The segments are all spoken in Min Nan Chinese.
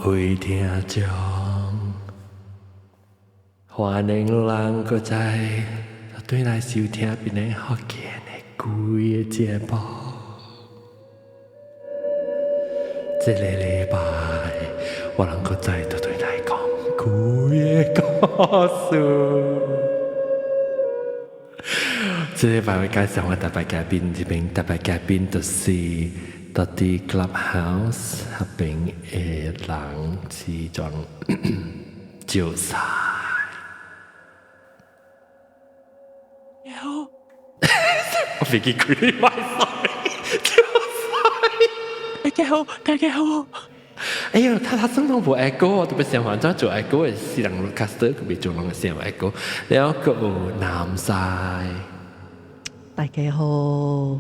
位聽眾，歡迎人閣再轉來收聽檳城福建的規个節目。這个禮拜，我人閣再轉來講幾个故事。這禮拜會介紹我特別嘉賓，這邊特別嘉賓就是佇佇 Clubhouse 彼邊的人是裝招晒。有，我飛機開麥sorry，招晒。大家好，大家好。哎呀，他他算攏無 echo，特別上環怎做 echo 的四人 caster，佢未做攏會聲有 echo，了閣有南西。大家好。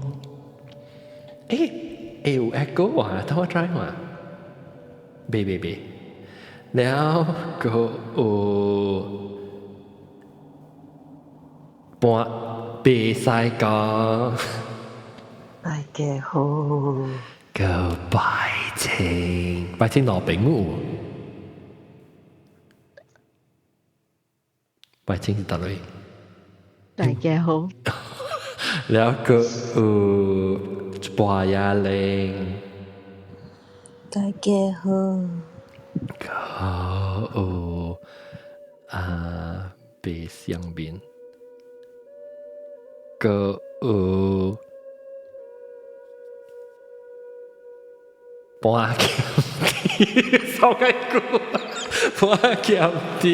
欸欸有 echo 啊，等我 try 看。別別別，了閣有半白西講。大家好。閣白青，白青羅賓有。白青是佗位？大家好。了閣有大亞玲。大家好。閣有啊，白相面。閣有半鹹甜，數較久，半鹹甜，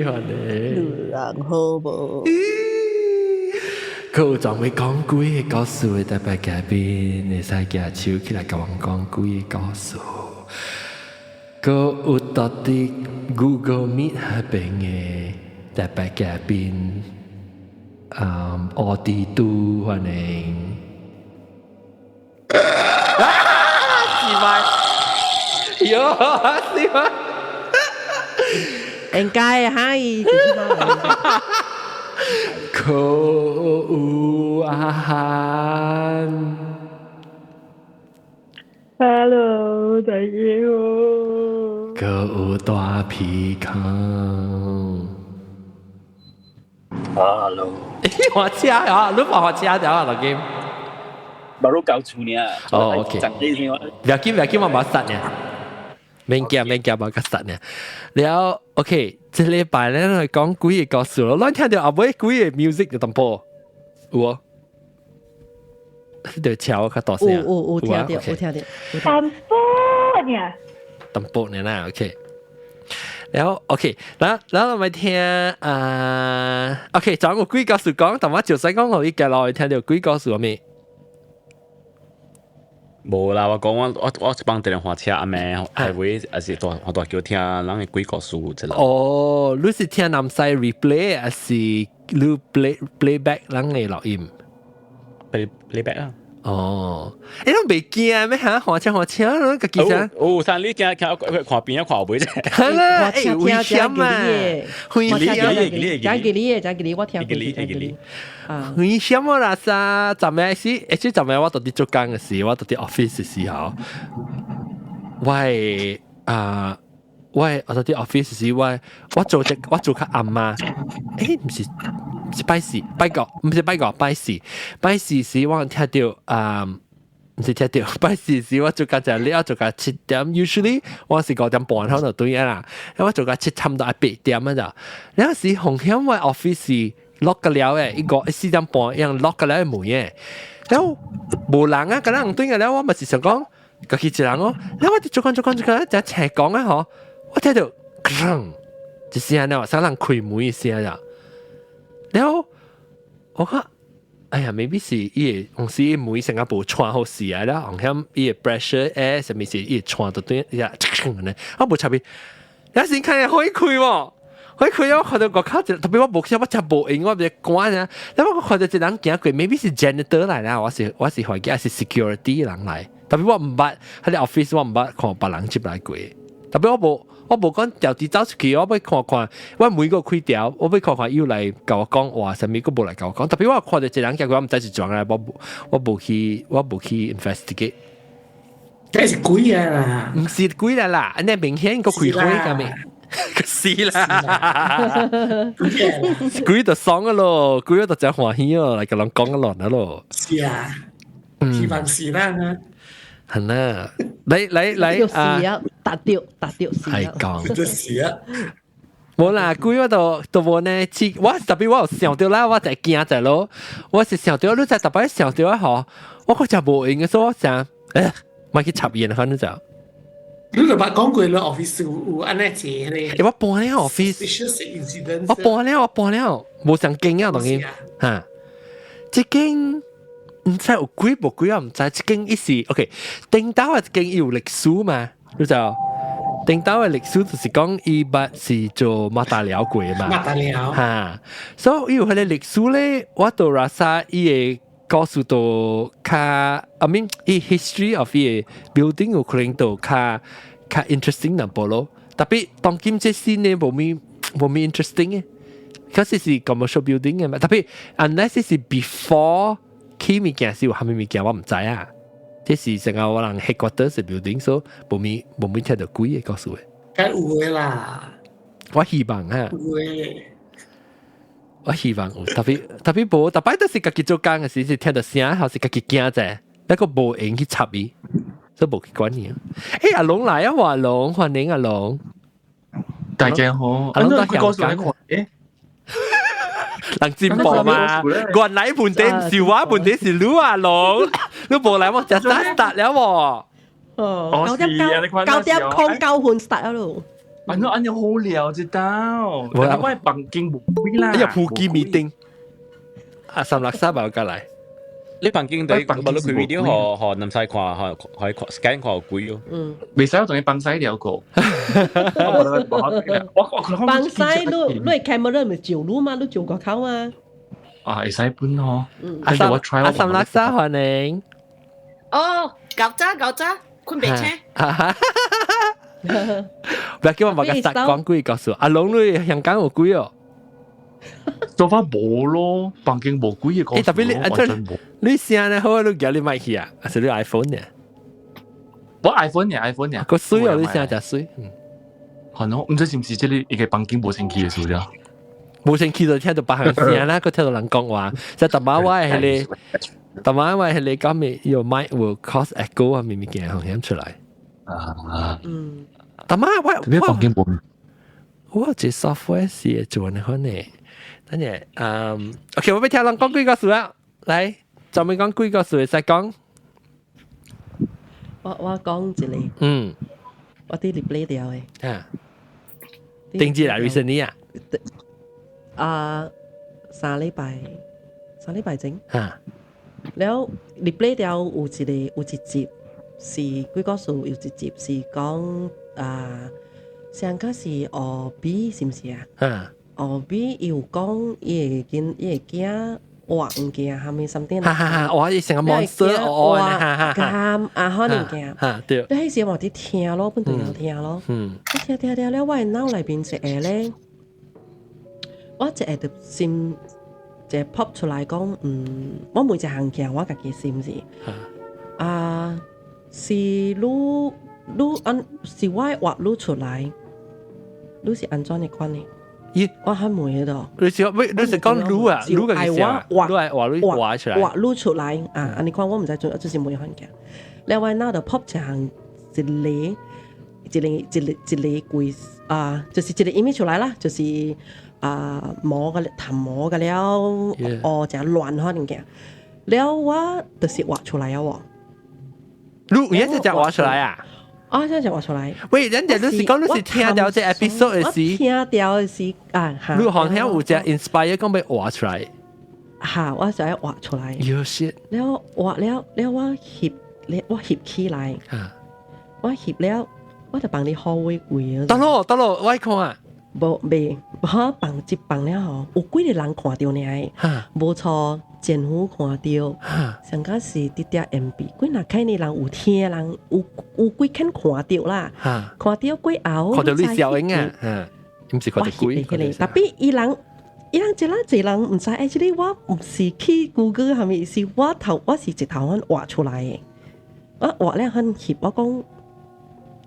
反正。人好無？閣有專門講鬼的故事的特別嘉賓，會使舉手起來共阮講鬼的故事。閣有佇佇 Google Meet 彼邊的特別嘉賓，奧迪都歡迎。啊！是咪？喲，是嗎？應該係。閣有阿漢。 Hello，大家好。閣有大皮康。 Hello。換車啊！你換車掉啊，老金。 Baru 到厝呢。哦，OK。唔要緊，唔要緊，我冇殺呢。免驚，免驚，無較殺呢。了，OK，這禮拜咧來講鬼个故事咯。咱聽著後尾鬼个 music 就淡薄有哦。對，敲較大聲。有有有聽著，有聽著。淡薄呢。淡薄呢啦，OK。了 OK，然然後我咪聽啊，OK，總有鬼故事講，但我就使講我伊家落去聽著鬼故事未？無啦，我講我我我一幫電話車阿妹，係會還是大大橋聽人的鬼故事這類。哦，你是聽南西 replay 還是你 play playback 人的錄音？Playback 啊。哦，欸，攏袂驚咩嚇？換車換車，你家己啥？哦，啥？你驚看看邊啊看後尾啫？係啦，欸，危險啊！危險，講給你，講給你，我聽過，講給你。危險啊啦！啥？昨暝時，而且昨暝我佇佇做工的時，我佇佇 office 的時候，我啊，我我佇佇 office 時，我我做隻我做較暗嘛。欸，毋是。是拜四，拜五，毋是拜五，拜四，拜四時我聽著啊，毋是聽著，拜四時我做工就了，做到7點，usually 我是5點半可能轉啦，我做到七差唔多愛8點啊咋，了時紅險我 office lock 個了誒，一個4點半樣 lock 個了門嘅，了無人啊，敢若人轉個了，我嘛是想講，家己一人哦，了我佇做工做工做工，就斜講啊嗬，我聽著，鏘，一聲了，啥人開門的聲啦。了我看，哎呀，maybe 是伊个公司門成個無串好勢啊，了紅險伊个 pressure 誒，啥物是伊會串到對呀，呢，我無插伊，有時看見開開喎，開開我看到外口一，特別我無我真無閒，我袂關啊，了我看到一人行過，maybe 是 janitor 來啦，我是我是懷疑是 security 人來，特別我毋捌，彼个 office 我毋捌看別人入來過，特別我無。我無講調佇走出去，我欲看看，我門閣開條，我欲看看伊有來共我講話，啥物閣無來共我講。特別我看著一個人行過，我毋知是怎來，我無我無去，我無去 investigate。這是鬼啊啦！毋是鬼啦啦，按呢明顯個開會咁咩？是啦，鬼就爽個咯，鬼就真歡喜哦，來共人講個亂啊咯。是啊，希望是啦。係啦，嚟嚟嚟啊！達掉達掉是係講，就是啊。無啦，鬼我都都無呢，我特別我有想到啦，我就驚就咯，我是想到你在特別想到啊嗬，我個就無閒嘅，所以我想，莫去插言，反正就。你就捌講過啦，office 有按呢一個咧。欸，我搬了 office，我搬了，我搬了，無上間啊，當然嚇。這間毋知有鬼無鬼啊，毋知。這間伊是 OK，頂頭的這間伊有歷史嘛，你知無？頂頭的歷史就是講伊捌是做馬達寮過嘛。馬達寮。嚇，所以伊有彼个歷史咧，我都拉薩伊的故事都較，I mean 伊 history of 伊的 building 有可能都較較 interesting 淡薄咯。特別當今這新的無咪無咪 interesting 的，可是是 commercial building 的嘛。特別 unless 是 before 起物件是有啥物物件，我毋知啊。這是成個我人 headquarters building，所以無咪無咪聽到鬼的故事的。梗有的啦。我希望啊。有的。我希望有，特別特別無，逐擺都是家己做工的時，是聽到聲，還是家己驚者，那個無閒去插伊，所以無去管伊。欸，阿龍來啊，阿龍，歡迎阿龍。大家好，阿龍到香港。欸，人進步嘛，原來問題毋是我，問題是你阿龍，你無來我就 start 了喎。哦，9點99點09分 start 咯。按怎按呢好聊一道，我我房間無鬼啦。哎呀，普及 meeting，啊，三六三有過來。你房間對，無你開 video 予予南西看，予予看 scan 看有鬼哦。嗯。袂使我同你幫西聊過。我幫西你你 camera 咪照你嘛，你照個口嘛。啊，會使本哦。阿三阿三六三歡迎。哦，搞早搞早，困袂醒。不要叫我把個殺講鬼告訴阿龍你香港有鬼哦。做法無咯，房間無鬼嘅故事。欸，特別你啊，你聲咧好，你寄你麥去啊？還是你 iPhone 呢？我 iPhone 呢，iPhone 呢。個水哦，你聲真水。嗯。係咯，毋知是毋是這個一個房間無清氣嘅事了。無清氣就聽到別項聲啦，閣聽到人講話。就逐擺我係彼個，逐擺我係彼個講咩？your mic will cause echo 啊，物物件風險出來。啊。嗯。逐擺我特別房間無。我這 software 是會做呢款呢。等下，嗯，OK，我欲聽人講鬼故事啊，來，專門講鬼故事會使講。我講一個。我佇 replay 掉的。啊。頂住來 recently 啊。啊，3禮拜，3禮拜前。啊。了 replay 掉有一個有一集是鬼故事，有一集是講啊，上個是學比是毋是啊？啊。後尾伊有講伊會囡伊會驚活物件，蝦米 something 哈哈哈！哇，伊成個 monster 哦，哈哈哈！啊，可能驚。哈對。你彼時我佇聽咯，本來有聽咯。我聽聽聽了，我的腦內面一下咧，我一下就心一 pop 出來講，嗯，我每一項件我家己是毋是？啊，是你你按是我畫你出來，你是按怎的款呢？咦，我還問彼你是喂，你是講擼啊？擼個意思啊？擼係畫擼畫出來，畫擼出來啊！按呢款我毋知做，就是問款件。另外腦就 pop 一項一個一個一個一個鬼啊，就是一個 image 出來啦，就是啊毛個頭毛個了，哦，誠亂款物件。了我就是畫出來啊！喎，你而家就畫出來啊？啊，真係畫出來。喂，人哋你是講你是聽到這 episode 的時，聽到的時啊，你好像有隻 inspire 講欲畫出來。嚇，我就愛畫出來。有 shit。了畫了了，我翕，我翕起來。我翕了，我就放佇好位櫃。得咯，得咯，我看啊。無未，我放一放了吼，有幾个人看著爾，無錯，前夫看著，上個是直直 MB，幾若看呢人有聽人有有幾肯看著啦，看著過後，看著你笑影啊，毋是看著鬼。 Tapi 伊人伊人一啦一人毋知，欸，這個我毋是去 Google 啥物，是我頭我是一頭阮畫出來的。我畫咧很翕，我講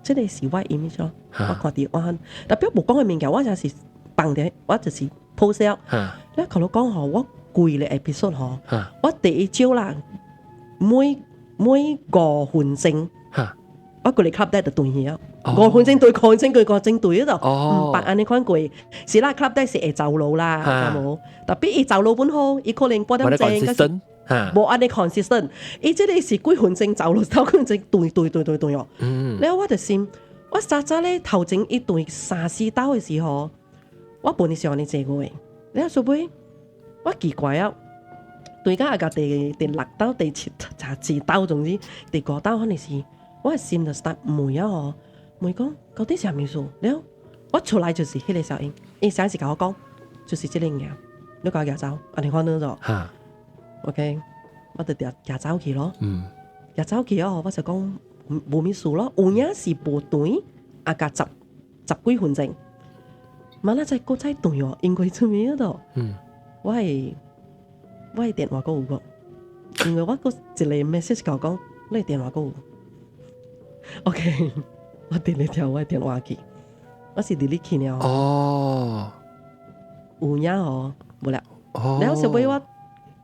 這個是我 image 咯，我看到我很，特別無講嘅物件，我就是放佇，我就是 post 了。你頭先講吼，我規個 episode 吼，我第一招啦，每5分鐘，我規個 club deck 就斷去啊。五分鐘對五分鐘，5分鐘對嗰度，毋捌按呢款過。是啦，club deck 是會走路啦，有無？特別伊走路本好，伊可能半點鐘，無按呢 consistent。伊這個是幾分鐘走路，頭幾分鐘斷斷斷斷斷哦。了我就心，我早早咧頭前一斷三四刀的時候，我本來是按呢坐過的。了後尾我奇怪啊，對到啊第六刀、第七、十刀，總之第五刀可能是我的心就 start 問啊吼，問講到底啥物事？了我出來就是彼個聲音，伊聲是共我講，就是這個物件，你共我舉走，按呢款咗。OK，我就舉舉走去咯。舉走去哦，我就講無物事咯，有影是無斷，啊加十幾分鐘，嘛那再閣再斷哦，因為做咩度？我的電話閣有個，因為我閣一個 message 共我講，你的電話閣有。OK，我 delete 掉我的電話去，我是 delete 去了。有影哦，無啦。了後尾我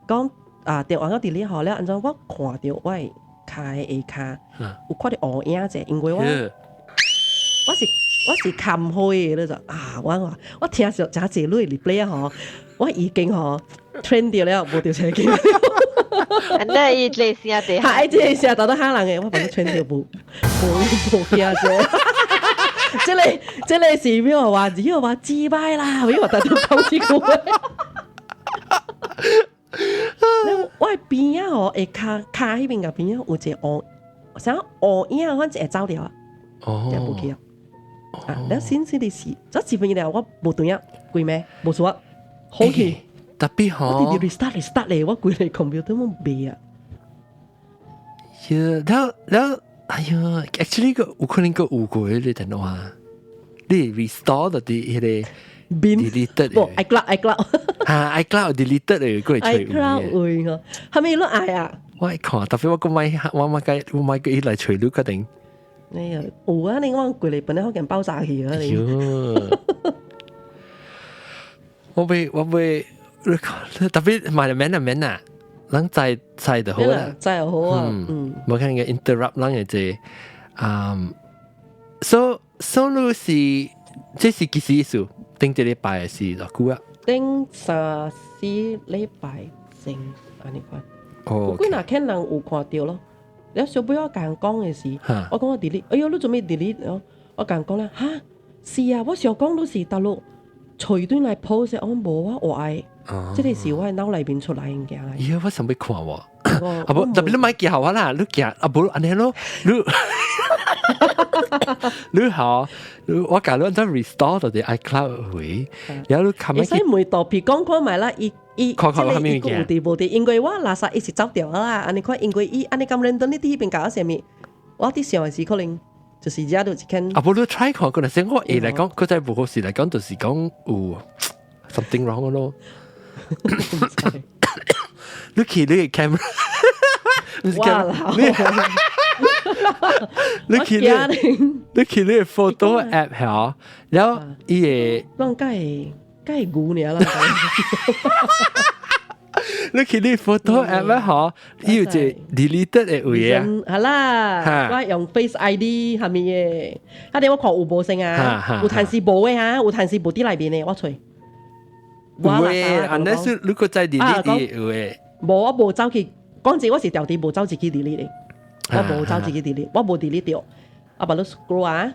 講啊，電話我 delete 好了，按怎我看著我的跤的下跤有看著烏影者，因為我是砍開的，你就啊，我話我聽著誠濟你 replay 吼，我已經吼 train 著了，無著車機。那伊這聲地，哈，這個聲到底嚇人的，我把你 train 著無無無驚者。這個是咩話？只要話自敗啦，俾我特登講這句話。我的邊仔吼，下跤跤彼邊個邊仔有一個烏，啥烏影，反正會走掉啊，就無去啊。啊，了先先的是，這幾分了，我無斷啊，規暝無事啊，好去。特別好。我直直 restart restart 咧，我規個 computer 攏袂啊。呀，了了，哎呀，actually 個有可能個有過你電話，你 restore 到啲彼個 deleted 無 iCloud iCloud。嚇 iCloud deleted 嚟，過來 iCloud 會嗬，係咪你愛啊？我愛看，特別我個買我買個我買個伊來揣你決定。哎呀，有啊！你我規個本來好見爆炸去啊！你。我袂特別買免啊免啊，人知知就好啦，知就好啊。嗯，無可能個 interrupt 人嘅這，嗯，so 你是這是幾時意思？頂一禮拜是偌久啊？頂三四禮拜前按呢款。哦。幾若見人有看著咯。了小尾我共人講的是，我講我 delete，哎喲，你做咩 delete？我共人講咧，哈，是啊，我想講你是大陸隨端來 post，我講無啊，我愛，這個是我的腦內面出來的物件來。咦，我想欲看喎，啊無，特別你莫寄予我啦，你寄啊無按呢咯，你好，我共你按怎 restore 到啲 iCloud 回，然後你看會使問豆皮講看覓啦，伊伊看看有啥物物件有佇無佇？因為我垃圾伊是走掉啦，按呢看，因為伊按呢咁認真，你佇彼邊搞啥物？我佇想的是可能就是遮就一間。啊，無你 try 看，可能先我會來講，佢在無好事來講，就是講有 something wrong 咯。你去你個 camera，哇你去你 photo app 嚇，然後伊個，攏該該牛爾啦。你去你 photo app 咧嗬，伊有一個 deleted 的位啊。係啦，我用 Face ID 係咪嘅？啊，你我看有無先啊？有趁時無的哈，有趁時無佇內面的，我揣。有的，unless 如果再 delete 有的。無，我無走去，講真，我是條佇無走自己 delete 的，我無走自己 delete，我無 delete 掉。啊，把你 scroll 啊。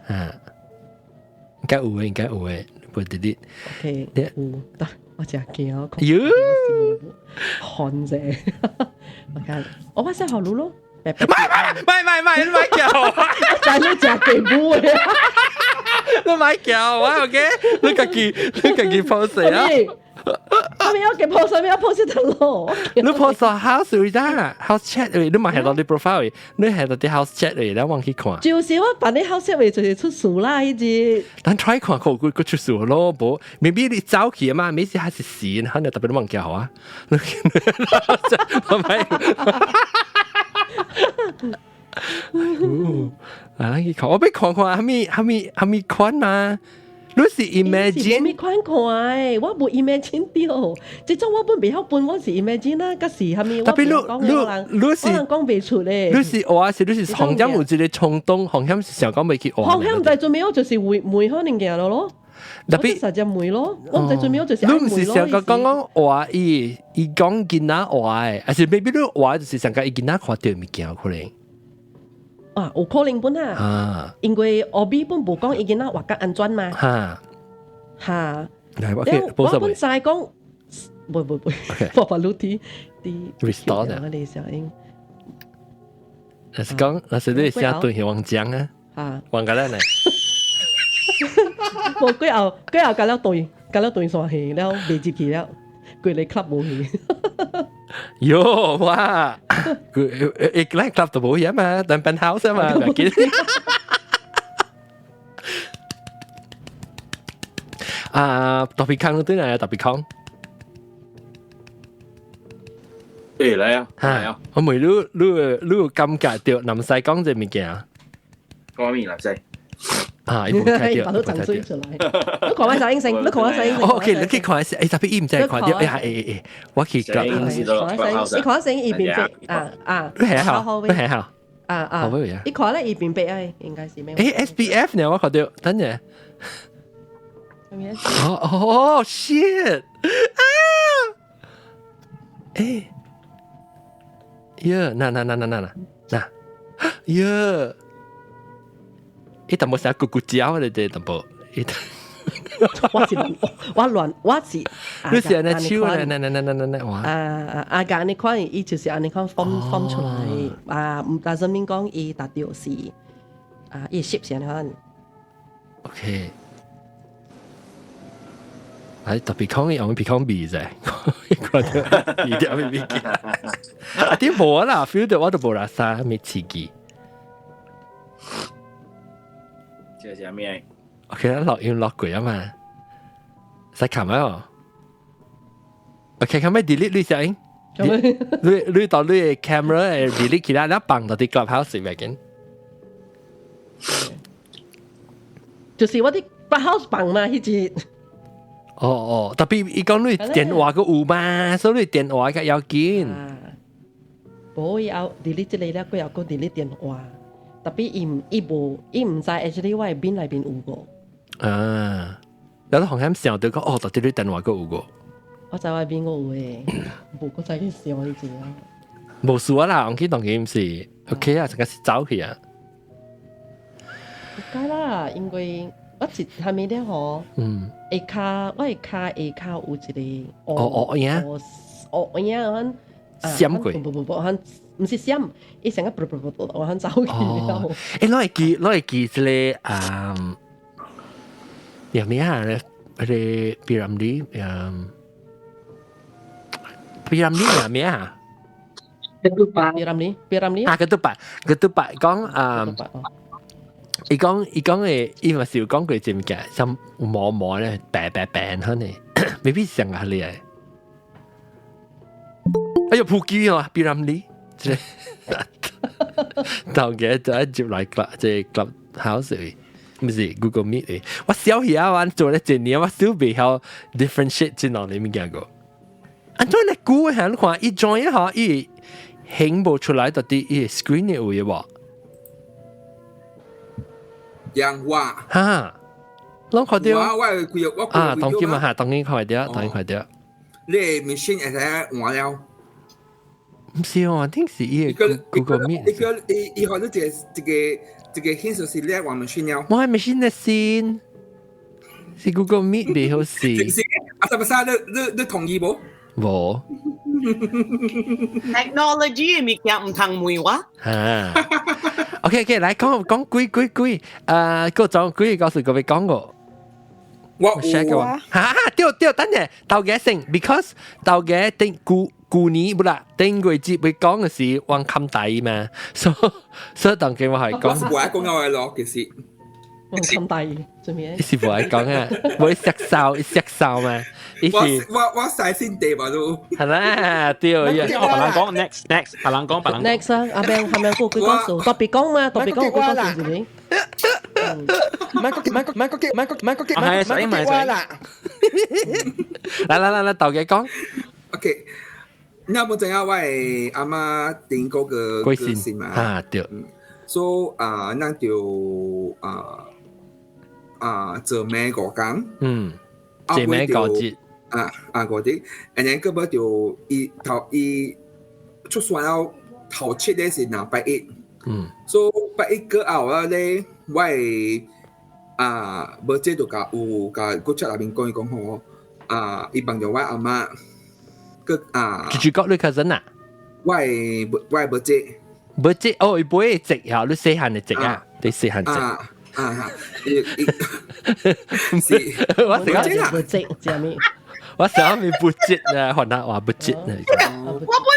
應該有的，應該有的，無 delete。 OK，有，得，我真驚，我喲，寒者，我看，我發現好路咯。莫莫莫莫，你莫叫我，真你食雞母的，你莫叫我，OK？你家己 post 啊？我沒有給 post，沒有 post 得咯。你 post house 位啦，house chat 位，你嘛係到你 profile 位，你係到啲 house chat 位，你往去看。就是我辦你 house chat 位就是出事啦，彼隻。但 try 看看佢佢出事咯，無，maybe 你走去啊嘛，每次還是死，可能特別忘記好啊。我咪。啊，去看，我欲看看，蝦米蝦米蝦米款嘛？你是 imagine？咩款看的？我無 imagine 著，這種我本袂曉分，我是 imagine 啦，佮是蝦米？ Tapi 你你是我人講袂出咧。你是學是你是紅險有一個衝動，紅險是想講欲去學。紅險毋知做咩，就是會問可能件咯。 Tapi 實際問咯，我毋知做咩，就是你毋是想講講講學伊伊講囡仔學的，還是 maybe 你學就是想講伊囡仔看著物件可能。啊，有可能本啊，因為後尾本無講伊囡仔活較安怎嘛。哈。來，我我本知講，不不不，我把你啲啲 restore 的。你小英。若是講，若是你寫對是王江啊，王家咱呢？無過後過後，甲了斷，甲了斷線去了，袂入去了，規個 club 無去。喲哇！佢誒誒，咱 club 都無去嘛，咱 penthouse 啊嘛，袂記。啊，特別康對來啊，特別康。誒來啊，來啊！我問你，你你有感覺著南西講這物件？講咩南西？啊，伊無睇著，把都長水出來。你看我啥應聲？你看我啥應聲？OK，你去看一下，誒，特別伊毋知看著，哎呀，誒誒誒，我去看你看聲伊變白啊啊！你係好，你係好啊啊！你看咧伊變白啊，應該是咩？誒，SPF 呢？我看著，等陣。哦哦，shit！啊！誒，呀，嗱嗱嗱嗱嗱嗱，呀！伊淡薄啥咕咕叫咧，這淡薄，伊。我是亂，我亂，我是。你是按呢手咧，那那那那那那哇！啊啊啊！按呢款，伊就是按呢款放放出來啊，毋但是免講伊達到是啊，伊攝是按呢款。 OK。哎，特別講伊用鼻孔鼻啫，看著伊點咪物件。啊，啲無啦，feel 到我都無啦啥物刺激。這是咩？OK 啦，落要落過啊嘛，使撳啊！OK，咁咪 delete 你先，你你到你 camera delete 起來，你放到啲 clubhouse 入邊。就是我啲 clubhouse 放嘛，彼隻。哦哦，特別伊講你電話閣有嘛，所以你電話較要緊。無伊後 delete 這個了，過後閣 delete 電話。特別伊毋伊無伊毋知 actually 我的面內面有無。啊，有得紅險想著講哦，到底你電話閣有無？我知我的面閣有的，無閣再去想伊一下。無事啊啦，我記當然毋是 OK 啊，成個是走去啊。該啦，因為我一蝦米了吼，下跤我的跤下跤有一個哦哦影，哦影阮閃過，不不不，阮毋是閃，伊成個噗噗噗噗，我阮走去了。欸，你會記，你會記這個啊？有咩啊？那個比朗利，嗯，比朗利有咩啊？ Ketupat。比朗利，比朗利。啊，ketupat，ketupat 講啊。伊講伊講的，伊嘛是有講過一物件，像毛毛咧，白白白可能，未必像啊你個。哎呦，普及哦，比朗利，這當嘅就一接來 club，這 club house 毋是 Google Meet 的。我小時啊，我做了一年，我小袂曉 differentiate 這兩個物件個。按怎來估下？你看伊 join 一下，伊顯無出來到底伊 screen 的有無？樣話哈，攏看著。我我規我啊，當今嘛哈，當今看著，當今看著。你 machine 會使換了？毋是哦，頂是伊個 Google Meet。伊個伊伊好你一個一個一個顯示是你換 machine 了。我 machine 的先，是 Google Meet 袂好勢。是啊，啥物啥？你你你同意無？無。 Technology 的物件毋通問我。哈。OK OK，來講講鬼鬼鬼，個種鬼告訴各位講過。我 share 給我，哈哈，對對，等下頭家先，because 頭家頂舊舊年不啦，頂過節會講的是往冚底嘛，所以所以當家我係講。我是無愛講我的咯，其實。我咁大意，做咩？伊是無愛講啊，無伊錫哨，伊錫哨嘛，伊我是我我使先地吧都。係啦，對，我別人講 next next，別人講別人講。 Next 啊，阿 Ben 係咪有鬼故事？特別講嘛，特別講鬼故事是咪？唔係個唔係個唔係個唔係個唔係個唔係個我啦。來來來來，豆家講。 OK，你有冇知影我的阿媽頂嗰個過身嘛？啊，對。所以啊，咱就啊啊做咩五工？做咩五節？啊啊五節，然後個尾就伊頭伊出山了頭七咧是若拜一，所以拜一過後啊咧，我的啊無這就共有共古出內面講伊講吼，啊伊幫著我阿媽，閣啊，住住國你 cousin 啊？我的我的無這。無這哦，伊買籍啊，你細漢的籍啊，你細漢籍。啊啊，伊伊是，我成日無籍，知咩？我成日咪不籍啊，雲南話不籍啊。我本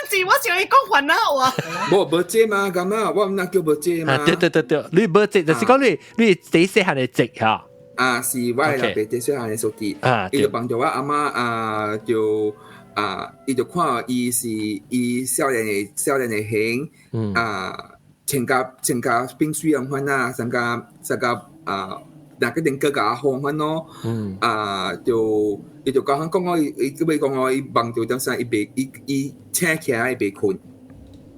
是我想伊講雲南話。無無籍嘛，咁啊，我毋那叫無籍嘛。對對對對，你無籍就是講你你第細漢的籍哈。啊，是我的老爸第細漢的兄弟。啊，伊就幫助我阿媽啊，就啊，伊就看伊是伊少年的少年的型，啊，穿甲穿甲冰水樣款啊，參加參加啊，若個定哥甲阿好款咯。啊，就伊就講講我，伊佢欲講我，伊夢著點啥，伊袂伊伊醒起來伊袂睏。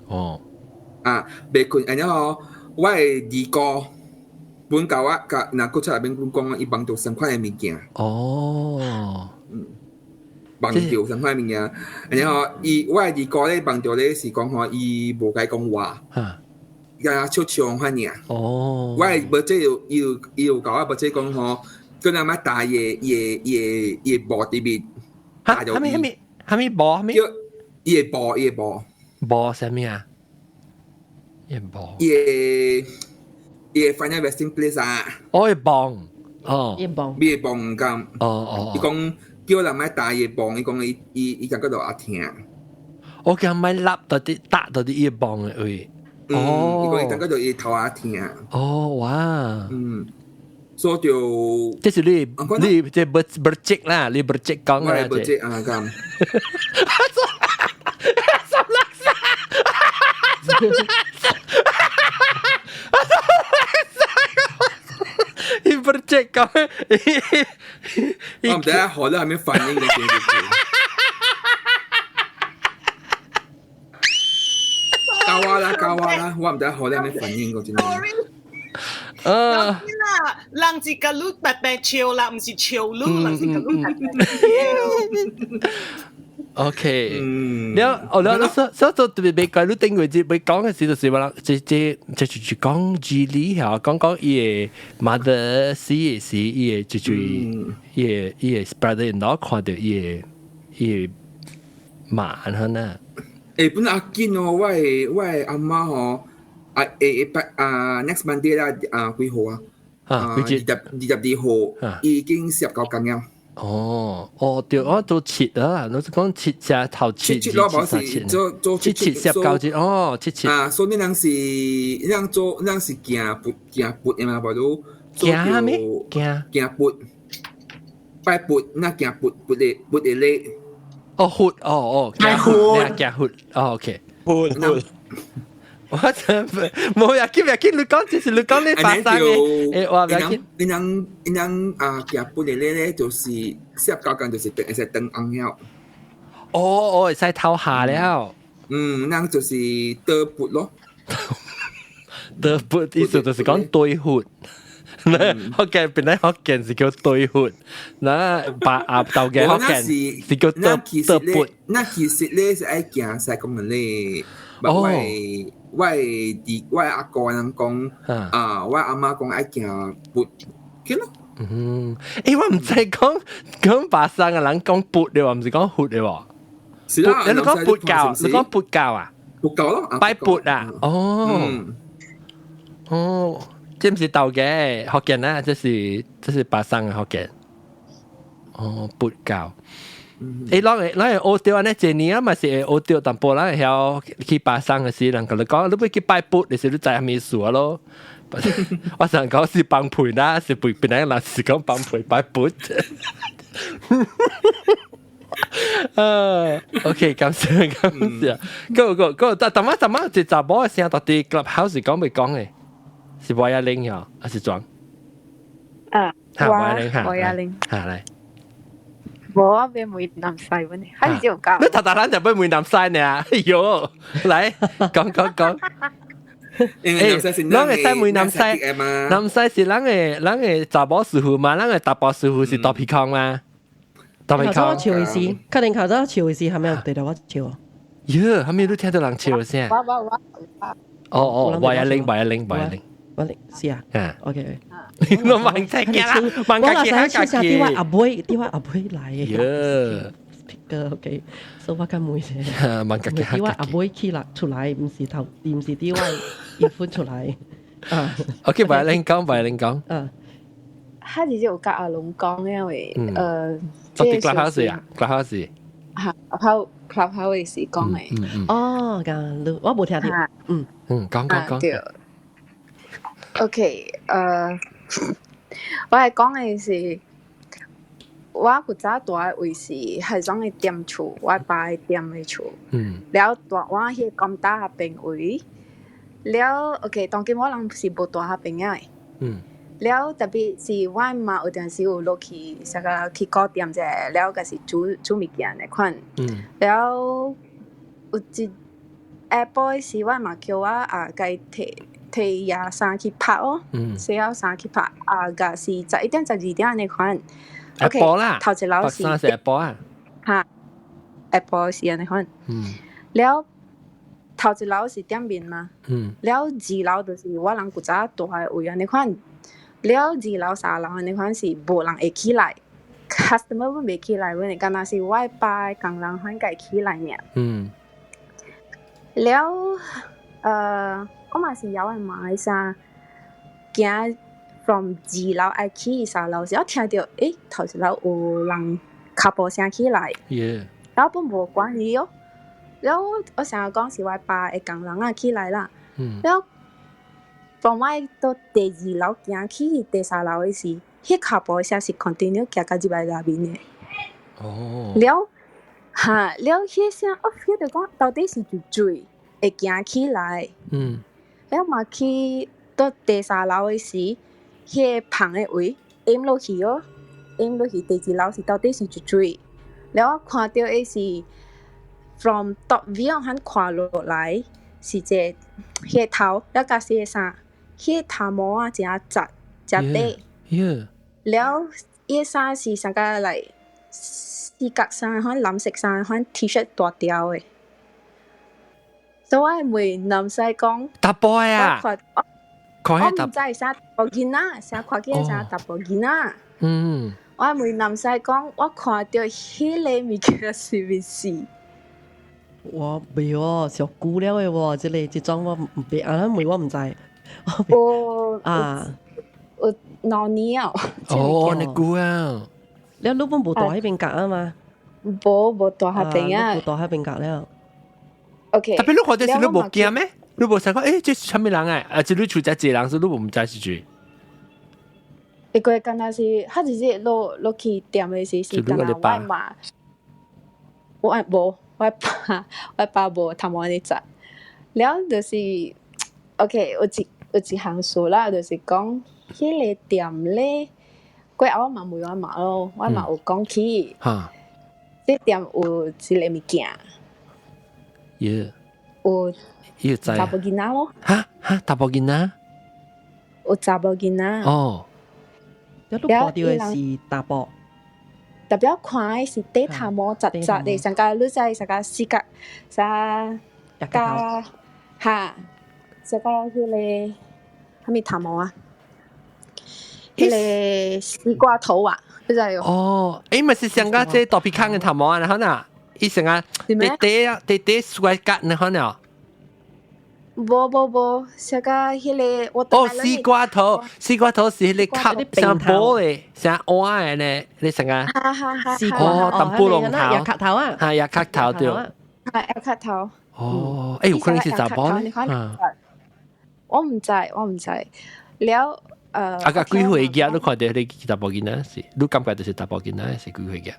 哦。啊，袂睏，然後我的二哥本教我，甲若古出內面本講，伊夢著三款的物件。哦。夢著三款的物件，然後伊我的二哥咧夢著咧是講吼，伊無共講話。伊笑笑款爾。哦。我的無這有伊有伊有共我無這講吼。佢阿媽打伊伊伊伊無佇面，哈？啥物啥物啥物無啥物？伊會無伊會無。無啥物啊？伊無。伊會伊會 final resting place 啊！哦，伊磅哦。伊磅。伊會磅咁。哦哦。伊講叫人莫打伊會磅，伊講伊伊伊感覺到阿疼。我叫莫立到啲打到啲伊磅的位。哦。伊講伊感覺到伊頭阿疼。哦哇。所以就，這是你你這不不積啦，你不積講啦，我不積啊咁。十六歲，十六歲，伊不積講，我唔知啊，學得係咩反應嘅。教我啦，教我啦，我唔知學得係咩反應嘅真係。啊！啦，人是共你白白笑啦，毋是笑你，人是共你白白笑。 OK，了哦了，所所做特別袂怪你頂過節，袂講嘅時就是話，這這這就是講字理嚇，講講伊個 mother 死嘅時，伊個就是伊個伊個 brother in law 看著伊個伊個媽安怎啊？誒，本來阿堅哦，我的我的阿媽吼。啊誒誒，啊 next Monday 啦，啊幾號啊？啊，幾節？22號，已經19工了。哦，哦對，我做切啊，我講切只頭切，切咯，無是做做切切19節，哦，切切。啊，所以你人是你人做，你人是行佛行佛的嘛，無都行咩？行行佛，拜佛，那行佛佛的佛的禮。哦，佛，哦哦，行佛，行佛，哦 OK，佛佛。我真冇呀，緊呀緊，你講就是你講你發生嘅，誒，我唔要緊。伊人伊人啊，行佛的禮咧，就是19工，就是會使轉紅了。哦哦，會使偷下了。嗯，咱就是倒佛咯。倒佛意思就是講對佛。福建本來福建是叫對佛，那白鴨豆嘅福建是叫倒倒佛。那其實咧是愛行西公門咧，我我弟我阿哥人講啊，我阿媽講愛行佛，去咯。嗯，誒，我毋知講講巴生嘅人講佛嘅喎，毋是講佛嘅喎。是啦，你講佛教，你講佛教啊？佛教咯，拜佛啊？哦，哦，這毋是道嘅福建啊，這是這是巴生嘅福建。哦，佛教。欸，咱會學著按呢一年啊，嘛是會學著淡薄，咱會曉去巴生的時，人共你講，你欲去拜佛，就是你知啥物意思咯。我想講是放屁啦，是被別人人是講放屁拜佛。OK，感謝感謝。個個個，但但乜但乜，這查某的聲到底 Clubhouse 是講未講的？是無亞玲嗬，還是怎？啊，我我亞玲，哈來。無我欲問南西問題，還是就講。你頭頭咱就欲問南西呢？哎喲，來講講講。欸，咱會使問南西，南西是咱的查某師傅嘛？咱的查埔師傅是大鼻孔嘛？大鼻孔。頭先我笑的時，確定頭先我笑的時，係咪有對到我笑？喲，係咪你聽到人笑聲？我我我。哦哦，歪一拎，歪一拎，歪一拎。我拎是啊。啊。 OK。我問聽嘅啦，問我家己若使家己。啲我阿妹，啲我阿妹來嘅。喲。個 OK，所以我較問者。問家己。啲我阿妹起來出來，毋是頭，毋是啲我衣服出來。啊。 OK，白玲講，白玲講。嗯。他直接有佮阿龍講，因為到底 Clubhouse 啊，Clubhouse。嚇，Clubhouse 時講的。哦，咁我無聽著。嗯。嗯，講講講。對。OK，我係講的是，我古早住的位是彼種的店厝，我爸的店的厝。了住我彼個工搭彼邊位，了 OK，當今我人是無住彼邊的。了特別是我媽有陣時有落去啥個去顧店者，了閣是煮煮物件的款。了有一下晡時，我媽叫我啊，共伊提提伊衫去拍哦，洗好衫去拍啊，閣是11點12點按呢款。下晡啦，頭一樓是衫是下晡啊。哈，下晡是按呢款。了頭一樓是店面嘛。了二樓就是我人古早住的位按呢款。了二樓三樓按呢款是無人會起來，customer 阮袂起來，阮會敢若是我爸的工人款共起來爾。了，我嘛是枵我媽的衫，行 from 二樓愛去三樓時，我聽著，欸，頭一樓有人跤步聲起來，了本無管伊哦。了我想講是我爸的工人仔起來啦。了，當我到第二樓行去第三樓的時，彼跤步聲是 continue 行到入來內面的。了，哈，了彼聲，我 feel 著講到底是就水會行起來。了嘛去到第三樓的時，彼個旁的位按落去哦，按落去第二樓是到底是一水。了我看著的是 from top view 彼看落來是一個彼個頭，了佮四個衫，彼個頭毛仔誠雜誠短。了伊的衫是啥個來四角衫，款藍色衫，款 T-shirt 大條的。所以我問南西講，查埔啊，我毋知啥查埔囡仔，啥看見啥查埔囡仔。我問南西講，我看著彼个物件是毋是？我袂哦，上久了的喎，這个這種我毋袂，啊，問我毋知。我啊，有2年哦。哦，你久啊！你你本無住彼邊閣啊嘛？無無住彼邊啊。無住彼邊閣了。 OK。特別你看著時你無驚咩？你無想講，欸，這是啥物人啊？啊，這你厝才一個人，是你無毋知是誰？一個敢若是，彼一日落落去店的時是敢若我媽，我無，我爸我爸無頭毛按呢紮，了就是 OK 有一項事啦，就是講彼个店咧，過後我嘛問我媽咯，我嘛有講起，這店有一个物件，有查埔囡仔咯，哈哈，查埔囡仔，有查埔囡仔，哦。你看著的是查埔，特別看的是短頭毛雜雜的，上個你知上個四角啥加哈，這個彼个啥物頭毛啊？彼个西瓜頭啊，你知無？哦，欸，毋是上個這大鼻孔的頭毛啊，好呐，伊上個短短啊，短短摔角呢，好呐。無無無，啥個彼個我哦，絲瓜頭，絲瓜頭是彼個殼像煲的，像碗的呢，你成個？哈哈哈！哦，淡薄龍頭，藥殼頭啊，哈，藥殼頭對。係藥殼頭。哦，欸，有可能是查某呢？我毋知，我毋知。了，啊個幾歲囝你看著彼個查某囡仔是，你感覺就是查某囡仔是幾歲囝？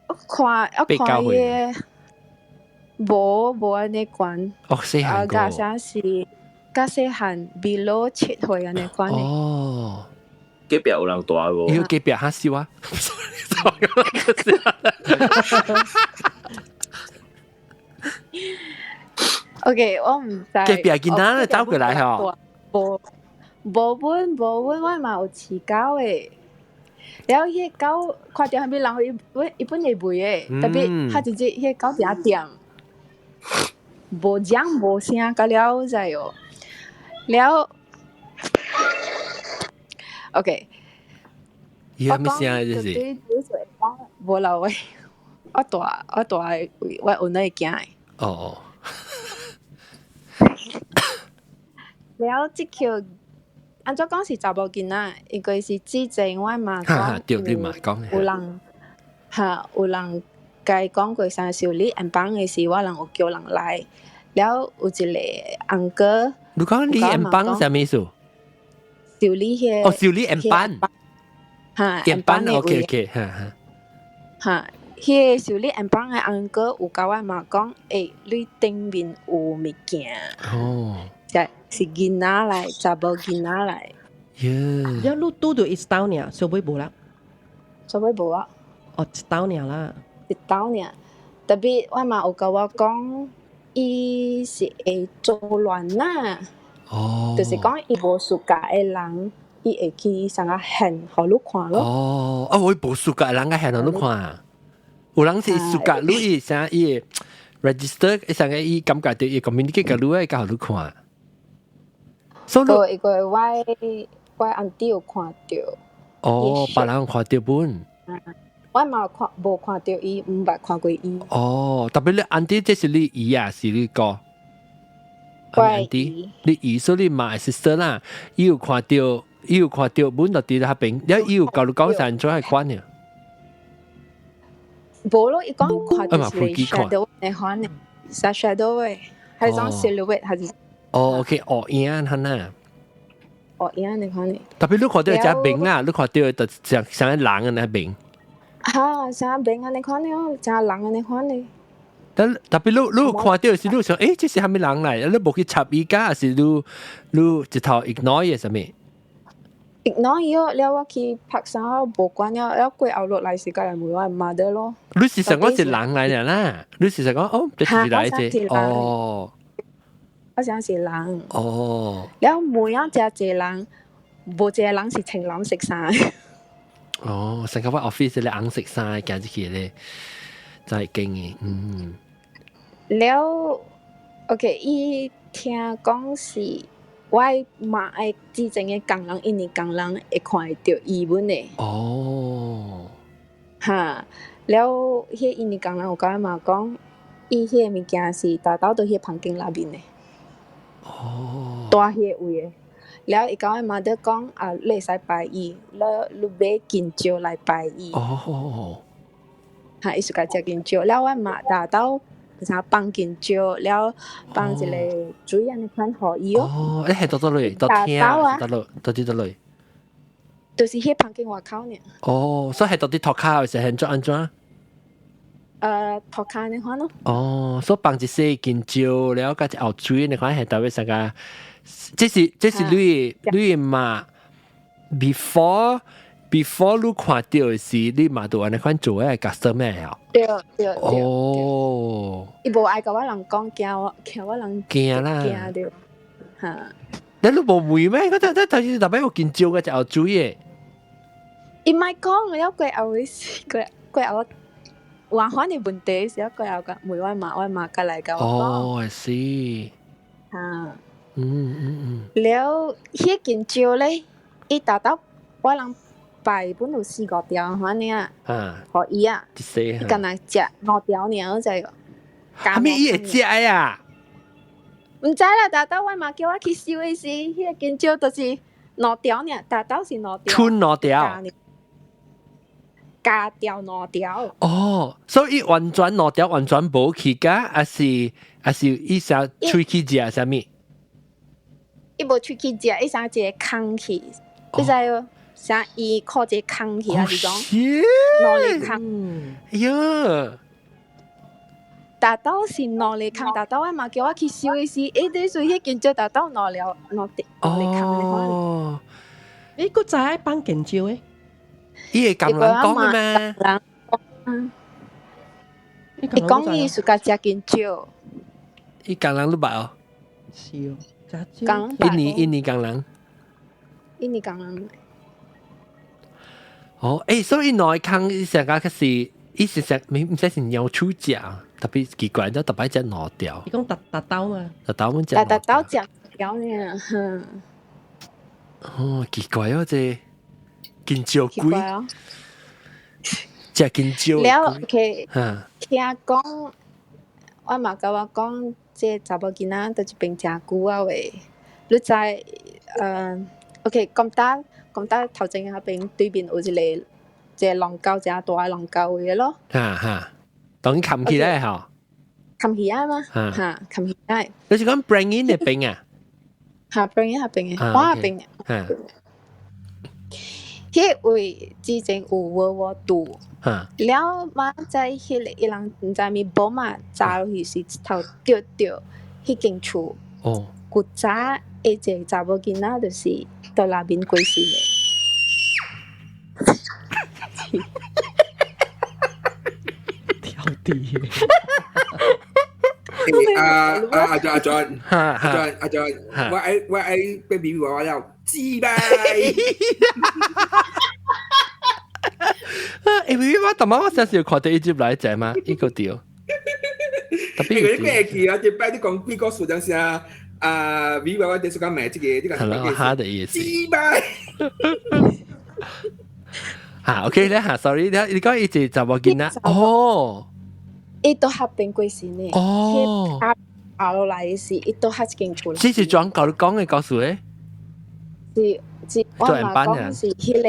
我看，我看伊個無無按呢懸。哦，細漢個。啊，啥是較細漢，below 7歲按呢款的。哦。隔壁有人蹛無？伊隔壁較少啊。 OK，我毋知。隔壁囡仔咧走過來吼。無無阮無阮，我嘛有飼狗的。了，彼个狗看著啥物人，伊本伊本會吠的，特別較一日，彼个狗佇遐踮，無講無聲，甲了知無？了，OK。伊啥物聲這是？無啦喂，我蹛我蹛位，我有那會驚的。哦。了，這球。按怎講是查某囡仔，因為是之前我媽講，對，你媽講有人哈有人共伊講過啥修理案房的時，我人有叫人來，了有一個翁哥。你講你案房啥物意思？修理彼個。哦，修理案板。哈，案板，OK OK，哈哈。哈，彼個修理案房的翁哥有共我媽講，欸，你頂面有物件。哦。是囡仔來，查某囡仔來。耶！了，你拄著一兜爾，小尾無啦？小尾無啊。哦，一兜爾啦。一兜爾，特別我嘛有共我講，伊是會做亂啊。哦。就是講伊無 suka 的人，伊會去啥個現予你看咯。哦，啊，我無 suka 的人個現予你看。有人是 suka 你，伊啥伊 register，伊啥個伊感覺著伊 communicate 共你，會共予你看。所以，因為我我 auntie 有看著。哦，別人有看著本。我嘛看無看著伊，毋捌看過伊。哦，特別你 auntie 這是你姨啊，是你哥？我姨。你姨所以你媽 sister 啦，伊有看著，伊有看著本就佇彼邊，了伊有共你講啥按怎樣款呢？無咯，伊講看著是 shadow 的款的，是 shadow 的，還是種 silhouette 還是？哦，OK，黑影哈呐。黑影你看呢？特別你看到一隻面啦，你看到就像像人按呢面。哈，像面按呢款呢，像人按呢款呢。但特別你你看到時，你想，欸，這是啥物人來？你無去插伊家，還是你你一頭 ignore 伊啥物？ignore 伊哦，了我去拍衫，無管了，了過後落來時，才來問我 mother 咯。你是想講是人來的啦？你是想講哦，這是來這哦。我想是人。哦。了每樣誠濟人，無一個人是穿藍色衫。哦，成個我 office 咧紅色衫，行入去咧，真係驚嘅，嗯。了，OK，伊聽講是我媽的之前的工人，印尼工人會看會著伊本的。哦。哈，了，彼印尼工人有共我媽講，伊彼个物件是逐晝佇彼房間內面的。哦，蹛彼个位的，了伊共我媽佇講啊，你會使拜伊，你你買金蕉來拜伊。哦，哈，伊是共食金蕉，了我媽逐晝啥放金蕉，了放一个水按呢款予伊哦。哦，你係佗佗落，佗聽，佗落，佗佇佗落。就是彼房間外口爾。哦，所以係佗佇塗跤的時按怎按怎？塗跤呢款咯。哦，所以放一些金蕉，了佮一後水呢款係代表啥個？這是這是你你媽 before before 你看著的時，你媽就按呢款做的 customer 啊？對對對。哦。伊無愛共我人講，驚我驚我人驚啦。驚著，哈。你你無問咩？我頭頭先特別有金蕉佮一後水的。伊莫講，了過後的事，過過後。還款的問題是，過後共問我媽，我媽過來共我講。哦，I see。哈。了，彼金蕉咧，伊逐晝我人拜本有四五條款爾啊。啊。予伊啊。一伊干焦食五條爾，你知無？啥物伊會食啊？毋知啦，大兜我嘛叫我去收的時，彼個香蕉就是兩條爾，大兜是兩條。吞兩條。加掉兩條。哦，所以完全兩條完全無去㗎，抑是伊啥喙齒食啥物？伊無喙齒食，伊啥一个空去，你知無？啥伊靠一個空去啊？是講兩个空。哎呀！大兜是兩个空，大兜我嘛叫我去收的時，伊對所以彼間蕉大兜兩了兩條兩个空。哦，你閣知愛放香蕉的？伊會共人講的咩？人，嗯，伊講伊暑假食香蕉。伊共人都捌哦。是哦，食蕉。印尼印尼共人。印尼共人。哦，欸，所以兩个空伊成個是，伊是食，毋知是鳥鼠食，特別奇怪，就特別食兩條。伊講特特兜嘛？特兜阮食。特特兜食條爾，哼。哦，奇怪哦，這香蕉鬼，食香蕉。了，OK，聽講，我嘛共我講，這查某囡仔佇這邊誠久啊話，你知，OK，講到講到頭前彼邊對面有一個龍溝，誠大的龍溝位咯。哈哈，當冚起來吼。冚起來嗎？哈，冚起來。你是講 bring in 的邊啊？哈，bring in 彼邊的，我彼邊的。彼位之前有無我住，了嘛在彼个伊人毋知物無嘛，砸落去是一頭著著彼間厝。哦。古早的一個查某囡仔就是佇內面過身的。跳地。啊啊阿 John 阿 John 阿 John 阿 John，我愛被比娃娃了，雞掰！欸，B B 我頭晚我成時看到伊入來隻嘛，伊個對。特別你會記啊？這擺你講幾個數陣時啊？啊，B 娃娃就是講買這個，這個係咯，哈的意思。雞掰！嚇，OK 咧嚇，sorry，你講伊一查某囡仔，哦。伊都合併過身的。哦。壓落來時，伊都合一間厝。這是轉教你講的故事誒？是是，我媽講是彼個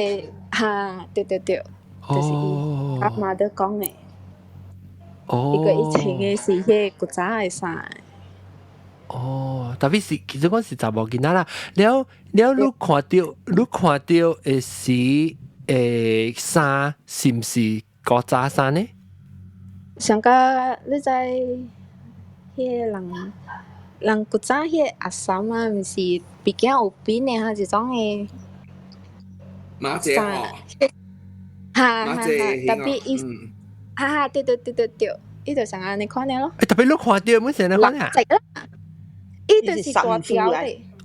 哈，對對對，就是伊阿媽都講的。哦。伊個伊穿的是彼個古早的衫。哦，特別是其實講是查某囡仔啦，了了你看著你看著的是衫是毋是古早衫呢？上較你知彼个人人古早彼個阿嬸啊，毋是鼻鏡有邊的哈，這種的馬姐哦，哈哈哈，特別伊，哈哈，對對對對對，伊就像按呢款的咯。欸，特別你看著阮是按呢款啊？伊就是大條的。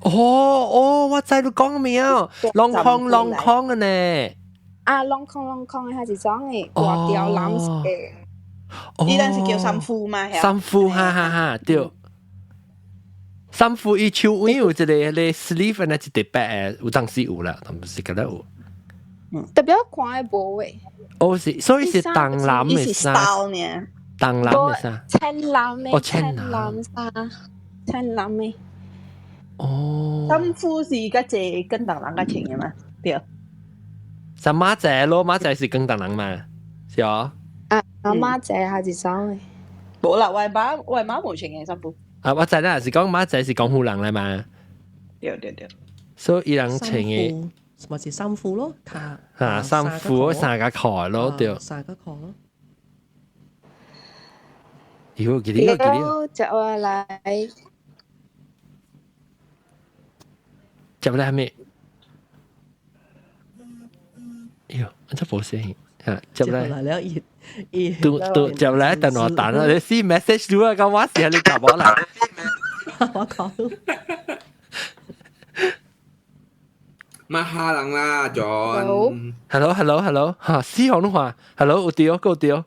哦哦，我知你講咩啊？啷空啷空的呢？啊，啷空啷空的，還是種的大條藍色的。伊咱是叫衫褲嘛？衫褲，哈哈哈，對。衫褲伊手尾有一個咧 sleeve 呢，一塊白的，有當時有啦，但毋是覺得有。特別看的無誒。哦是，所以是當男的衫。當男的衫。青藍的。哦，青藍衫，青藍的。哦。衫褲是較濟跟當人較穿的嘛？對。就馬仔咯，馬仔是跟當人嘛，是哦。啊，阿媽仔還是啥的？無啦，我媽無穿的衫褲。啊，我知啦，是講馬仔是廣府人來嘛。對對對。所以伊人穿的，咪是衫褲咯，卡。啊，衫褲三個褲咯，對。三個褲咯。咦，記得記得。接落來。接落來咩？哎喲，這無聲。啊，接來了伊伊，都都接來等我等啊！你 see message 對啊，咁我是你夾我啦。我講。馬哈人啦，John。 Hello，hello，hello，嚇，死紅你話，hello 有對，夠對。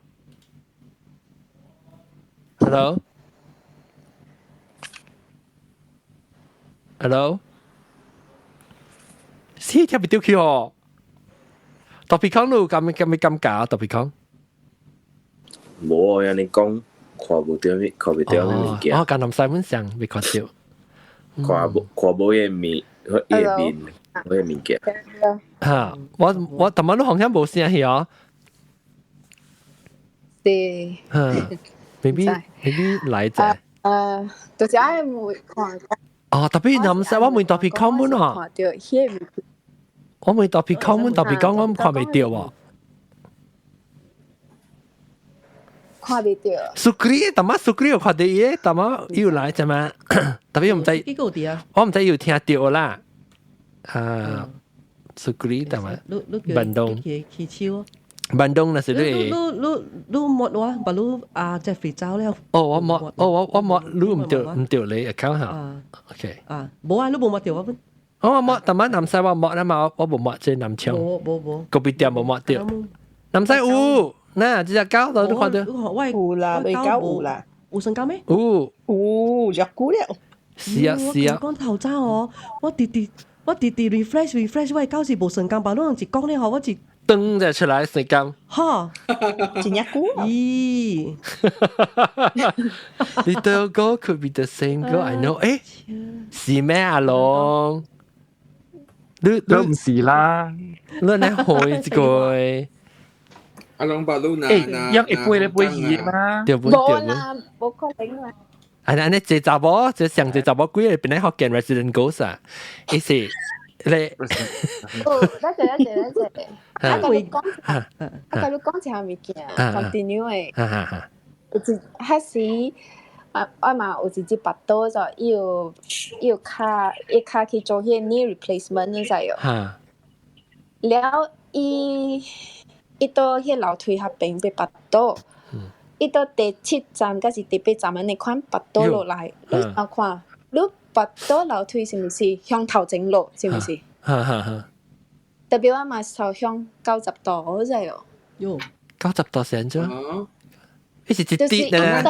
Hello，hello，死聽唔到去哦。特別講你有咁咁尷尬，特別講。無啊，你講看無著，看袂著物件。我江南西本上未看著。看無看無伊面，伊面，伊物件。嚇！我頭晚都好像無聲去哦。是。嚇，maybe 來者。就是愛問看。哦，特別南西，我問特別 common 哦。看到彼個。我問特別 common，特別講我看袂著喎。看袂著。蘇格里，淡仔蘇格里有看著伊個，淡仔又來啫嘛。特別我毋知，我毋知有聽著啦。啊，蘇格里淡仔。板東。起手。板東那是你。你你你摸我，把你啊 Jeffrey 走了。哦，我摸，哦我我摸，你毋著毋著你 account 嚇。OK。啊，無啊，你無摸著我本。我摸，淡仔南西我摸啦嘛，我無摸這南昌。無無無。個別店無摸著。南西有。嗱，這隻狗都你看到？有啦，你狗有啦，有成狗咩？有，有，隻久了。是啊是啊。講頭早哦，我直直我直直 refresh refresh，我的狗是無成功，把攏一講咧吼，我一噔就出來成功。哈，真正久。咦？Little girl could be the same girl I know。誒，是咩阿龍？你都唔是啦，你嚟開一個。阿龍把路拿拿，一一杯咧杯魚嘛，對不對？無啦，無可能啦。啊，安尼這查某，這上這查某幾個變咧福建 resident ghost 啊，伊是咧。哦，等陣等陣等陣，啊，佮你講，啊，佮你講一項物件，continue 的。有一彼時，我我嘛有一隻腹肚就伊有伊有跤伊跤去做彼個 knee replacement，你知無？了伊。伊到彼樓梯彼邊欲腹肚，伊到第七站抑是第八站按呢款腹肚落來，你想看，你腹肚樓梯是毋是向頭前落？是毋是？特別我嘛是向90度，你知無？喲， 90度是按怎？伊是一滴呢？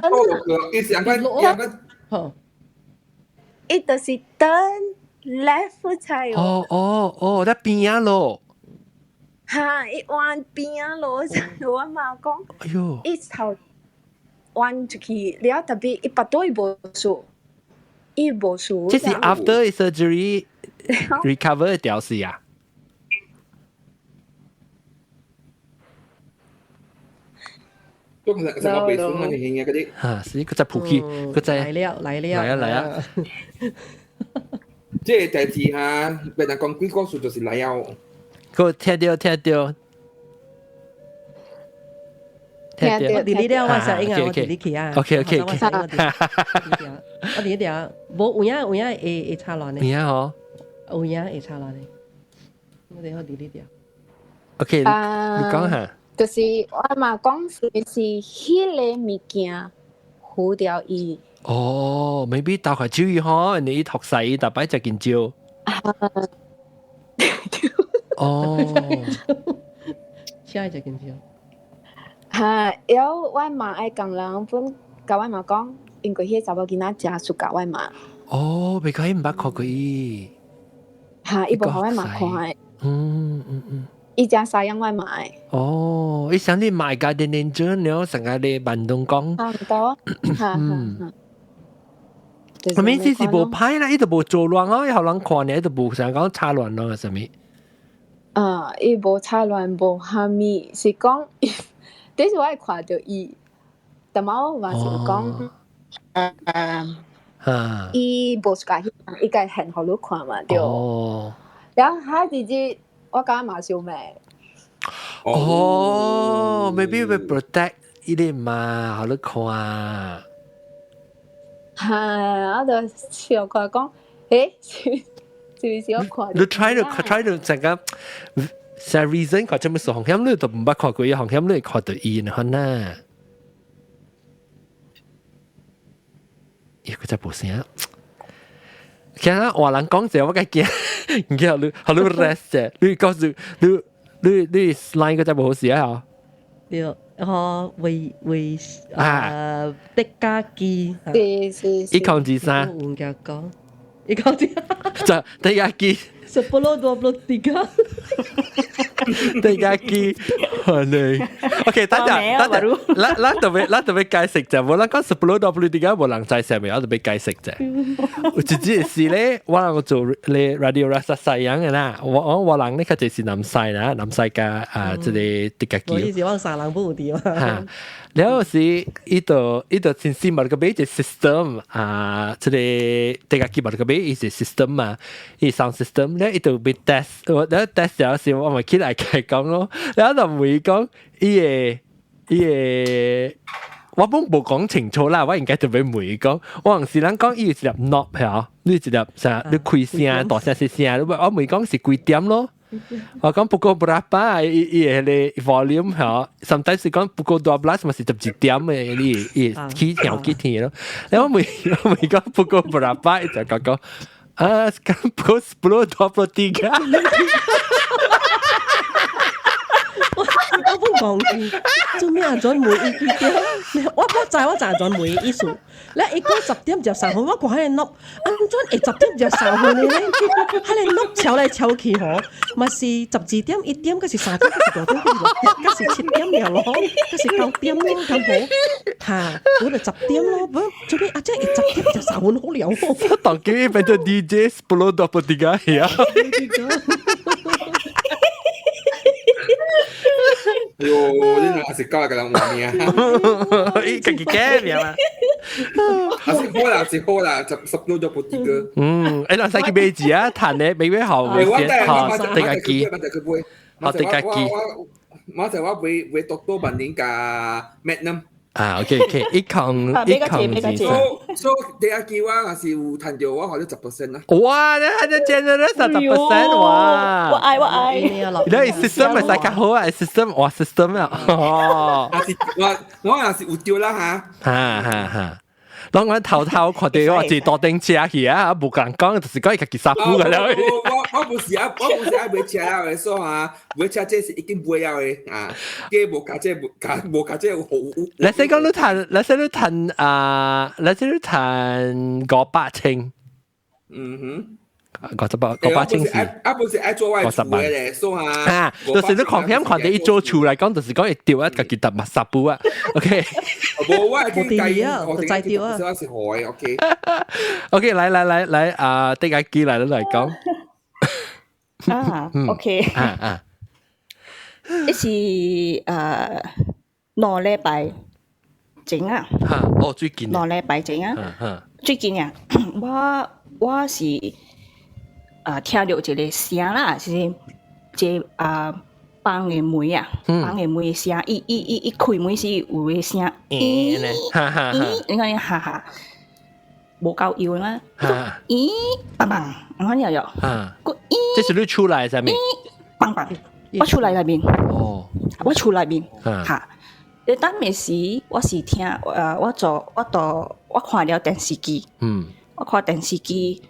伊是按怎？伊就是 turn left 才有。哦哦哦，在邊仔咯。哈！伊彎邊仔落，我嘛講，伊頭彎出去了，特別伊腹肚伊無事，伊無事。這是 after surgery recover 的條事啊？都可能成個鼻酸啊，型啊嗰啲。嚇！是佢只抱起，佢只來了來了來啊來啊！這個代誌哈，別人講鬼故事就是來了。個聽到聽到，聽到，我佇你了，我聲音啊，我佇你去啊。 OK OK OK，我佇你了，無有影有影會會插亂的。有影吼？有影會插亂的。我哋我佇你了。 OK，你講下。就是我嘛講是是彼個物件糊掉伊。哦，maybe 大概注意嗬，你讀細特擺食件蕉。哦，下一隻件蕉。哈，然後我媽愛共人本，共我媽講，因為彼個查某囡仔誠喜歡我媽。哦，袂過伊毋捌看過伊。哈，伊無予我媽看的。嗯嗯嗯。伊誠捎養我媽的。哦，伊想你買家己認真了，成個你萬東講。差毋多。哈哈。我意思是無歹啦，伊都無做亂哦，伊予人看呢，伊都無想講插亂咯，啥物。啊！伊無插亂，無蝦米，是講，但是我會看著伊，但嘛我嘛是有講，伊無喜歡，伊家現予你看嘛，對。哦。然後下一日我感覺嘛傷命。哦，maybe 會 protect 伊個嘛，予你看。哈！我就笑看講，欸？是毋是我看？你 try to try to 成個成 reason 看這麼數紅險，你都毋捌看過伊紅險，你看到伊呢？呐？伊個只無聲，其實話人講者我該驚，然之後你，予你 rest 者，你告訴你你你 line 個只無好事啊？對，吼為為啊的家機，是是一空二三，換句講。一空二就第一機。 Sepuluh dua puluh tiga。地家機，你 OK，等陣等陣，咱咱特別咱特別解釋啫，無咱講 10 23無人知啥物，我特別解釋啫。有一隻是咧，我人做咧 Radio Rasa Sayang 嘅啦，我人咧較濟是南西啦，南西加啊，這個地家機。我意思我三人不有啲嘛。了後是伊就先先嘛個買一個 system 啊，這個地家機嘛個買伊是 system 嘛，伊 sound system 咧伊就被 test，我咧 test 了時我咪起來佢講咯，然後就問講伊個。我本無講清楚啦，我應該就欲問伊講，我是人講伊有一粒 knob 嚇，你一粒啥？你開聲大聲細聲，我問講是幾點咯？我講 pukul berapa 伊伊個 volume 嚇，sometimes 是講 pukul 12 嘛是11點嘅，你伊起調幾天咯。然後我問講 pukul berapa，伊就講講啊，sekarang pukul 10.23。我本講句，做咩啊？準每一幾點？我知我知準每意思。你一個10點13分，我看彼個 knob，按怎會10點13分咧？彼個 knob 敲來敲去吼，嘛是12點1點，閣是3點，閣是5點，閣是6點，閣是7點了咯，閣是9點咯，敢無？哈，本來十點咯，不做咩啊？這會10點13分好了。當叫伊變做 DJ 10.23 呀。喲，你若是教個人換名，伊家己改名嘛。啊是好啦，是好啦，十十多就不幾個。嗯，欸，咱使去買字啊，趁咧買買好，好，地家機，好地家機。我就我買買多多萬年加 Magnum。啊，OK OK，一控一控二三。所以地家機我若是有趁著，我予你10% 啦。哇！你還得見到你10% 哇！我愛我愛。你 system 咪使較好啊，system 哇 system 啊，哦。我若是有對啦嚇。哈哈哈！當我偷偷看到我坐多頂車去啊，無共人講，就是講伊家己殺夫個啦。我不是啊買車啊的，所以啊買車這是已經買了的啊，加無加這無加無加這有好有。你先講你趁，你先你趁啊，你先你趁500千。嗯哼。 500,500千是。啊，不是愛做我厝的咧，所以啊。啊，就是你看險看到伊做厝來講，就是講會掉啊，家己搭嘛殺夫啊，OK。無我係去計啊，就知掉啊。我是好的，OK。 OK，來來來來，啊，地家機來來講。啊，OK。啊啊。這是2禮拜前啊。哈，哦，最近。2禮拜前啊。最近啊，我是。啊！聽到一個聲啦，是這啊房的門啊，房的門的聲，伊開門時有個聲，咦，咦，你看你哈哈，無夠油啦，咦，砰砰，你看有有，個咦，這是你厝內啥物？砰砰，我厝內內面，哦，我厝內面，哈，你當時我是聽，我做我到我看了電視機，我看電視機。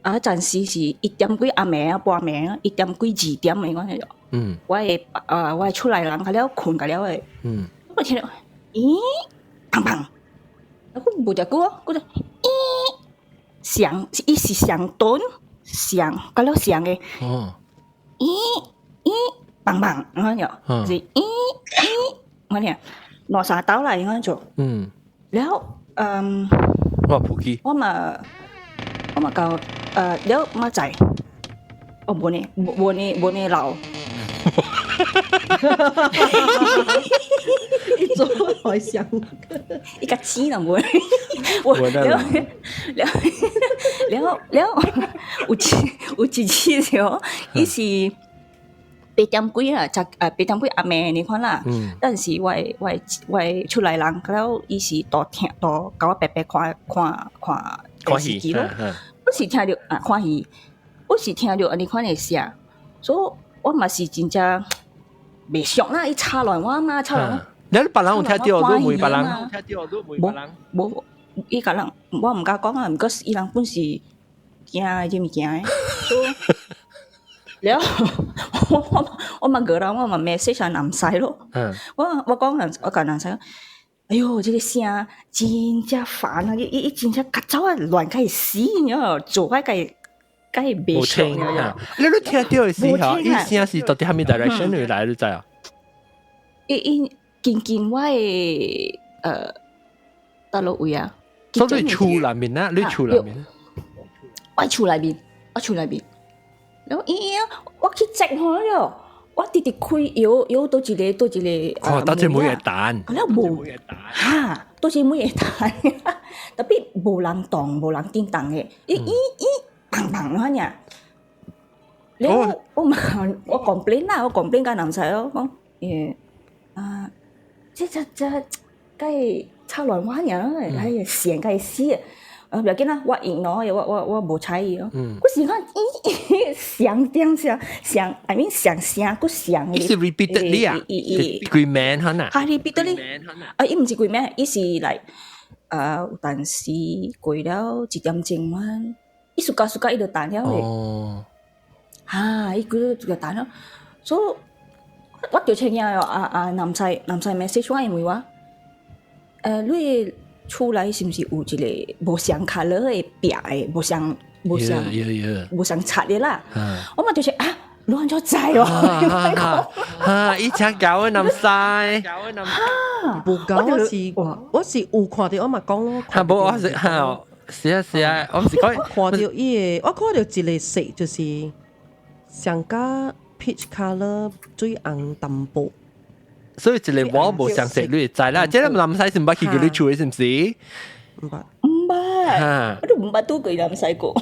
啊！陣時是1點幾暗暝啊，半暝啊，1點幾2點的我就。嗯。我的啊，我的厝內人較了睏較了的。嗯。我聽到，咦，砰砰，啊，我無遮久哦，我就咦，響，伊是上頓響，較了響的。哦。咦咦，砰砰，我就，是咦咦，我聽兩三兜來，我就。嗯。了，嗯。我普及。我嘛，我嘛到。了嘛在，哦，無呢，無呢，無呢老。一做海想，伊個錢都無。我了了了了，有一次是哦，伊是8點幾啊，十8點幾暗暝你看啦。但是我的厝內人，了伊是都聽都共我白白看看看電視機咯。我是聽著啊，看戲，我是聽著按呢款的聲，所以我嘛是真正袂熟啦，伊吵亂我嘛，吵亂我。你別人有聽著，你問別人。無無，伊共人，我毋敢講啊，毋過伊人本是驚這物件的，所以了我嘛過來，我嘛 message 南西咯。我講人，我共南西講，哎喲，這個聲真正煩啊！伊伊真正較早啊亂甲會死，你知無？做歹共伊梗係袂清啊！你都聽到的時候，伊聲是到底蝦米 direction 嚟來，你知啊？伊伊近近我的佗落位啊？所以你厝內面啊，你厝內面。我厝內面，我厝內面。然後伊我去 check 好了，我直直開搖搖佗一个佗一个。哦，佗一個門會彈。了無哈，佗一個門會彈，tapi 無人動，無人叮當的，伊伊伊砰砰安爾。了我嘛我 complain 啦，我 complain 共南西咯，講啊，這這這該吵亂我爾咯，哎呀，線該死啊！不要緊啦，我 ignore 我我我無睬伊咯。我是講咦，上點聲上，I mean 上聲閣上。伊是 repeatedly 啊？規暝可能。係 repeatedly。啊，伊毋是規暝，伊是來啊，有當時過了一點鐘阮，伊暑假暑假伊就彈了咧。哦。哈，伊幾就彈了，所以我就聽見啊啊南西南西 message 我，因為我，你厝內是毋是有一個無相 colour 的壁的，無相無相無相漆的啦？我嘛就是啊，你按怎知哦？哈，伊請教的南西。哈，無教我是我是有看著我嘛講咯。哈，無我是哈，是啊是啊，我毋是講看著伊的，我看著一個色就是上加 peach colour 水紅淡薄。所以一個我無相色，你會知啦。這個南西是毋捌去過你厝的，是毋是？毋捌，毋捌，我都毋捌拄過南西過。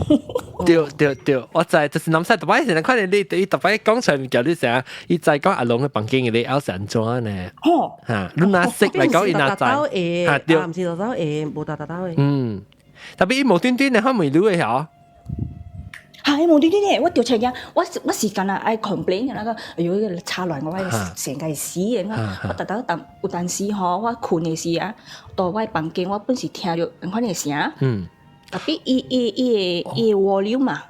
對對對，我知，就是南西逐擺時陣看見你，伊逐擺講出來物件，你成伊知講阿龍的房間嘅你後是按怎呢？嚇，你若識來講，伊若知。嚇對，毋是豆豆會，無豆豆豆會。嗯，tapi 伊無端端的，可問你的嚇。係無端端的，我著聽見，我我是干焦愛 complain 那個，哎喲，吵亂我成個死的，我逐逐當有當時吼，我睏的時啊，到我房間，我本是聽著按款的聲，tapi 伊伊伊的伊的 volume 嘛，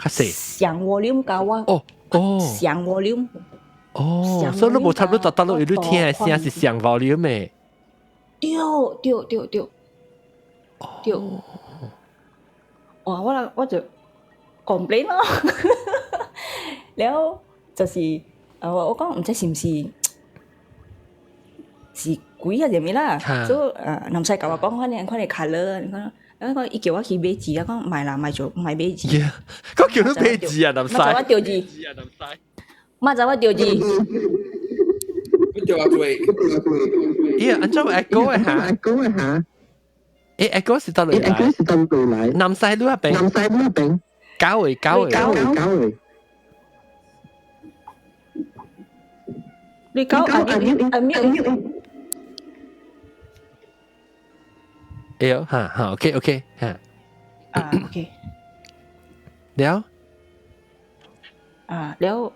較細，上 volume 共我，哦哦，上 volume，哦，所以你無差不多逐逐落你聽的聲是上 volume 的，對對對對，對，哇！我我就 complain 咯，了就是我講毋知是毋是是鬼啊啥物啦，所以南西共我講款呢款的 colour，你講，然後伊叫我去買字，我講莫啦，莫做莫買字。佢叫你買字啊，南西。莫知我著字，莫知我著字。叫我做。咦，按怎 echo 的嚇？echo 的嚇。誒，echo 是佗落來？echo 是佗落來？南西你那邊？南西你那邊？搞位搞位搞位搞位。你搞阿你阿你。哎喲，哈哈，OK OK，哈。啊，OK。了。啊，了，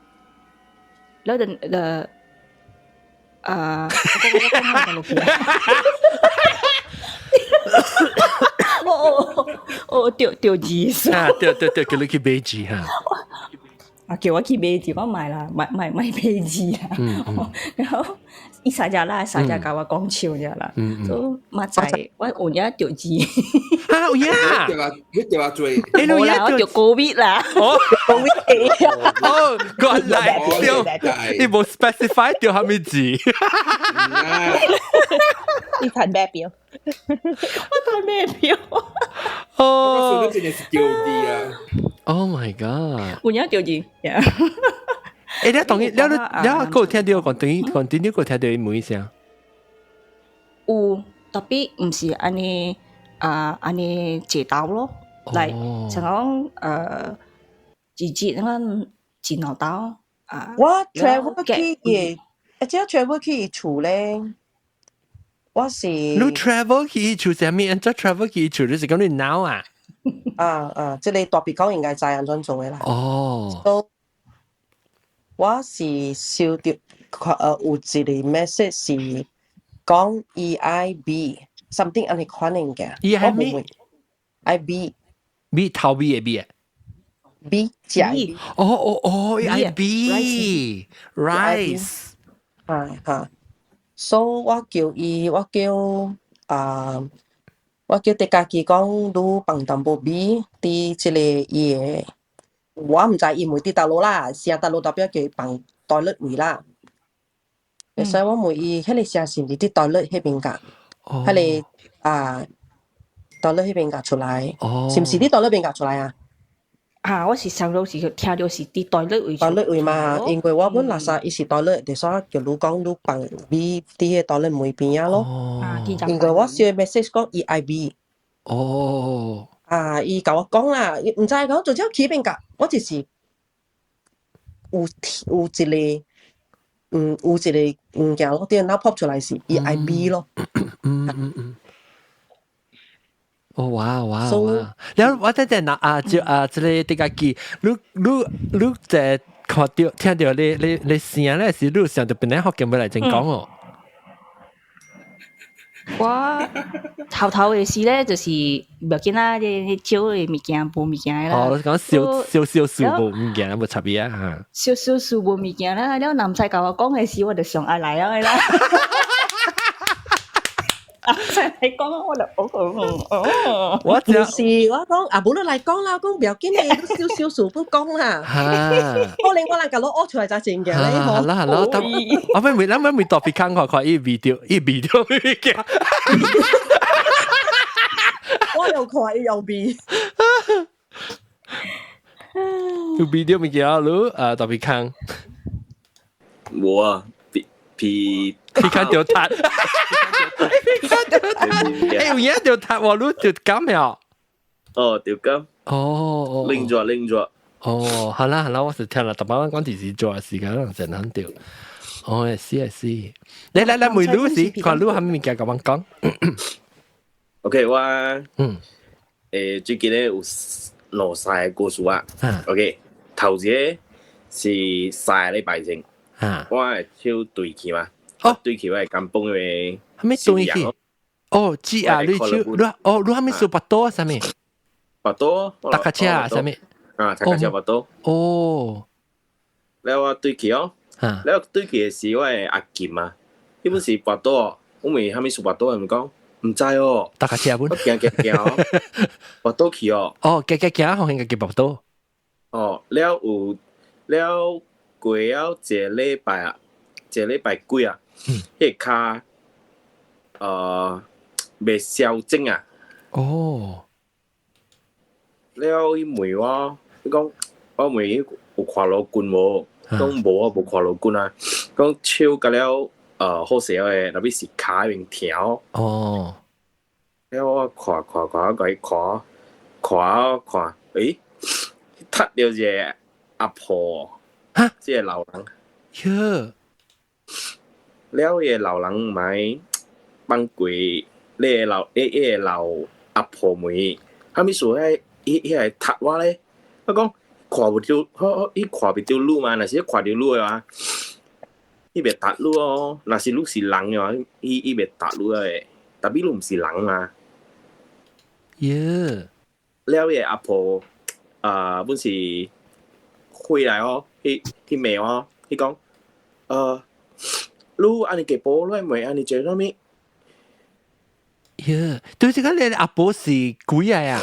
了就啊，我我講落去。哦哦，著著字。啊，對對對，叫你去買字哈。啊，叫我去買字，我買啦，買買買買字啦。然後伊三只啦，三只共我講笑爾啦。所以嘛知我有影著字。啊，有影。你著啊做。無啦，我著 Covid 啦。哦，Covid 哦，原來對，伊無 specify 著啥物字。你睇咩表？我睇咩表？哦，我真係是著字啊！ Oh my god！有影著字。欸，你當然，你你閣有聽著講，等於講，等於閣有聽著伊問聲。有，tapi 毋是按呢啊，按呢齊鬥咯，來，像講一日咱一兩鬥啊。我 travel 去伊，而且 travel 去伊厝咧，我是。你 travel 去伊厝啥物？按怎 travel 去伊厝？你是講你腦啊？啊啊！這個大鼻講應該知按怎做的啦。哦。 So, 我是收著，有一個 message 是講 E I B something 按呢款的物件。 E I B。 I B。 B 頭尾的 B 啊？B 食的。哦哦哦，E I B rice。啊哈。所以我叫伊，我叫啊。我叫啲家己講，你放淡薄味，佇這個伊的，我毋知伊問佇佗落啦，聲佗落代表叫伊放 toilet 位啦。所以我問伊，彼個聲是毋是佇 toilet 彼邊㗎？彼個啊，toilet 彼邊共出來，是毋是佇 toilet 邊共出來啊？啊，我是上路是聽到是佇 toilet 位。 toilet 位嘛，因為我本垃圾伊是 toilet，就所以叫你講你放味佇彼個 toilet 門邊仔咯。因為我收 message 講伊愛味。啊，伊共我講啦，伊毋知講做啥起邊共，我就是有一個有一個物件咯，電腦 pop 出來是伊愛味咯。嗯嗯嗯。哦哇哇哇！了我等陣啊就啊，這個啲個記，你在看到聽到你聲咧，是你想到本來福建話來真講哦。我頭頭的時咧，就是無要緊啦，你少的物件無物件啦。哦，講少少少數無物件，無差別啊嚇。少少數無物件啦，了男仔共我講的時，我就上愛來啊啦。啊！真係講我就哦哦哦，我就是我講啊，無你來講啦，講不要緊的，你少少數不講啦。可能我人共你學出來才真嘅咧。好啦好啦，我咪咪，咱咪特別看看看伊 video，伊 video 物件。我又看伊又味。有 video 物件你啊特別看。無啊，皮皮皮看著踢。欸，有影著踢喎，你著感了？哦，著感。哦，拎咗拎咗。哦，好啦好啦，我是聽啦，特別我講電視做時間人成很掉。哦，是啊是。來來來，問你是，看你啥物物件共阮講。 OK，我最近咧有兩三個故事啊。OK，頭一個是3個禮拜前，我的手斷去嘛。哦，斷去我的肩膀的。啥物斷去？哦，知啊，你手你哦，你啥物事跋倒啥物？跋倒。踏跤車啊，啥物？啊，踏跤車跋倒。哦。了我斷去哦。了斷去的時，我的阿金啊，彼本是跋倒，我問啥物事跋倒，伊咪講毋知哦。踏跤車本。我行行行哦，跋倒去哦。哦，行行行，予人家己跋倒。哦，了有了過了一個禮拜啊，一個禮拜幾啊，彼個跤袂消腫啊。哦。了伊問我，伊講我問伊有看羅棍無？講無啊，無看羅棍啊。講手甲了好勢的，特別是跤彼邊疼。哦。了我看看看，我共伊看看看，欸，踢著一個阿婆，哈，這個老人。喲。了彼個老人買放過你個老，彼個老阿婆問，啥物事彼彼個踢我咧？我講看袂著，我伊看袂著你嘛？若是看著你的話，伊袂踢你哦。若是你是人的話，伊袂踢你的。特別你毋是人嘛。耶！了，彼個阿婆啊，本是回來哦，去罵我，伊講，你按呢計步，你問按呢做啥物？耶！對，這個你阿婆是幾個啊？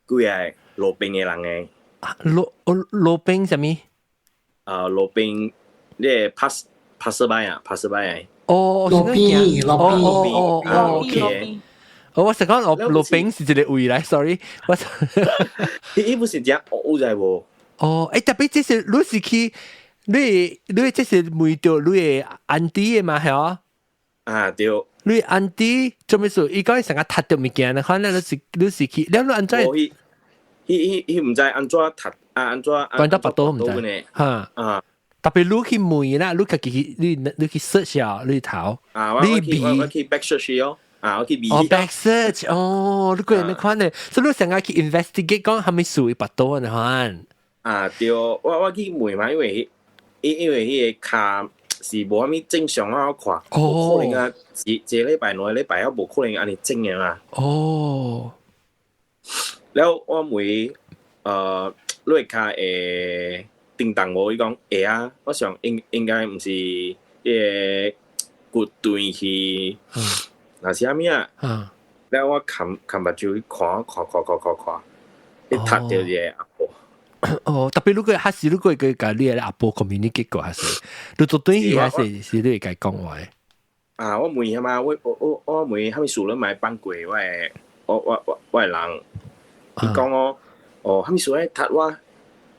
幾個路邊的人的。路邊啥物？啊，路邊你個 passerby 啊，passerby。哦，路邊，路邊，哦哦哦，OK。哦，我是講路邊是一個位來，sorry，我。伊不是講有在無？哦，欸，特別這是你是去，你這是問著你的 auntie 的嘛，係啊？啊，對。你 auntie 做咩事？伊講伊成日踢著物件，可能你是去，你按怎？伊伊伊毋知按怎踢啊？按怎？關到跋倒毋知。哈。啊。特別你去問啦，你家己去，你去 search 下你頭。啊，我去 back search 哦。啊，我去味。哦，back search，哦，你個人款呢？所以你成日去 investigate 講啥物事伊跋倒呢款。啊，對，我去問嘛，因為彼個跤是無啥物正常啊，我看，無可能啊，一個禮拜2個禮拜，我無可能按呢整的嘛。哦。了我問，你的跤會叮當無？伊講會啊，我想應該毋是彼個骨斷去，若是啥物啊？了我冚冚目睭看看看看看看，伊踢著一个阿婆。哦，特別如果還是如果佢共你的阿婆 communicate 過，還是你做對伊還是是你會共講話？啊，我問伊嘛，我問啥物事你嘛放過我的我的人，伊講我哦，啥物事愛踢我？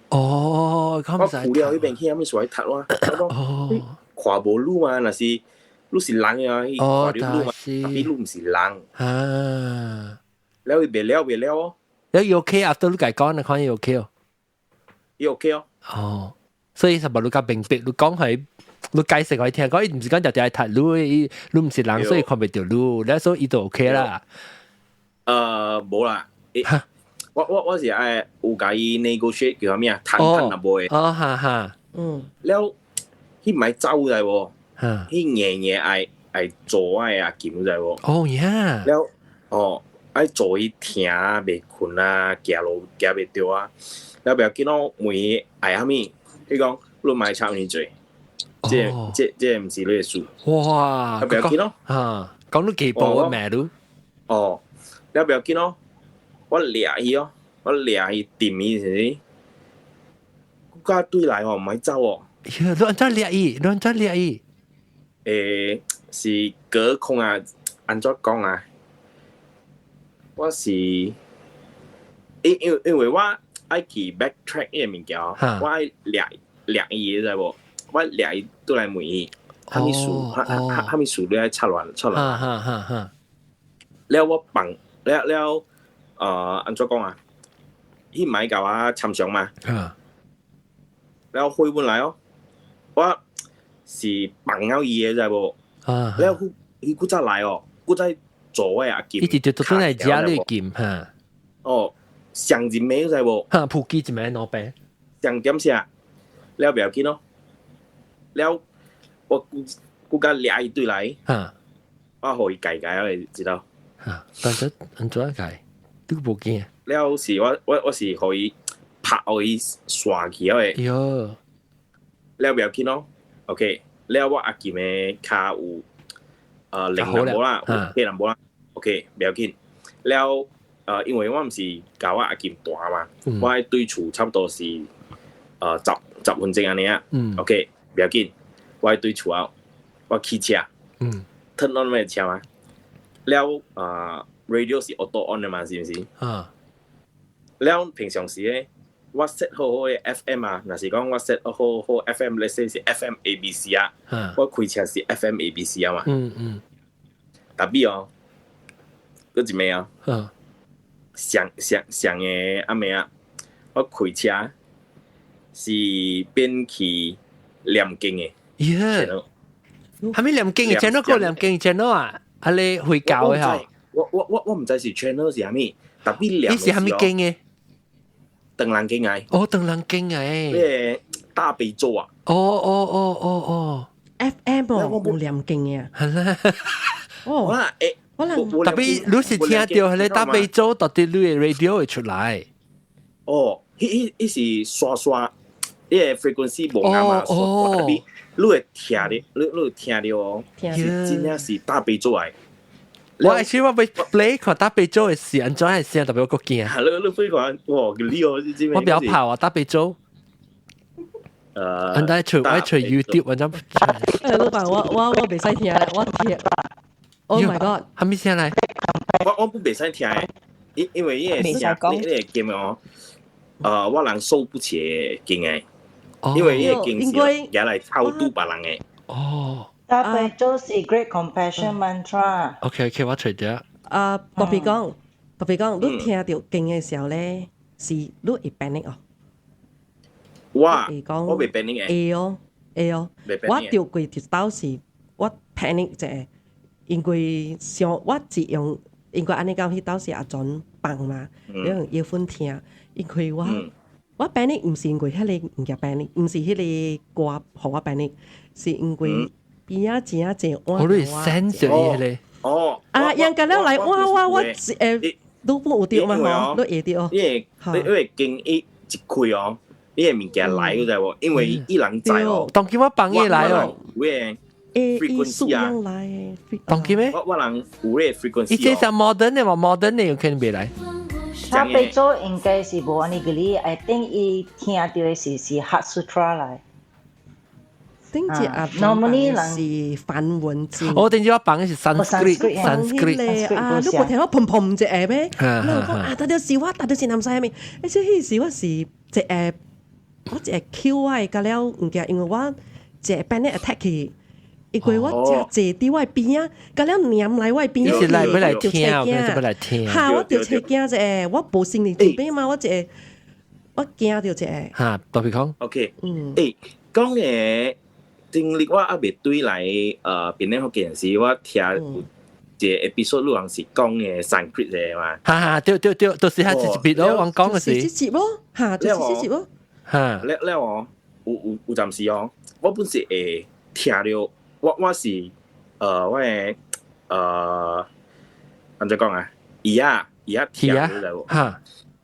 哦，我苦了彼邊去啥物事愛踢我？我講哦，看無你嘛，若是你是人啊，伊看著你嘛，特別你毋是人。啊，了伊袂了袂了哦。了伊 OK 啊，都你共講，你看伊 OK 哦。伊 OK 哦。哦，所以是無你較明白，你講係你解釋予伊聽，講伊毋是講定定愛踢你，你毋是人，所以看袂著你，了所以伊就 OK 啦。無啦，我是愛有共伊 negotiate 叫啥物啊？談談若無哦，哈哈，了，彼擺走來無？彼硬硬愛愛做我的阿琴知無？哦呀，了，哦，愛做伊聽袂睏啊，行路行袂著啊。了袂要緊咯，問伊愛啥物？伊講你莫插爾濟，這毋是你的事。哇！袂要緊咯，啊，講你幾步我罵你。哦，了袂要緊咯，我掠伊哦，我掠伊掂伊是毋是？國家對來哦，毋愛走哦。你按怎掠伊？你按怎掠伊？是隔空啊，按怎講啊？我是因為我愛去 backtrack 伊個物件，我愛掠掠伊，知無？我掠伊倒來問伊，啥物事？啥物事你愛插亂插亂？哈哈哈哈！了我放了了，按怎講啊？彼擺共我參詳嘛？了回本來哦，我是放了伊的，知無？了佢伊閣再來哦，閣再做我阿金。伊直接就轉來食你金哈。哦，上一暝知無？哈，普及一暝兩遍。上點啥？了袂要緊咯。了，我閣閣掠伊對來。我予伊解解，我知道。哈，但是按怎解？你無驚？了是我是予伊拍予伊刷去個。喲。了袂要緊咯。OK，了我阿金的跤有零淡薄啦，有八淡薄啦。OK，袂要緊。了因為我毋是共我阿金蹛嘛，我愛對厝差不多是10分鐘按呢啊。OK，袂要緊，我愛對厝後，我騎車，turn on 我的車嘛。了radio 是 auto on 的嘛，是毋是？啊。了平常時咧，我 set 好好的 FM 啊，若是講我 set 好好 FM，let's say 是 FM ABC 啊，我開車是 FM ABC 啊嘛。特別哦，閣一暝哦，上上上個暗暝啊，我開車是變去念經的。耶！啥物念經的 channel 個念經 channel 啊？啊你回教的吼？我毋知是 channel 是啥物，特別念。你是啥物經的？唐人經來。哦，唐人經來。那個大悲咒啊。哦哦哦哦哦。 FM 哦，有念經的。係啦。哦。可能特別你是聽到彼个大悲咒，到底你的 radio 會出來。哦，彼彼是刷刷，彼个 frequency 無仝嘛，特別你會聽著，你會聽著哦，是真正是大悲咒來。我其實我欲 play 看大悲咒的是按怎的聲，特別我閣驚。你 play 看，哇，你哦，我不要跑啊，大悲咒。按怎揣我揣 YouTube，按怎？老闆，我袂使聽，我聽。Oh my god！啥物聲來？我不袂使聽的，因為伊个聲，你個經哦，我人受不起經的，因為伊個經是拿來超度別人的。哦。大悲咒是 Great Compassion Mantra。 OK OK，我揣著。啊，特別講，特別講，你聽著經的時候咧，是你會 panic 哦。我我袂 panic 的。會哦，會哦。我著過一道是，我 panic 一下，因為想我是用，因為按呢講，彼道是阿陣放嘛，你用 earphone 聽，因為我 panic 毋是因為彼个物件 panic，毋是彼个歌予我 panic，是因為邊仔真啊濟我你 sense 著伊彼个。哦。啊，人家了來，我你本有著嘛吼，你會著哦。因為經伊一開哦，你的物件來，你知無？因為伊人知哦。當今我放伊來哦。有的伊 frequency 啊，來，當機咩？我人有咧 frequency。伊這是 modern 的嘛？modern 的有可能袂來。大悲咒應該是無按呢個哩，I think 伊聽著的是 Heart Sutra 來。頂節啊，normally 人是梵文字。我頂次我放的是 Sanskrit，Sanskrit 啊，你無聽我砰砰一下咩？你講啊，到底是我，到底是南西咩？而且彼時我是一個，我一個 Q 我的甲了物件，因為我一個 panic attack 去。因為我誠坐佇我邊仔，甲了黏來我邊仔，你是來欲來聽，我是欲來聽。哈，我就揣驚一個，我無心理準備嘛，我一個，我驚著一個。哈，大皮講。 OK，講嘅經歷我猶未對來，檳城福建時，我聽有一個 episode 路人是講嘅 Sanskrit 嘅嘛。哈哈，對對對，就是彼一集咯，我講嘅是。這集咯，哈，就是這集咯。哈，了了哦，有陣時哦，我本是會聽著。我是我的按怎講啊？耳仔耳仔聽著來無？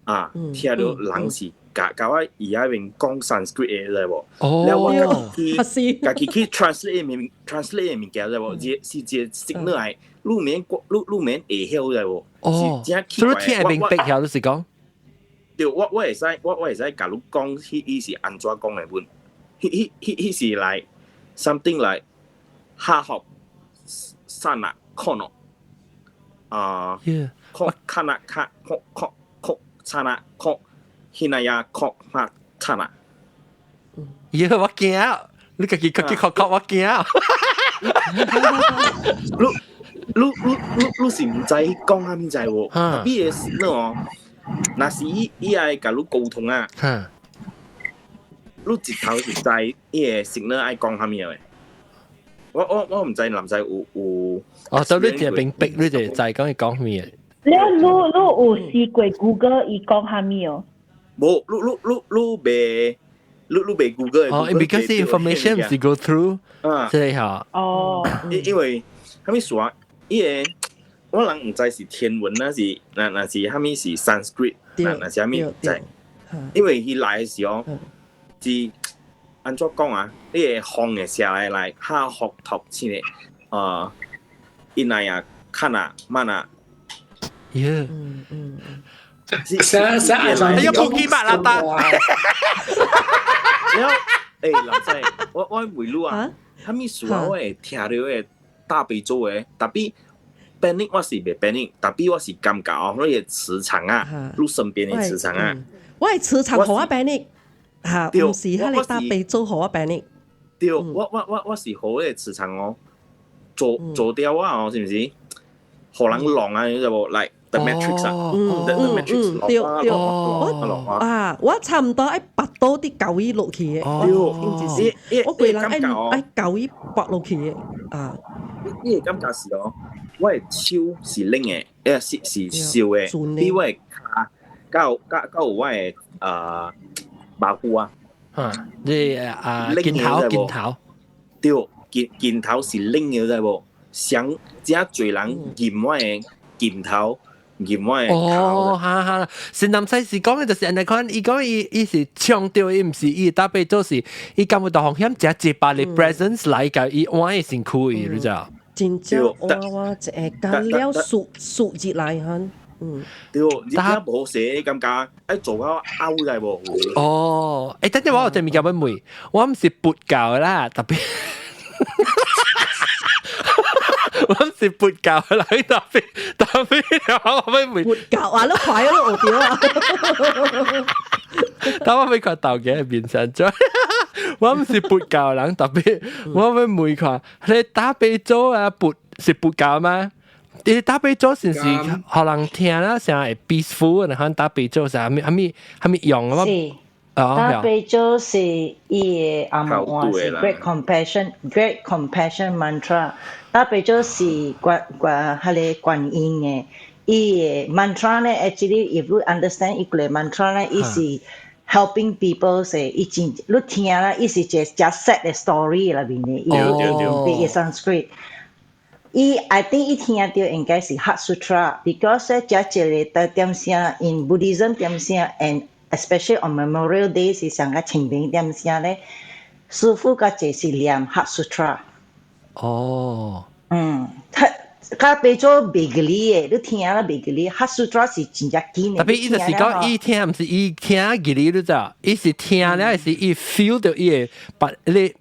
啊，聽著人是共我耳仔面講 Sanskrit 的來無？了我家己去 translate 的物件來無？是一個 signal 來，你免會曉來無？哦，是真奇怪。所以聽會明白曉，就是講。對，我會使共你講，彼伊是按怎講的本？彼是來 something like 哈學薩那可諾啊，可卡那卡可可可薩那可希那亞可哈薩那。耶！我驚，你家己家己確確我驚。你是毋知講啥物知無？彼個是喏，若是伊愛共你溝通啊，你一頭是知伊個是喏愛講啥物的。我毋知男仔有。哦，所以你就明白，你就知講伊講咩。你有試過 Google 伊講啥物哦？無，你袂 Google。哦，because information 毋是 go through，啊，這個嚇。哦。因為啥物事啊？伊個我人毋知是天文那是那是啥物是 Sanskrit，那是啥物知？因為伊來的時候是按怎講啊？你個風會寫來哈福托起個啊，伊那呀看啊慢啊。耶。啥啥哎呀，不記得啦，達。了，老細，我問你啊，啥物事啊？我會聽著個大悲咒的，tapi panic 我是袂 panic，tapi 我是感覺哦，那個磁場啊，你身邊的磁場啊。我的磁場予我 panic，嚇，毋是彼个大悲咒予我 panic。對，我是予彼个磁場哦，做掉我哦，是毋是？予人弄啊，你知無？來 The Matrix 啊，The Matrix。對對，我啊，我差毋多愛拔刀佇共伊落去的，對，我規人愛共伊拔落去的啊。你的感覺是哦，我的手是冷的，是燒的，比我的跤，佮有我的目睭啊，你啊鏡頭鏡頭，對，鏡頭是冷的，知無？上遮濟人驗我的鏡頭。驗我的哦，哈哈，新南西是講的就是按呢款，伊講伊是強調伊毋是伊大悲咒是，伊感覺到風險誠濟百的 presence 來共伊換的身軀伊，你知道？真正我一個甲了數數字來哈，嗯。對，你聽無勢，感覺愛做到嘔來無？哦，等陣我有隻物件欲問，我毋是佛教啦，特別。我毋是佛教啦，特別我欲問佛教啊，你快啊，你學著啊！等我欲看頭家面相怎，我毋是佛教人，特別我欲問看，你大悲咒啊，佛是佛教嗎？你大悲咒是毋是予人聽啦，啥會 peaceful，然後大悲咒啥物啥物啥物用啊？是。大悲咒是伊的紅毛話是 Great Compassion Great Compassion Mantra。大悲咒是關彼个觀音的，伊的 mantra 咧，actually if you understand 伊個 mantra 咧，伊是 helping people 說，伊真你聽啦，伊是一個誠 sad 的 story 內面的，伊伊 Sanskrit。伊 I think 伊聽著應該是 Heart Sutra，because 咧，這一個點聲 in Buddhism 點聲 and especially on Memorial Day 是上個清明點聲咧，師傅較濟是念 Heart Sutra。哦。嗯，較變做袂記哩的，你聽啦袂記哩，Heart Sutra 是真正緊的。 Tapi 伊就是講，伊聽毋是伊聽記哩，你知？伊是聽了，是伊 feel 到伊會把你，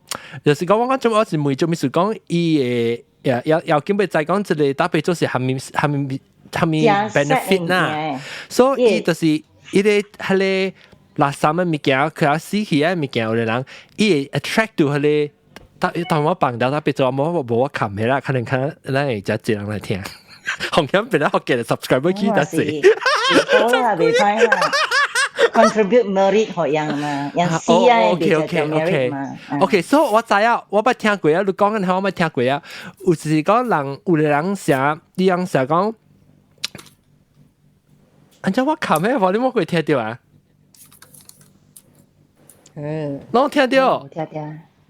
就是講我講做我是問做咩事講伊會，要要緊欲知講這個大悲咒是蝦米蝦米蝦米 benefit 啦，所以伊就是伊個彼個垃圾的物件，佢也死去的物件，有個人伊會 attract 到彼個。但但我放掉，特別做我無我冚起啦，可能看咱會遮濟人來聽。紅險變咗學嘅 subscriber 去得濟。好啦，袂歹啦。contribute merit 予人嘛，人死啊， OK OK OK OK，所以我知影，我捌聽過啊，你講緊我捌聽過啊。有時講人有個人寫，你人寫講，按照我冚咩話，你冇過聽到啊？嗯，攏聽到？無聽到。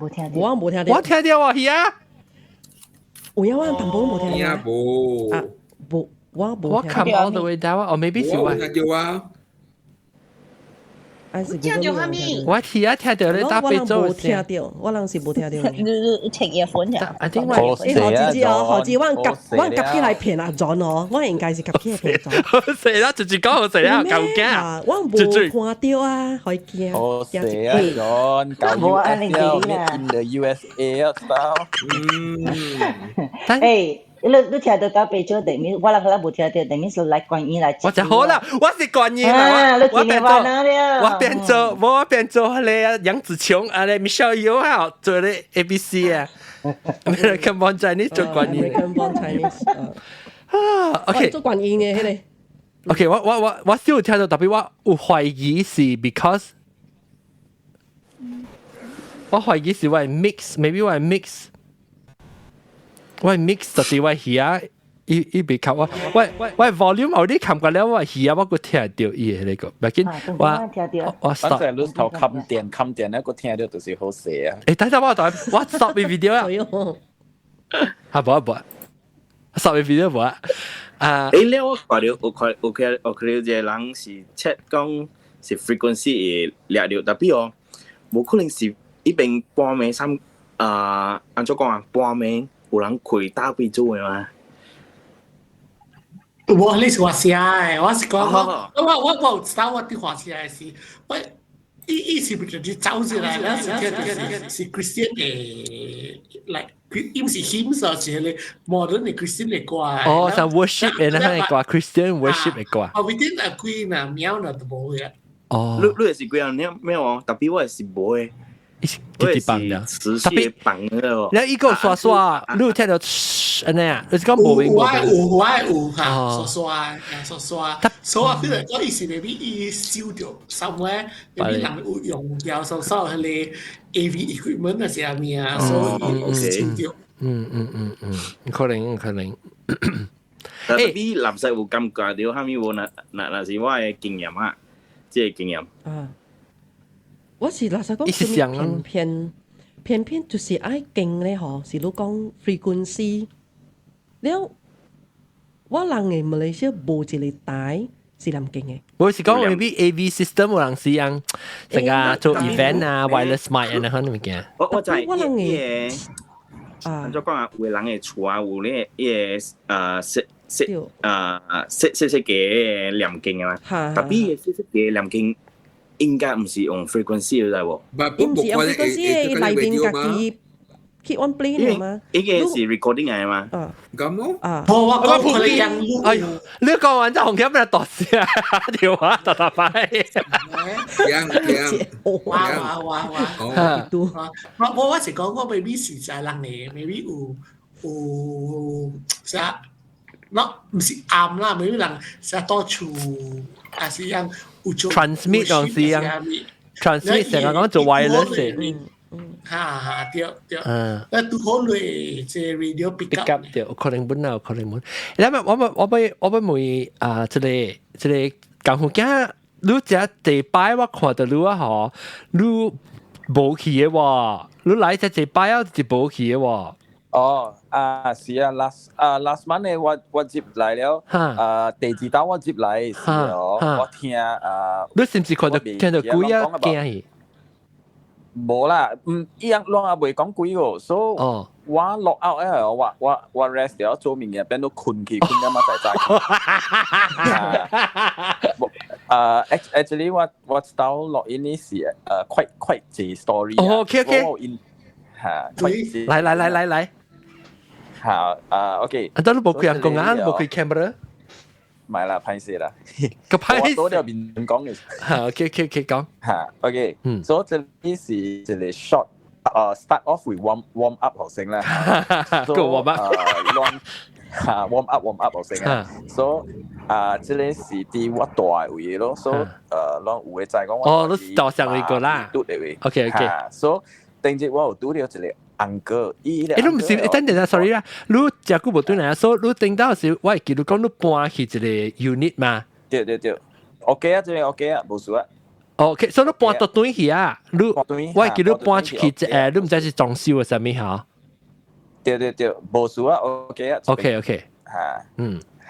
無聽到，我無聽到，我聽到啊，係啊，有影我淡薄無聽到，無啊，無我無，我 come all the way down，哦，maybe 是我聽到啊，聽到蝦米？我聽啊聽到你打悲咒無聽到，我人是無聽到。你你聽 earphone 呀？ I think 我何止哦，何止我夾我夾起來騙阿 John 哦，我應該是夾起來騙 John。死啦！直接講好死啦，夠驚。我無看到啊，可以驚。好死啊，John！舊 US made in the USA 啊，style。嗯。誒。你你聽到大悲咒等於我人可能無聽到，等於是來觀音來。我就好啦，我是觀音啦，我變做我變做我變做彼個楊紫瓊啊，咧 Michelle Yeoh 啊，做咧 A B C 啊，American Born Chinese 做觀音。 American Born Chinese 啊，OK 做觀音的彼個。 OK，我我我我少聽到，特別我有懷疑是 because 我懷疑是我 mix，maybe 我 mix。我 mix 就是我耳伊伊袂冚我，我我 volume 有啲冚過了，我耳我閣聽到伊的那個，袂緊，我我 stop。反正你頭冚電冚電咧，閣聽到就是好勢啊。欸，等陣我等我 stop 個 video 啊。啊，無啊無，stop 個 video 無啊。啊，欸，了我看到有看有看有看到一個人是 check 講是 frequency 會掠著，tapi 哦，無可能是一邊半暝三啊，按怎講啊，半暝。有人開大悲咒的嗎？我你是話寫的，我是講我我我我有知道我佇話寫的是，我伊伊是不是就走出來，咱是聽是是 Christian 的，like 伊毋是 hymns 是彼个 modern 的 Christian 的歌。哦，像 worship 的那個歌，Christian worship 的歌。哦，within 啊幾若秒若都無嘅。哦，你你是幾樣秒秒哦？tapi 我是無的。直直放的，持續放的哦。你一個刷刷，你有聽到按呢啊？你是講無明有啊有啊有哈，刷刷刷刷。所以佢講伊是 maybe 伊收著 somewhere，maybe 人有用掉，所所有彼个 AV equipment 啊是啥物啊，所以伊收著。嗯嗯嗯嗯，可能可能。 Tapi 垃圾有感覺著蝦米無？若若若是我的經驗啊，這個經驗。啊。我是老實講，偏偏偏偏就是愛勁咧吼，是你講 frequency 了，我人的馬來西亞無一個台是南勁的。我是講 maybe AV system 有人是用，成個做 event 啊，wireless mic 啊，那款物件。我我知，我人的啊，按怎講啊？有的人的厝啊，有咧伊个設設設設設個念經的嘛，tapi 設設個念經。應該毋是用 frequency 的無？伊毋是用 frequency 的，內面家己 keep on playing 嘛。應該是 recording 來的嘛？啊，咁咯。啊，我我講可能哎呦，你講完之後，紅險咪大聲電話打打擺。驚驚，哇哇哇哇！我我我是講我 maybe 是在人的，maybe 有有啥，喏，毋是暗啦，maybe 人啥到厝，還是樣。 transmit 嗰時啊，transmit 成日講做 wireless 嘅，哈哈對對，嗯，那拄好來這 radio pick up 對，有可能本啊，有可能本。你咪我咪我咪我咪問啊，這個這個港府囝，你這第擺我看到你啊嗬，你無去的喎，你來這一擺啊，就無去的喎。哦，啊是啊，last 啊 last month 咧，我我接來了，啊第二單我接來是哦，我聽啊，你是毋是看到聽到鬼啊驚去？無啦，伊樣攏也袂講幾個，所以我 log out 咧，我 rest 了做物件變到困去，困到嘛才早起。Actually 我到 log in 呢是quite 濟 story。哦，OK。嚇，quite 來來來來來。嚇，啊，OK。啊，等你無開人講啊，無開 camera。唔係啦，歹勢啦。個歹我多了面講嘅。嚇，OK 講。嚇，OK。所以這裡是一個 short，start off with warm up 學先啦。個 warm up。嚇，warm up 學先啊。所以啊，這個是佇我蹛的位咯，所以攏有的知講我。哦，你蹛上一個啦。拄的位。 OK。所以頂日我有拄著一個 uncle，伊欸，你毋是，等陣啊，sorry 啦，你誠久無轉來啊，所以你頂到時我會記你講你搬去一個 unit 嘛？對對對，OK 啊，這個 OK 啊，無事啊。 OK，所以你搬到轉去啊？你我會記你搬出去，你毋知是裝修的啥物吼？對對對，無事啊，OK 啊。 OK。嚇，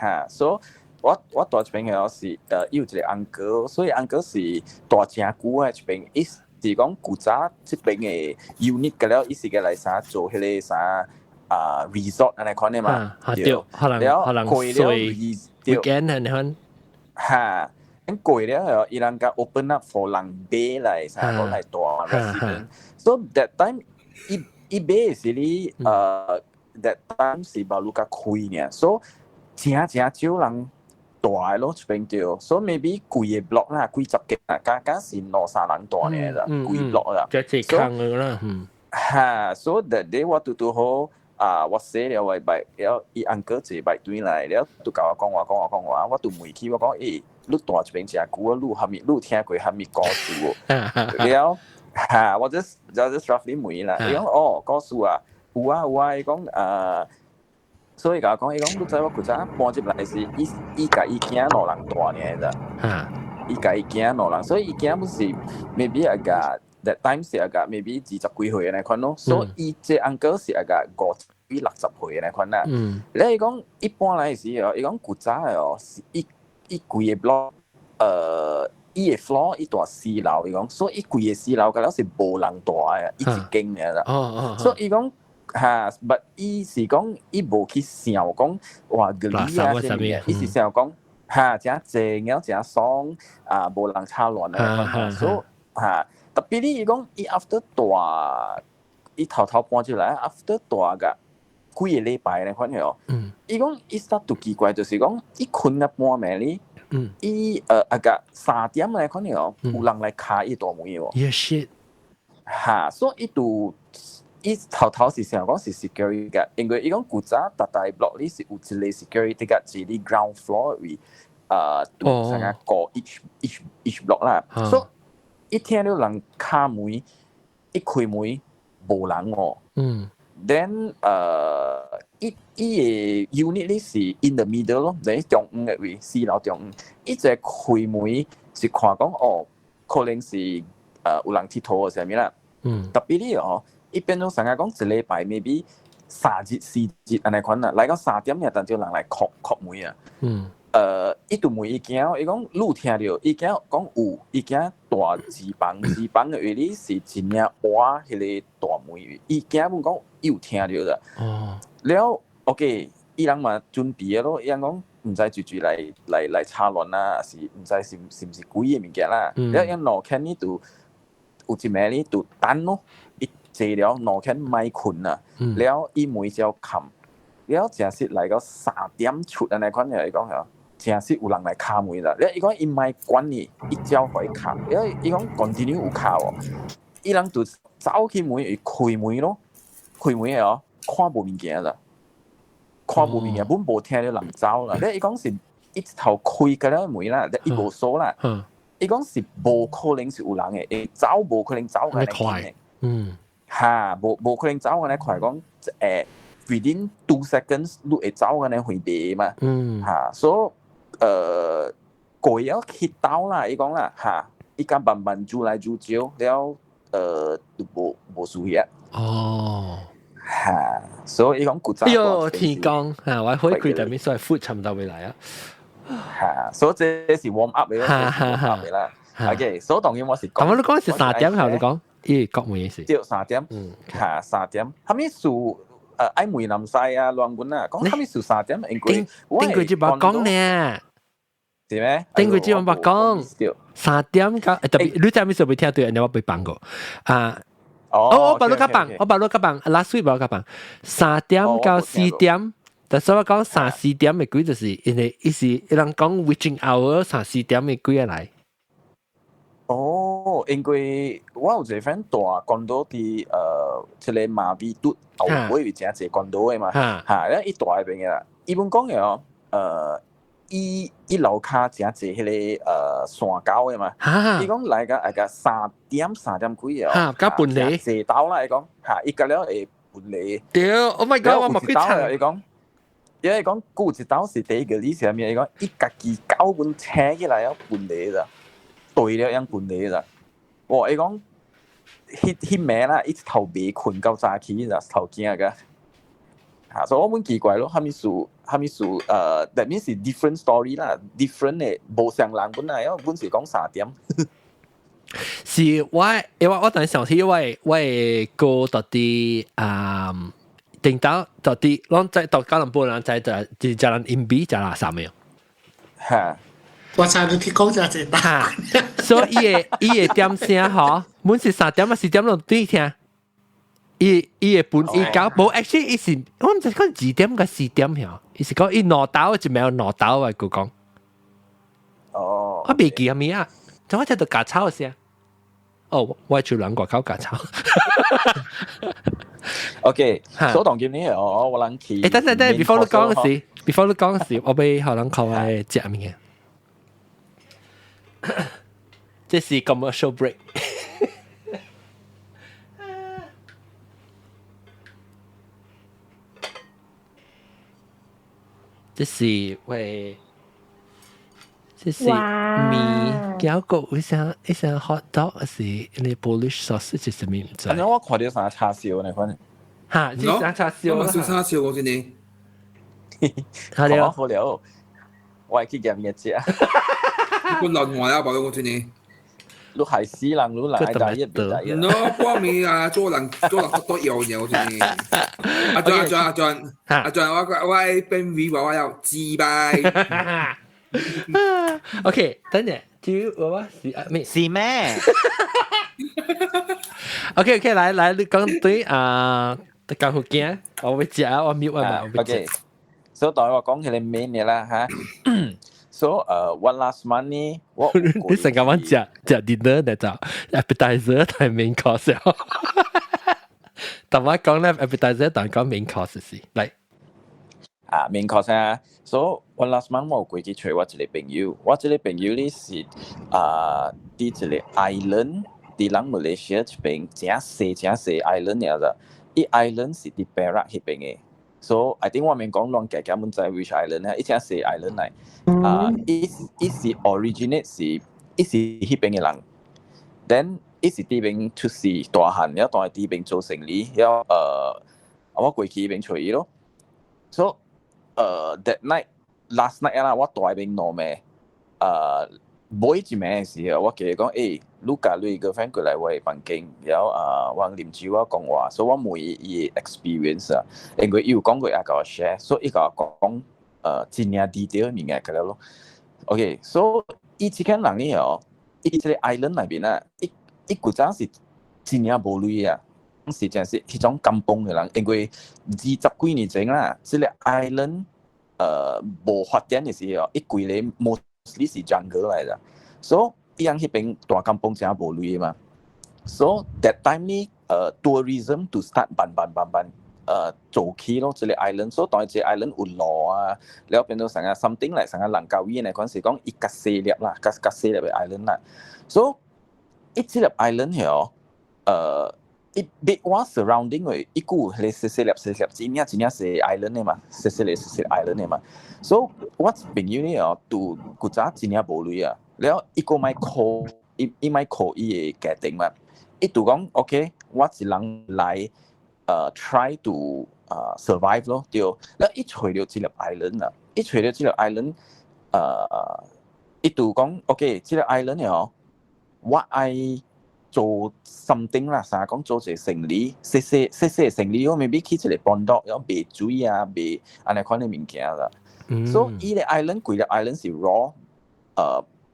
嚇，所以我蹛這邊嘅是有一個 uncle，所以 uncle 是蹛誠久的這邊，伊是講古早這邊的 unit 個了，伊是個來啥做彼个啥啊 resort 按呢款的嘛。對，可能可能睡 weekend 按呢款。嚇，咁過了伊人共 open up for 人買來啥講來蹛 resident。So that time 伊伊買是你that time 是無愈較開爾，所以誠誠少人蹛咯，這邊對，所以 maybe 規个 block 啦，幾十間啦，敢敢是兩三人蹛爾啦，規 block 啦。即係空的啦，嗯。嚇，所以 that day 我拄拄好啊，我洗了我 bike，了伊 uncle 坐 bike 轉來，了就共我講話講話講話，我就問起我講，欸，你蹛這邊誠久啊，你有啥物？你有聽過啥物故事無？了嚇，我 just roughly 問啦，伊講哦，故事啊，有啊有啊，伊講啊。所以共我講，伊講你知我古早搬入來時，伊伊共伊囝兩人蹛爾咋？伊共伊囝兩人，所以伊囝本是 maybe 啊個 that time 是啊個 maybe 20幾歲按呢款咯，所以伊這 uncle 是啊個50幾60歲按呢款啦。你伊講一般來時哦，伊講古早的哦，是伊伊規个 block，伊个 floor 伊蹛四樓，伊講，所以伊規个四樓個了是無人蹛的，伊一間爾啦。所以伊講。嚇，but 伊是講伊無去想講哇個理啊啥物，伊是想講嚇誠靜了誠爽啊，無人吵亂啊，所以嚇特別你伊講伊 after 蹛，伊頭頭搬入來 after 蹛個幾個禮拜咧，反正哦，伊講伊 start 就奇怪，就是講伊睏到半暝哩，伊啊個3點咧，可能哦，有人來敲伊大門喎。 Yeah shit。嚇，所以伊就伊頭頭是想講是 security guard，因為伊講古早逐大 block 裡是有一個 security guard 是佇 ground floor 位，啥個過 each block 啦。所以一聽到人敲門，一開門無人哦。Then 伊伊个 unit 裡是 in the middle 咯，佇中央的位，四樓中央。伊一個開門是看講哦，可能是有人𨑨迌啥物啦。特別你哦，伊變做成日講一禮拜 maybe 3日4日按呢款啦，來到3點爾，但就人來敲敲門啊。伊就問伊囝，伊講你有聽著，伊囝講有，伊驚大字房，字房的位裡是真正倚彼個大門位，伊囝阮講伊有聽著啦。了，OK，伊人嘛準備咯，伊人講毋知住住來來來吵亂啊，是毋知是是毋是鬼的物件啦。了，𪜶兩間呢就有一暝呢就等咯，伊坐了兩間莫睏啊，了伊門才冚，了誠實來到3點出按呢款來講吼。誠實有人來敲門啦，了伊講伊莫管伊，伊照予伊敲，了伊講 continue 有敲哦，伊人就走去門伊開門咯，開門的哦，看無物件啦，看無物件，阮無聽著人走啦，了伊講是一頭開個了門啦，伊無鎖啦，伊講是無可能是有人的，會走無可能走按呢快的，哈，無無可能走按呢快，講within 2 seconds 你會走按呢遠袂嘛，哈，所以過了去到啦，伊講啦，哈，伊敢慢慢愈來愈少，了就無無事去啊。哈，所以伊講古早。哎喲，天公啊，我開開但面所以 food 尋到未來啊。哈，所以這是 warm up 的，warm up 的啦。OK，所以當然我是講。咁你講是3點後，你講，伊國門是。對，三點，嚇三點，後尾數愛梅南西啊，亂本啊，講後尾數三點，因為頂過就冇講呢。是咩？頂過就冇講。3點到，特別你知咩時候未聽對？你我被放過啊。哦，我把你甲放，我把你甲放，last week 把我甲放。3點到4點，但是我講三四點嘅鬼就是因為伊是伊人講 witching hour 三四點嘅鬼來。哦，因為我有一個 friend 住 condo 佇這個馬尾嘟後尾有誠濟 condo 的嘛，嚇，了伊住彼邊的啦，伊本講的哦，伊伊樓跤誠濟彼個山狗的嘛，伊講來個愛個三點三點幾哦，嚇，甲分離，濟兜啦，伊講嚇，伊甲了會分離。對，Oh my god，我冇去查。伊講，因為講古一兜是第一個理是啥物？伊講伊家己狗本請起來了分離啦。對了，樣分離啦。哇！伊講，彼彼暝啦，伊一頭未睏到早起啦，頭驚個。嚇，所以我本奇怪咯，啥物事，啥物事？That means 是 different story 啦，different 的，無相人本來，本是講三點。是我，因為我等想起我哥到底啊，頂到到底，攏在到吉隆坡人在在就叫人硬幣食垃圾沒有？嚇！我差你去講這個。嚇！所以伊個點聲嗬，本是3點啊4點攏對聽。伊伊個本伊搞無，actually 伊是我毋知講2點甲四點曉，伊是講伊兩兜一暝兩兜啊，佢講。哦。我袂記啥物啊，就我聽到咬草聲。哦，我厝人外口咬草。 OK，所以當今呢，我人去。欸，等等等，before 你講時，before 你講時，我欲予人看我食物件。這是 commercial break。這是喂，這是麵餃個一聲一聲 hot dog 是你 Polish sausage 是啥物毋知？安尼我看著啥叉燒呢？反正嚇，這是啥叉燒？我嘛叉燒我真的。好了好了，我會去驗嘢食。我老換了，保我真的。你害死人，你來大一別大一。喏，半暝啊，做人做人多要嘅，我真的。阿俊阿俊阿俊阿俊，我我變 V 我要自拜。 OK，等陣，就我是啊咩？是咩？OK OK，來來，你講對啊，講福建，我會食，我 mute 啊嘛，我 OK，所以當我講起個 main 嘅啦嚇。So 我 last month 呢，我你成日揾食食 dinner 嚟就 appetizer 同 main course 但我講咧 appetizer 但講 main course 是嚟。啊，main course 啊，所以我 last month 我有過去揣我一個朋友，我這個朋友呢是啊，佇一個 island，佇人馬來西亞這邊誠細誠細 island 爾咋，伊 island 是佇 Perak 彼邊的。So I think 我免講攏家家滿知 which island 啊，伊誠細 island 來，啊，伊伊是 originate 是伊是彼邊的人，then 伊是佇邊出世大漢，了當佇邊做生意，了我過去彼邊揣伊咯。So that night last night 啦，我蹛彼邊兩暝，尾一暝的時候，我記得講，欸，你共你 girlfriend 過來我的房間，然後啊，我啉酒我講話，所以我問伊伊的 experience 啊，因為伊有講過也共我 share，所以伊共我講真正 detail 物件個了咯。OK，所以伊這間人呢哦，伊這個 island 內面啊，伊伊古早是真正無鐳啊，是真是彼種甘榜的人，因為20幾年前啦，這個 island 無發展的時候，伊規个 mostly 是 jungle 來的，所以伊人彼邊大甘榜誠無鐳嘛。So that time 呢，tourism to start 慢慢慢慢做起咯，這個 island，所以當這個 island 有路啊，了變做成個 something 來成個蘭卡威呢款是講伊較細粒啦，較較細粒的 island 啦。所以伊這粒 island 嗬，伊別我 surrounding 的伊閣有彼個細細粒細細粒，真正真正細 island 的嘛，細細粒細細 island 的嘛。所以我朋友呢哦，拄古早真正無鐳啊，了伊閣莫靠伊伊莫靠伊的家庭嘛，伊就講 OK，我一人來try to survive 咯，對。了伊揣著這粒 island 啦，伊揣著這粒 island，伊就講 OK，這個 island 哦，我愛。做 something 啦，啥講做一個生意，細細細細生意，我 maybe 起一個 pondok，然後賣水啊，賣按呢款的物件啦。所以伊個 island 規個 island 是 raw，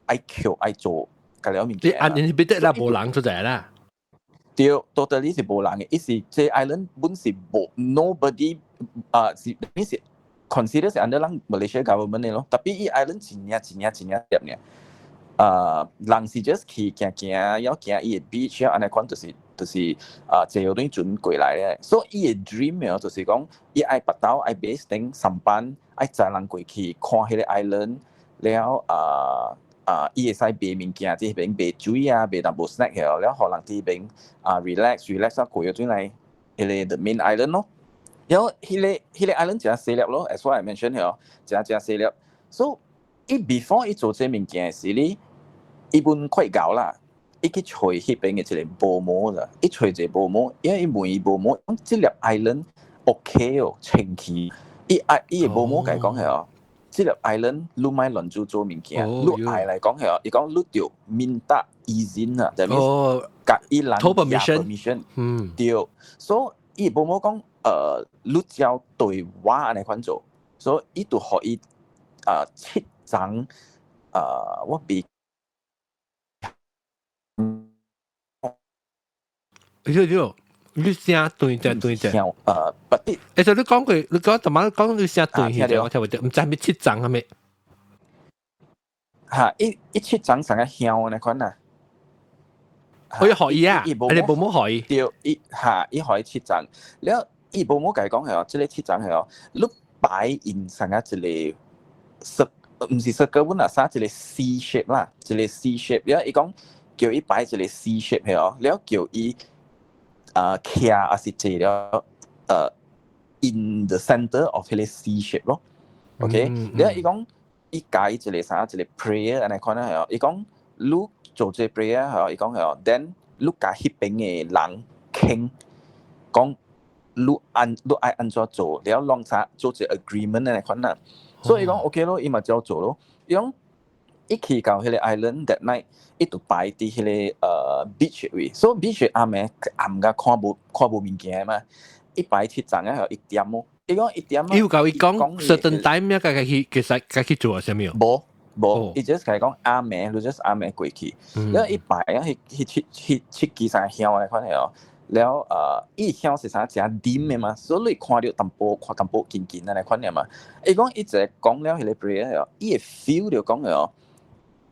愛捡愛做個了物件。你按你別得啦，無人出嚟啦。對，totally 是無人嘅，伊是這 island 本是無 nobody 啊，是你是 consider 是 under 咱 Malaysia government 嘅咯，tapi 伊 island 真正真正真正掂呢。人是 just 去行行，要行伊個 beach 按呢款就是啊，坐遊輪船過來咧。所以伊個 dream 就是講，伊愛拔刀愛 base 頂上班，愛載人過去看彼個 island，了啊啊，伊會使賣物件，佇彼邊賣水啊，賣淡薄 snack 了，了予人佇彼邊啊 relax relax 啊，過咗轉來彼個 the main island 咯。然後彼個 island 誠細粒咯，as what I mentioned 了，誠誠細粒。So 伊 before 伊做這物件時咧，伊本快𠢕啦，伊去揣彼邊的一個保姆啦，伊揣一個保姆，因為伊問伊保姆，這粒 island OK 哦，清氣。伊愛伊的保姆共伊講係哦，這粒 island 你莫亂做做物件，你愛來講係哦，伊講你著 minta izin 啊，就係共伊人 permission，對，所以伊保姆講，你照對我按呢款做，所以伊就予伊七層，我袂。對對，你聲斷隻斷隻。不啲。其實你講句，你講頭晚講你聲斷去，我聽唔到，毋知係咪七層係咪？嚇！一七層成個香那款啊。可以學伊啊！你保姆學伊。對，伊嚇，伊予伊七層，了伊保姆共伊講係哦，這個七層係哦，你擺 in 成個一個色，毋是 circle 本啊，啥一個 C shape 啦，一個 C shape，了伊講叫伊擺一個 C shape 係哦，了叫伊徛抑是坐了in the center of 彼個 C shape 咯，OK，了伊講伊教伊一個啥一個 prayer 按呢款係哦，伊講你做這個 prayer 係哦，伊講係哦，then 你共彼邊的人傾講你按你愛按怎做，了攏啥做一個 agreement 按呢款啊，所以伊講 OK 咯，伊嘛照做咯，伊講伊去到彼個 island that night，伊就擺佇彼個beach 位，所以 beach 暗暝暗甲看無看無物件嘛，伊擺七層啊，一點哦，伊講一點伊有共伊講 certain time 咩？共去其實共去做啥物？無無，伊 just 共伊講暗暝，你 just 暗暝過去，了伊擺啊，彼彼七七七支三香來款哦，了伊香是啥誠 dim 的嘛，所以你看著淡薄看淡薄近近按呢款的嘛。伊講伊一個講了彼個 prayer 哦，伊會 feel 著講哦，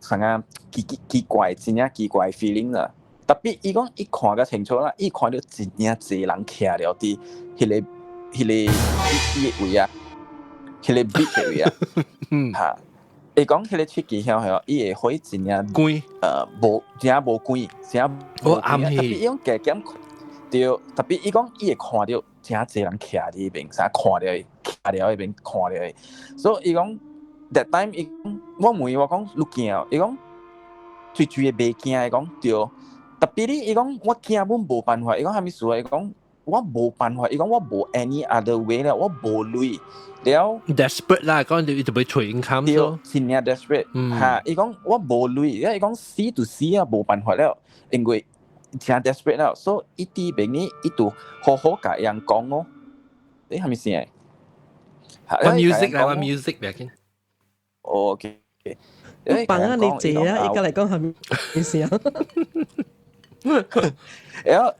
啥個奇奇奇怪，真正奇怪 feeling 啦。Tapi 伊講伊看較清楚啦，伊看著真正濟人徛了佇彼個伊個位啊，彼個 beach 位啊，嚇。伊講彼個七支香係伊會火真正光，無真正無光，真正無暗去。Tapi 伊講加減對，tapi 伊講伊會看著真濟人徛佇彼邊，啥看著伊，徛佇彼邊看著伊。所以伊講，that time 伊講，我問伊我講你驚？伊講最最的袂驚，伊講對。Tapi 你伊講我驚阮無辦法，伊講啥物事啊？伊講我無辦法，伊講我無 any other way 了，我無鐳了。 desperate 啦，講你就欲揣 income 對，真正 desperate 嚇。伊講我無鐳，因為伊講死就死啊，無辦法了，因為真 desperate 了，所以伊佇邊呢，伊就好好共人講哦。你係咪先？我 music 啦，我 music 別緊。 OK。扮啊，你坐啊，而家嚟講係咩事啊？然後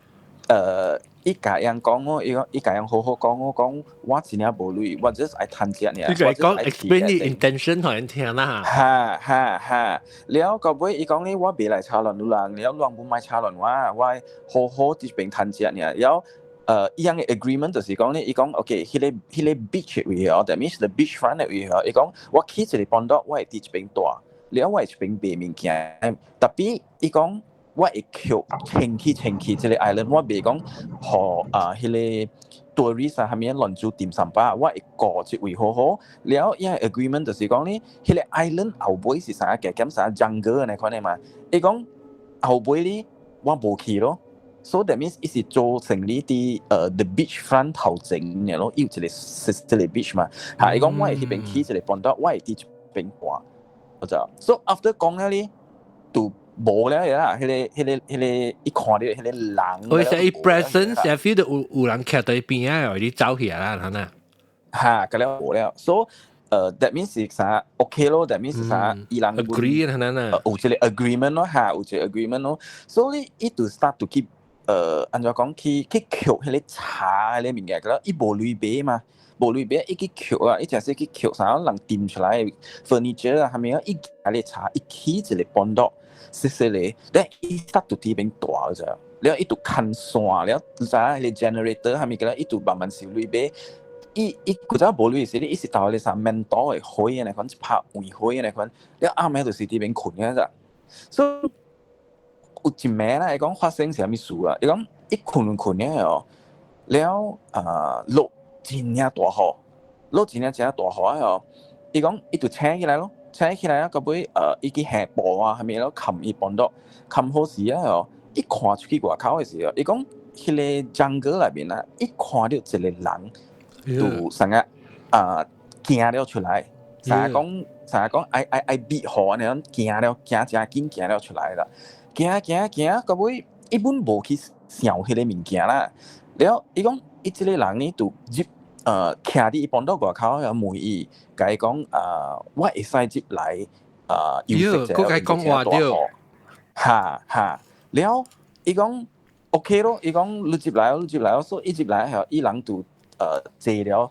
伊共人講我，伊講伊共人好好講我講，我真正無鐳，我 just 愛趁食爾。你共伊講 explain 你 intention 予人聽啦。哈哈哈！了到尾伊講呢，我袂來吵亂你人，了人毋莫吵亂我，我好好佇邊趁食爾。了伊樣的 agreement 就是講呢，伊講 OK，彼個 beach 位哦，that means the beach front 的位哦，伊講我起一個 pondok，我會佇這邊住，了我會這邊賣物件，tapi 伊講。我會扣清去清去這個 island，我袂講予啊彼個 tourist 啊，啥物亂做點三百，我會顧這位好好。了，伊個 agreement 就是講呢，彼個 island 後尾是啥加減啥 jungle 按呢款的嘛。伊講後尾呢，我無去咯。So that means 伊是做生意佇the beach front 頭前爾咯，伊有一個一個 beach 嘛。嚇，伊講我會彼邊起一個 pondok，我會佇這邊看。我就 so after 講了呢，就無了啦，彼個伊看到彼個人。我是伊 presence feel 到有人徛佇邊仔，你走起來啦，係咪？哈，個了無了，所以that means 是啥？OK 咯，that means 是啥？伊人 agree 係咪啊？有一個 agreement 咯，哈，有一個 agreement 咯，所以伊就 start to keep 按怎講去抾彼個柴彼個物件，個伊無鐳買嘛，無鐳買，伊去抾啊，伊誠是去抾啥人掂出來 furniture 啊，啥物啊，伊舉個柴，伊起一個 pondok，細細個，咧伊 start to 佇邊大咗，了伊就牽線，了知影彼個 generator 啥物個，伊就慢慢收鐳買。伊古早無鐳時，伊是投彼個啥面刀的火按呢款，拍黃火按呢款，了暗暝就是佇邊睏個咋。所以有一暝啦，伊講發生啥物事啊？伊講伊睏睏了哦，了啊落真正大雨，落真正真大雨哦。伊講伊就醒起來咯，醒起來啊，到尾伊去下步啊，啥物咯，冚伊 pondok，冚好時啊哦，伊看出去外口的時候，伊講彼個 jungle 內面啊，伊看到一個人。就啥個啊行了出來，啥個講愛避雨按呢行了行誠緊行了出來啦，行行行，到尾伊本無去想彼個物件啦。了伊講伊這個人呢，就入徛佇伊 pondok 外口，問伊，共伊講啊，我會使入來啊，休息者，閣共伊講話對。哈哈，了伊講 OK 咯，伊講你入來，你入來，所以伊入來後，伊人就坐了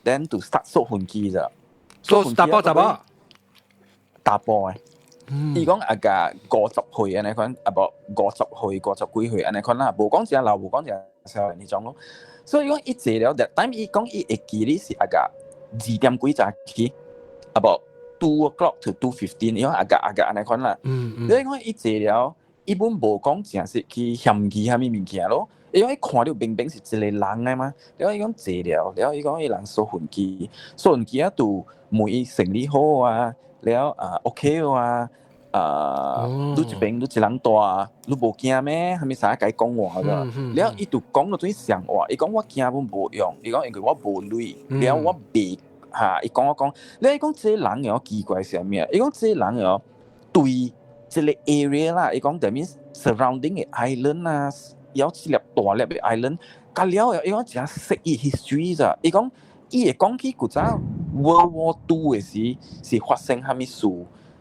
，then 就 start 縮飛機咋，做查埔查某，查埔的。伊講啊個50歲按呢款，啊無50歲、50幾歲按呢款啦，無講誠老，無講誠少年彼種咯。所以講伊坐了，that time 伊講伊會記得是啊個2點幾早起，啊無 2 o'clock to 2:15，伊講啊個啊個按呢款啦。你講伊坐了，伊本無講誠實去嫌疑啥物物件咯。伊講伊看到明明是一個人來嘛，了伊講坐了，了伊講伊人鎖魂機，鎖魂機啊，就問伊生理好啊，了啊 OK 啊，啊，你這邊你一人蹛啊，你無驚咩？啥物啥共伊講話個，了伊就講了陣上話，伊講我驚阮無用，伊講因為我無鐳，了我袂哈，伊講我講，了伊講這個人哦奇怪是啥物啊？伊講這個人哦對這個 area 啦，伊講 that means surrounding 的 island 啊。有一粒大粒的 island，甲了伊講誠識伊 history 咋？伊講伊會講起古早 World War Two 的時是發生啥物事，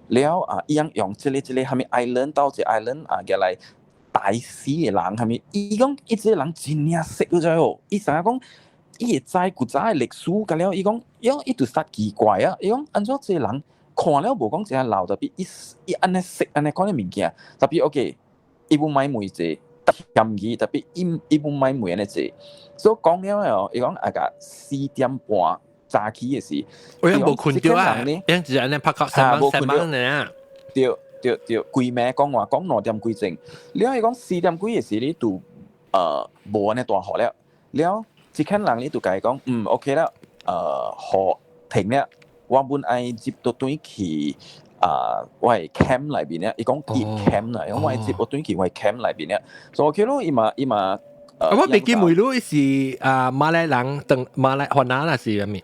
了啊，伊樣用這個啥物 island 到這個 island 啊，過來大死的人啥物？伊講伊這個人真正識你知無？伊知影講伊會知古早的歷史，甲了伊講，伊講伊就煞奇怪啊！伊講按怎這個人看了無講誠老，特別伊伊按呢識按呢款的物件，特別 OK，伊無買問者。嫌疑特別伊伊無買問按呢濟，所以講了哦，伊講啊個4點半早起的時，我樣無睏著啊，樣只按呢拍到三蚊三蚊呢。對對對，規暝講話講2點幾鐘，了伊講四點幾的時，你就無按呢大雨了，了這間人你就共伊講，嗯 OK 了，雨停了，我本愛入倒轉去。啊，我的 camp 內面咧，伊講伊 camp 啦，因為我接我轉去我 camp 內面咧，所以 OK 咯，伊嘛伊嘛，我袂記問你是啊馬來人定馬來雲南啦是啥物？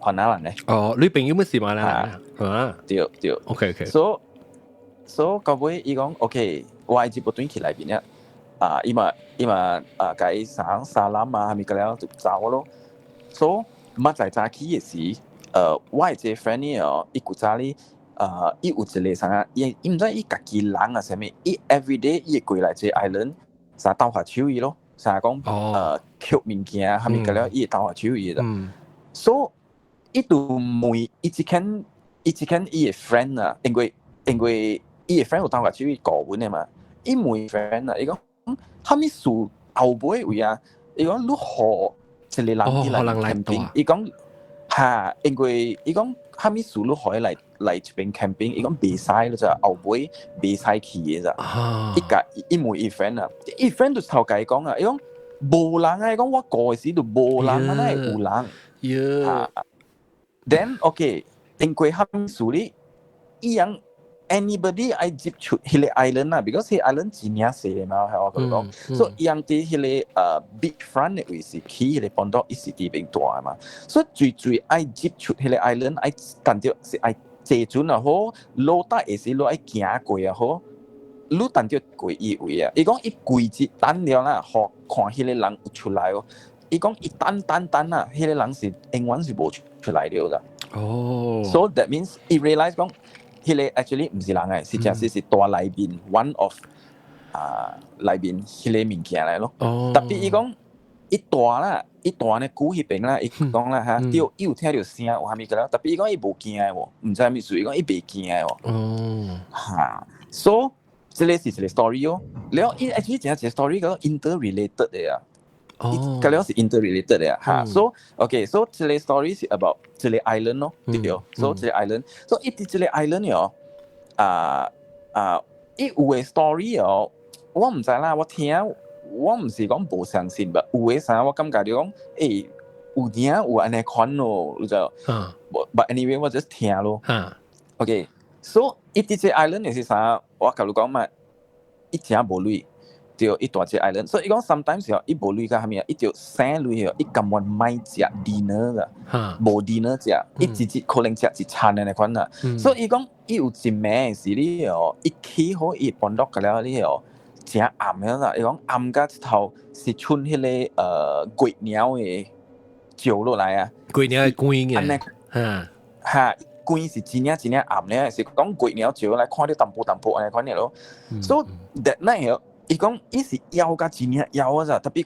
雲南人咧。哦，你朋友們是馬來人啊？對對。 OK。 So 到尾伊講 OK，我接我轉去內面咧，啊，伊嘛伊嘛啊，共伊上 salam 啊，啥物個了就走咯。So 明仔早起的時，我的這個 friend 呢哦，伊古早哩。伊有一個啥，伊伊毋知伊家己人啊啥物，伊 everyday 伊會過來這個 island，啥鬥下手伊咯，啥講抾物件，啥物個了，伊會鬥下手伊啦。所以伊就問伊這間伊這間伊的 friend 啊，因為伊的 friend 有鬥下手伊顧阮的嘛，伊問 friend 啊，伊講啥物事後尾位啊？伊講你予一個人伊來 camping，伊講哈，因為伊講啥物事你予伊來。來這邊 camping，伊講袂使咯咋，後尾袂使去的咋。伊共伊問伊 friend 啊，伊 friend 就頭共伊講啊，伊講無人啊，伊講我過的時就無人啊，哪會有人？Then OK，經過啥物事哩，伊樣 anybody 愛入出彼個 island 啊，because 彼個 island 真正細的嘛，係我講，所以伊樣佇彼個beach front 的位置起彼個 pondok，伊是佇邊蹛的嘛，所以最最愛入出彼個 island 愛但著是愛坐船也好，落底的時你愛行過也好，你等著過伊位啊，伊講伊規日等了啦，予看彼个人有出來哦。伊講伊等等等啊，彼個人是永遠是無出來了啦。So that means 伊 realize 講，彼個 actually 毋是人來，是真實是大內面 one of 啊內面彼个物件來咯。Tapi 伊講伊蹛啦，伊蹛呢久彼邊啦，伊講啦嚇，對，伊有聽著聲有啥物個啦，tapi 伊講伊無驚的喎，毋知啥物事，伊講伊袂驚的喎。嚇，so 這個是一個 story 哦。了，伊 actually 真一個 story 個 interrelated 的啊。伊個了是 interrelated 的啊。嚇，so OK，so 這個 story 是 about 這個 island 咯，對，so 這個 island，so 伊佇這個 island 哦，啊啊，伊有的 story 哦，我毋知啦，我聽我毋是講無相信吧，有的啥我感覺就講，欸，有影有按呢款咯，你知無？But anyway 我 just 聽咯。OK，so 伊佇這 island 的是啥？我共你講嘛，伊真無鐳，對，伊蹛這 island，所以伊講 sometimes 哦，伊無鐳甲啥物啊？伊就省鐳哦，伊甘願莫食 dinner 啦，無 dinner 食，伊一日可能食一餐按呢款啦。所以伊講伊有一暝是你哦，伊起好伊 pondok 個了你哦，真暗了啦。伊講暗甲一頭是剩彼个月娘的照落來啊。月娘的光按呢嘅，嚇，光是真正真正暗咧，是講月娘照來看著淡薄淡薄按呢款的咯。So that night 哦，伊講伊是枵甲真正枵啊咋，tapi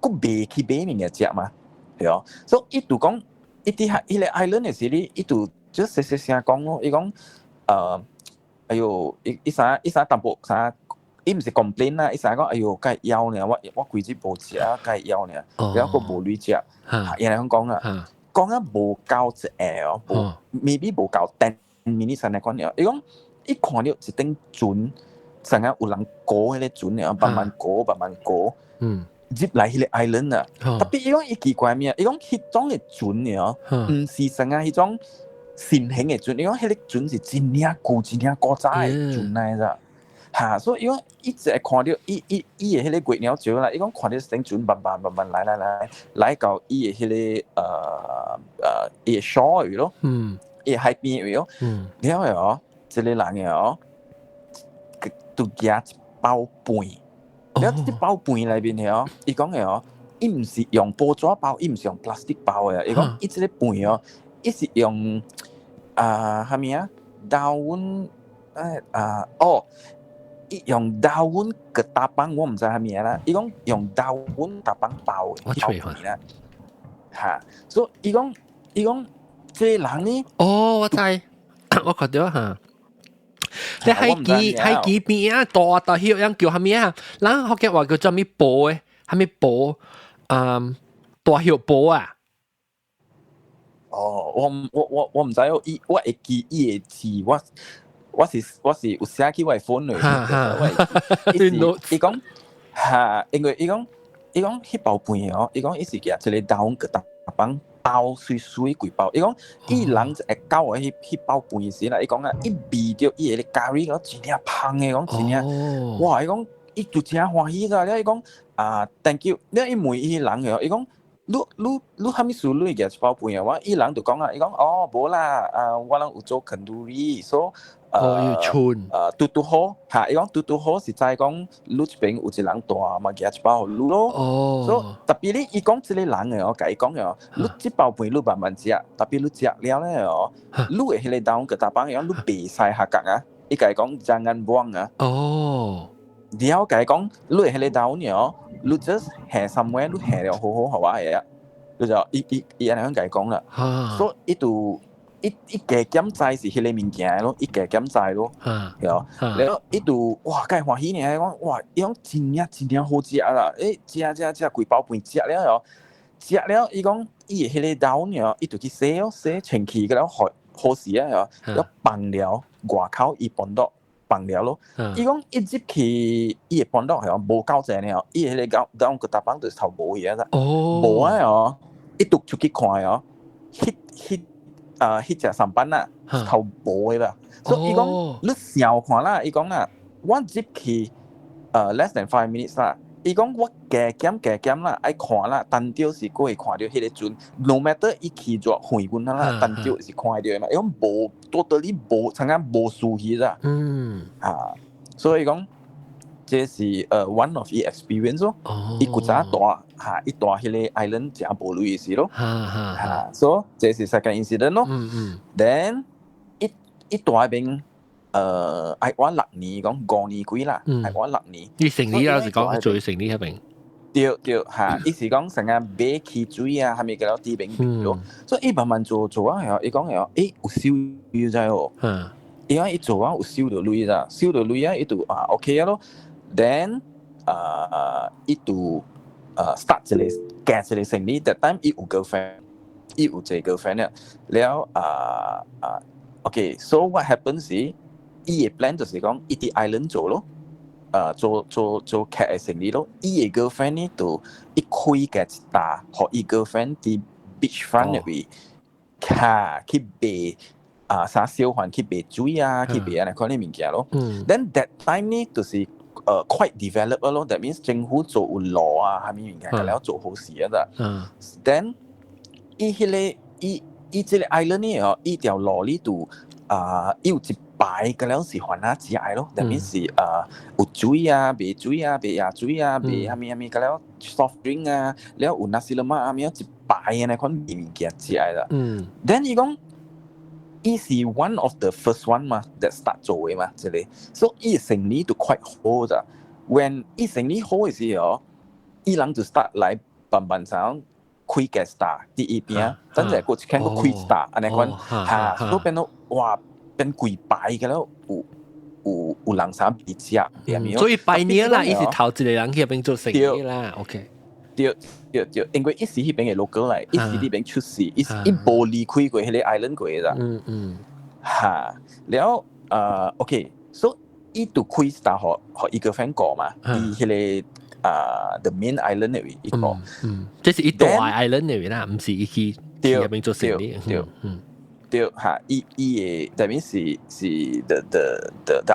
閣袂去買物件食嘛，對哦。所以伊就講，伊佇彼個 island 的時哩，伊就就細細聲講咯，伊講哎喲，伊伊啥伊啥淡薄啥，伊毋是 complain 啦，伊啥講，哎喲，該枵呢，我我規日無食，該枵呢，然後閣無鐳食，伊按呢講啊，講啊無夠一下哦，無 maybe 無夠 10 minutes 按呢款爾，伊講伊看著一頂船，成日有人過彼个船爾，慢慢過慢慢過，入來彼個 island 啊，tapi 伊講伊奇怪咩？伊講彼種的船爾，毋是成日彼種新型的船，伊講彼个船是真正舊、真正古早的船來咋。嚇，所以伊講伊一會看著伊伊伊的彼个月娘照啦，伊講看著一頂船慢慢慢慢來來來，來到伊的彼个伊的 shore 位咯，伊的海邊位咯，了後哦，這個人的哦，就舉一包飯，了這包飯內面的哦，伊講的哦，伊毋是用報紙包，伊毋是用 plastic 包的，伊講伊這個飯哦，伊是用啊啥物啊，daun 啊哦。伊用 daun ketapang，我毋知啥物啦。伊講用 daun ketapang 包的，我揣飯啦。嚇，所以伊講伊講這個人呢？哦，我知，我看著嚇。你海基海基邊啊，大大葉樣叫啥物啊？咱福建話叫做啥物寶的？啥物寶？嗯，大葉寶啊！哦，我我我我毋知哦，伊我會記伊的字，我。我是我是有寫去我的 phone 內，我伊是伊講嚇，因為伊講伊講彼包飯哦，伊講伊是舉一個 daun ketapang 包媠媠規包，伊講伊人會到的彼彼包飯時啦，伊講啊，伊味著伊的咖喱講真正芳的，講真正，哇！伊講伊就真歡喜㗎，了伊講啊，thank you，了伊問伊人的，伊講。你你你啥物事你會舉一包飯啊？我伊人就講啊，伊講哦無啦，啊我人有做 kenduri，so 哦有春，拄拄好，嚇，伊講拄拄好是知講你這邊有一個人蹛嘛，舉一包予你咯。哦， so tapi 你伊講這個人的哦，共伊講的哦，你這包飯你慢慢食，tapi 你食了咧哦，你的彼個 daun ketapang 伊講你袂使下角啊，伊共伊講 jangan buang 啊。了共伊講，你的彼個 daun 哦，你 just 下 somewhere，你下了好好予我的啊，你就伊伊伊按呢共伊講啦。所以伊就伊伊加減知是彼個物件咯，伊加減知咯，對哦。了伊就哇，介歡喜呢，講哇，伊講真正真正好食啦，欸，食食食規包飯食了哦，食了伊講伊的彼個 daun 哦，伊就去洗哦，洗清氣個了好好勢啊，了放了外口伊 pondok 放了咯。伊講一入去伊的 pondok 係無夠濟呢哦，伊的彼個 daun ketapang 就頭無去啊，無啊哦，伊獨出去看哦，彼彼啊彼隻 sampan 啊，頭無的啦。所以伊講你想看啦，伊講啊，我入去less than 5 minutes 啦。伊講我加減加減啦，愛看啦，單著是閣會看著彼個船，no matter 伊去偌遠阮啦，單著是看著的嘛。伊講無，totally 無，親像無輸去啦。啊，所以講這是one of 伊 experience 咯。伊古早蹛嚇，伊蹛彼个 island 誠無鐳的時咯。嚇，so 這是 second incident 咯。Then 伊伊蹛彼邊愛我6年講5年幾啦，愛我六年。伊生理啦是講做生理彼邊。對對嚇，伊是講成日買汽水啊，係咪叫做佇邊咯？所以伊慢慢做做啊，伊講哦，有收你知哦。伊講伊做啊有收到鐳啦，收到鐳啊，伊就啊 OK 啊咯。Then 伊就start 一个行一个生意，that time 伊有 girlfriend，伊有一个 girlfriend 了。了OK，so what happens 是，伊的 plan 就是講伊佇 island 做咯。做做做劇的生意咯，伊的 girlfriend 呢就伊開個一搭，予伊 girlfriend 佇 beach front 入面，卡去賣啊啥小販去賣水啊，去賣按呢款的物件咯。Then that time 呢就是quite developed 咯，that means 政府做有路啊，啥物物件，了做好事啊咋。Then 伊彼个伊伊這个 island 呢哦，伊條路呢就啊伊有一排個了是番仔食的咯，that means 是有水啊，賣水啊，賣椰水啊，賣啥物啥物個了 soft drink 啊，了有 nasi lemak 啊，物一排按呢款賣物件食的啦。Then 伊講，伊是 one of the first one 嘛，that start 做的嘛，這个，所以伊生意就 quite 好咋。When 伊生意好的時候，伊人就 start 來慢慢上開個 star 佇伊邊，等陣過一間閣開 star，按呢款嚇，所以變到哇變幾排個了，有有有人啥別食，所以百年啦，伊是頭一個人去彼邊做生意啦，OK。對對對，因為伊是彼邊的 local 來，伊是彼邊出世，伊伊無離開過彼个 island 過啦。嚇，了OK，so 伊就開 star 予予伊個 friend 過嘛，伊彼个the main island 的位一個。嗯，這是伊蹛 island 的位啦，毋是伊去去彼邊做生意。對對嚇，伊伊的 that means 是是 the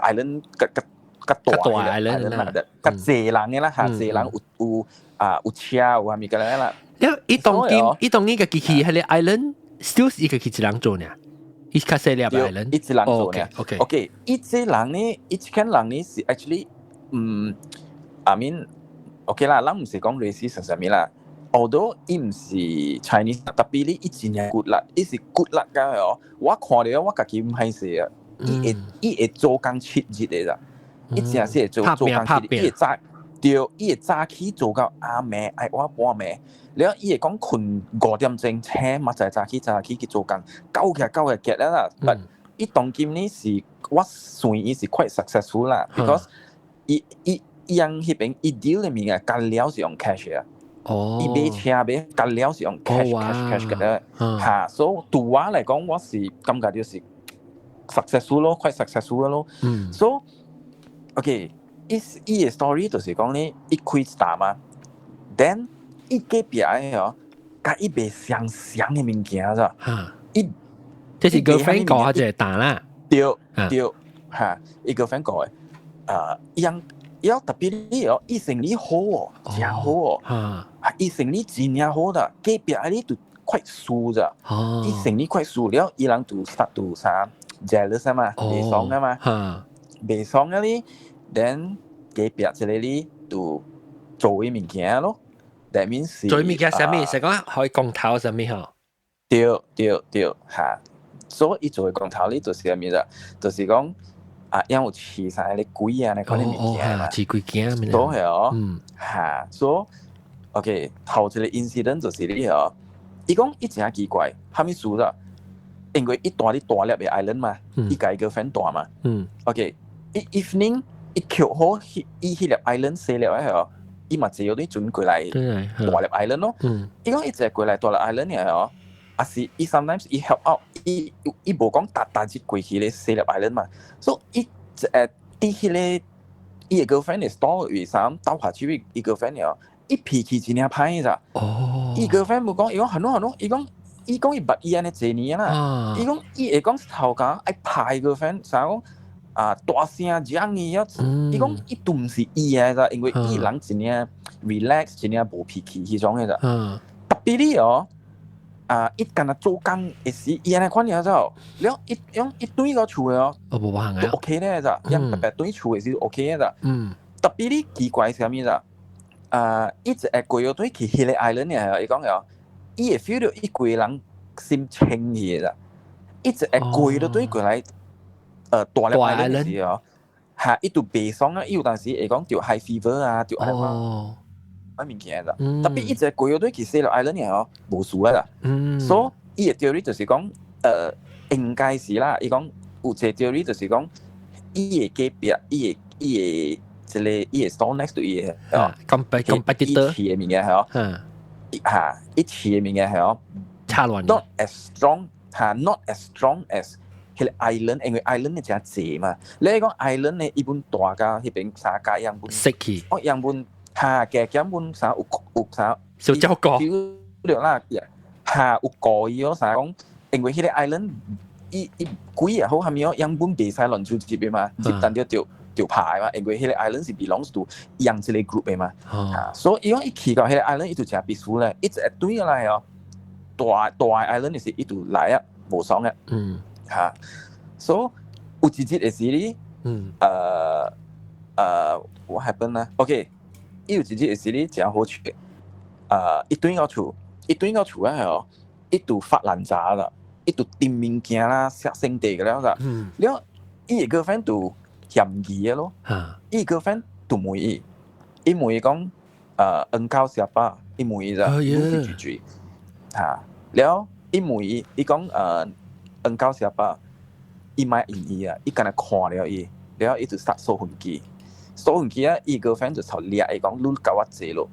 island 較較較大 island 啦，較濟人的啦嚇，濟人有有啊有車有啥物個啦。了，伊當今伊當今家己去彼个 island，still 是伊家己一人做呢？伊較細粒 island，伊一人做呢。 OK，伊這人呢，伊這間人呢是 actually，I mean OK 啦，咱毋是講 racist 啥物啦。Although 伊毋是 Chinese，特別呢，伊真正骨力，伊是骨力㗎哦。我看著我家己毋歹勢啊，伊會伊會做工7日的啦，伊真是會做做工7日，伊會早對，伊會早起做到暗暝，愛晚半暝。了伊會講睏5點鐘醒，嘛再早起早起去做工，九起九起結了啦。But 伊當今呢是我算伊是 quite successful 啦，because 伊伊伊人彼邊伊 deal 的物件，干了是用 cash 啊。伊買車買干了是用 cash cash cash 嘅嚇，所以對我來講，我是感覺就是 successful 咯，quite successful 咯。So OK，伊伊的 story 就是講呢，伊開一擔嘛，then 伊隔壁的哦，佮伊賣相像的物件咋？伊這是 girlfriend 講還是擔啦？對對嚇，伊 girlfriend 講的，伊樣伊特別你哦，伊生意好哦，真好哦，啊，伊生意真正好啦，隔壁的你就快輸咋，伊生意快輸了，伊人就 start to 啥 jealous 啊嘛，袂爽啊嘛，袂爽啊哩，then 隔壁一個你就做伊物件咯。That means 做物件啥物？是講可以光頭啥物吼？對對對，嚇！所以伊做的光頭哩就是啥物啦？就是講啊，因有飼啥个鬼啊，那款的物件嘛。飼鬼驚。都係哦。嚇，所以 OK 頭一個 incident 就是你哦，伊講伊真奇怪，啥物事啦？因為伊蹛佇大粒的 island 嘛，伊共伊 girlfriend 蹛嘛。OK，伊 evening 伊抾好伊彼粒 island 細粒的哦。伊嘛坐啲船過來大粒 island 咯。伊講伊坐過來大粒 island 嘅哦，啊是伊 sometimes 伊 help out，伊伊無講逐逐日過去咧細粒 island 嘛，所以伊佇彼个伊的 girlfriend 的 store 位啥倒下去伊 girlfriend 哦，伊脾氣真正歹咋。伊 girlfriend 無講，伊講很多很多，伊講伊講伊捌伊按呢濟年啦，伊講伊會講頭家愛拍 girlfriend，啥講？啊大聲講伊啊！伊講伊都毋是伊的咋，因為伊人真正 relax，真正無脾氣彼種的咋。特別你哦，啊，伊干焦做工的時，伊按呢款爾走，了伊用伊轉到厝的哦，哦無辦法都 OK 咧咋，伊白白轉厝的時 OK 的咋。特別你奇怪是啥物啦？啊，伊一會過咗對去彼个 island 嘅，伊講哦，伊會 feel 到伊規人心清去啦。伊一會過咗對過來，大粒 island 時哦，嚇，伊就袂爽啊！伊有當時會講著 high fever 啊，著按怎物件啦。特別伊一個過咗對去細粒 island 嘅哦，無事啊啦。所以伊嘅 theory 就是講，應該是啦。伊講有一個 theory 就是講，伊嘅隔壁，伊嘅這個伊嘅 stall next to 伊嘅，哦，competitor 伊嘅物件係哦，嚇，伊飼嘅物件係哦，差亂，not as strong 嚇，not as strong as 彼個 island，因為 island 咧誠濟嘛。你講 island 咧，伊本大甲彼邊三家樣本，識去，哦樣本嚇，加減本啥有有啥，小照顧，對啦，嚇有故意哦，啥講，因為彼個 island 伊伊鬼也好，蝦米哦，樣本袂使亂出入的嘛，入單就就就拍嘛，因為彼個 island 是 belongs to 養這個 group 的嘛，嚇，所以伊講伊去到彼個 island，伊就誠 peaceful 咧，一直會對來哦，大大 island 是伊就來啊，無爽嘅，嚇，所以有一日的時哩，what happen 呢？OK，伊有一日的時哩誠好笑，伊轉到厝，伊轉到厝啊哦，伊就發爛渣啦，伊就抌物件啦，摔身地個了啦，了伊的 girlfriend 就嫌伊的咯，伊 girlfriend 就問伊，伊問伊講，engkau siapa？伊問伊咋，你是誰誰？嚇，了伊問伊，伊講engkau siapa？伊莫應伊啊，伊干焦看了伊，了伊就殺掃魂機，掃魂機啊，伊 girlfriend 就朝掠伊講，你共我坐咯。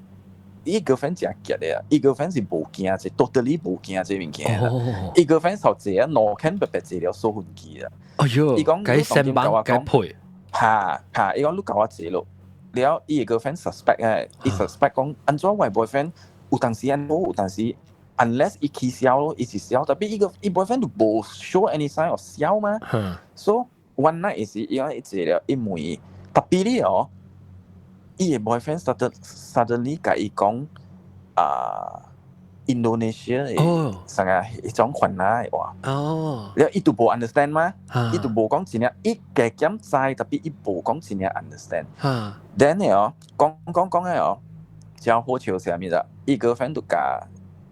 伊 girlfriend 誠激的啊，伊 girlfriend 是無驚這，totally 無驚這物件啦。伊 girlfriend 頭坐啊，兩牽白白坐了掃魂機啊。哎喲，伊講該先幫該配。嚇嚇，伊講你共我坐咯。了伊個 girlfriend suspect 誒，伊 suspect 講按怎我 boyfriend 有當時按好，有當時 unless 伊起痟咯，伊是痟，特別伊個伊 boyfriend 就無 show any sign of 痟嘛。So one night 是伊講伊坐了，伊問伊，特別你哦，伊個 boyfriend suddenly 共伊講啊，Indonesia 的啥個彼種番仔的話。了伊就無 understand 嘛，伊就無講真正，伊加減知，特別伊無講真正 understand。Then 哦，講講講的哦，真好笑是啥物啦？伊 girlfriend 就共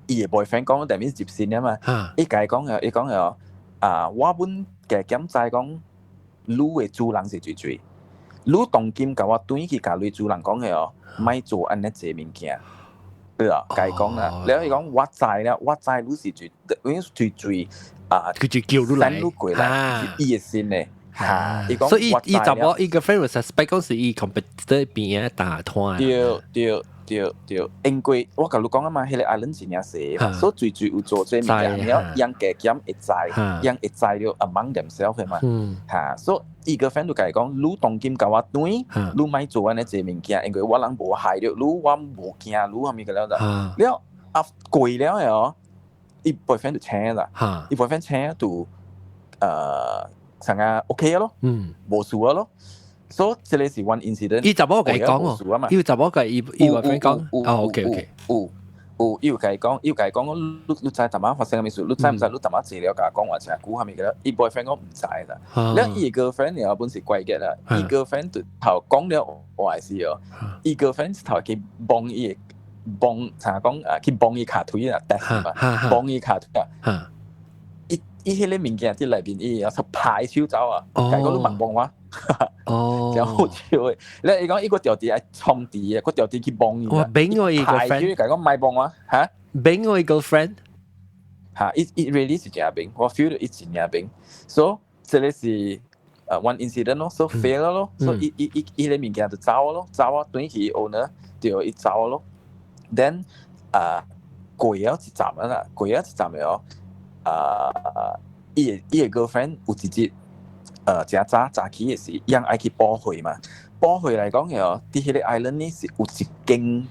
伊的 boyfriend 講，但係入線啊嘛。伊共伊講的，伊講的哦，啊，我本加減知講，你的主人是誰誰，你當今共我轉去共你主人講的哦，莫做按呢濟物件。對啊，共伊講啦，了伊講我知啦，我知你是誰，因為誰誰啊，佢就叫你來，你過來是伊的心的。嚇，伊講所以伊查某伊個 friend suspect 講是伊 competitor 邊打團。對對對對，因為我共你講啊嘛，彼個 island 真正細，所以最最有做這物件，了人加減會知，人會知了 among themselves 的嘛。嚇，所以伊個 friend 就共伊講，你當今共我轉，你莫做按呢濟物件，因為我人無害著你，我無驚你，啥物個了就。了啊過了的哦，伊 boyfriend 就請啦，伊 boyfriend 請就啥個 OK 咯，無事啊咯。所以這個是 one incident。伊查某共伊講哦，伊查某共伊伊 boyfriend 講，哦，OK OK，有有，伊有共伊講，伊有共伊講，你你知淡仔發生啥物事？你知毋知？你淡仔坐了共我講話誠久，啥物個了？伊 boyfriend 講毋知啦。了伊 girlfriend 了本是怪嘅啦，伊 girlfriend 就頭講了話是哦，伊 girlfriend 頭去摸伊摸，啥講啊？去摸伊跤腿啊，test 嘛，摸伊跤腿啊。伊伊彼个物件佇內面，伊會拍手走啊！共伊講你莫摸我。真好笑的。你伊講伊閣著佇愛創佇，閣著佇去摸伊。我變我伊 girlfriend，共伊講莫摸我，嚇？變我伊 girlfriend，嚇！伊伊 really 是誠明，我 feel 到伊真正明。所以這个是one incident 咯，so fail 咯，所以伊伊伊伊個物件就走咯，走啊，轉去 owner 就伊走咯。Then 過了一站啦，過了一站了，伊的伊的 girlfriend 有一日誠早早起的時，伊愛去補貨嘛。補貨來講哦，佇彼個 island 呢是有一間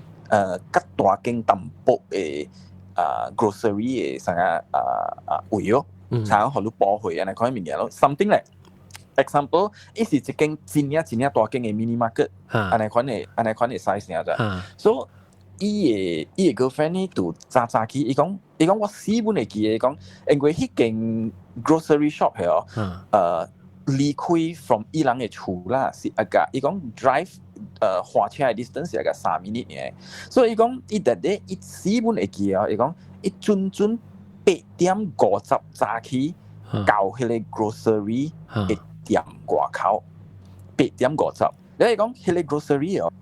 較大間淡薄的啊 grocery 的啥個啊啊位哦，才予你補貨按呢款物件咯。Something like example，伊是一間真正真正大間的 mini market，按呢款的按呢款的 size 爾咋。所以伊的伊的 girlfriend 呢就早早起，伊講伊講我死本會記得，伊講因為彼間 grocery shop 係哦，離開 from 伊人的厝啦，是啊個伊講 drive 駛車的 distance 是啊個3 minute 爾，所以伊講伊特咧伊死本會記哦，伊講伊準準8點50早起到彼個 grocery 的店外口，八點五十，你講彼個 grocery 哦，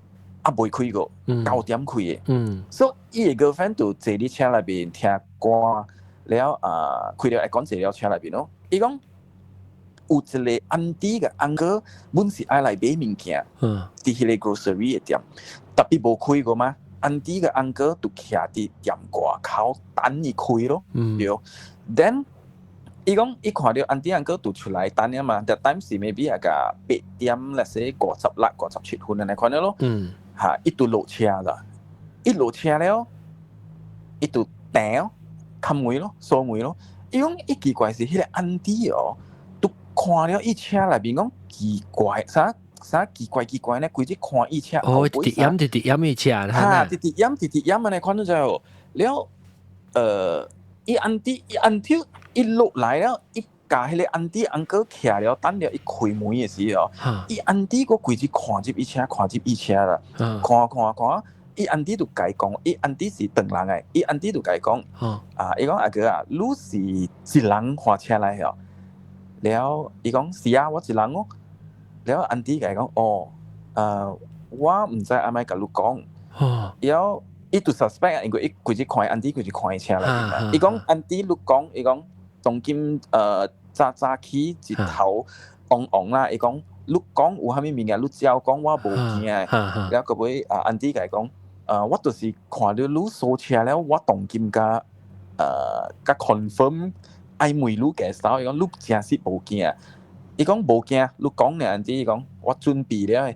啊未開過，9點開的。所以伊的 girlfriend 就坐佇車內面聽歌，了啊開了會講坐了車內面咯。伊講有一個 auntie 佮 uncle 本是愛來買物件，佇彼個 grocery 的店，tapi 無開過嘛。auntie 佮 uncle 就徛佇店外口等伊開咯，對。Then 伊講伊看著 auntie uncle 就出來等啊嘛，that time 是 maybe 啊個8點，let's say 56、57分按呢款咯。嚇，伊就落車啦，一落車了，伊就停，冚門咯，鎖門咯。伊講伊奇怪是彼個 auntie 哦，都看了伊車內面講奇怪，啥啥奇怪奇怪呢？規日看伊車哦，直直飲直直飲伊車，嚇，直直飲直直飲按呢款就了，伊 auntie 伊 auntie 一落來了，伊共彼個 auntie uncle 徛了等了，伊開門的時候，伊 auntie 閣規日看入伊車，看入伊車啦，看看看，伊 auntie 就共伊講，伊 auntie 是唐人的，伊 auntie 就共伊講，啊，伊講阿哥啊，你是一人駛車來哦，了，伊講是啊，我一人哦，了 auntie 共伊講，哦，我毋知按怎共你講，了伊就 suspect 啊，因為伊規日看 auntie 規日看伊車內面嘛，伊講 auntie 你講，伊講當今早早起日頭黃黃啦，伊講你講有啥物物件，你照講我無驚的。了後尾啊，auntie 共伊講，我就是看著你鎖車了，我當今共 confirm 愛問你介紹，伊講你真實無驚。伊講無驚，你講爾 auntie 伊講我準備了。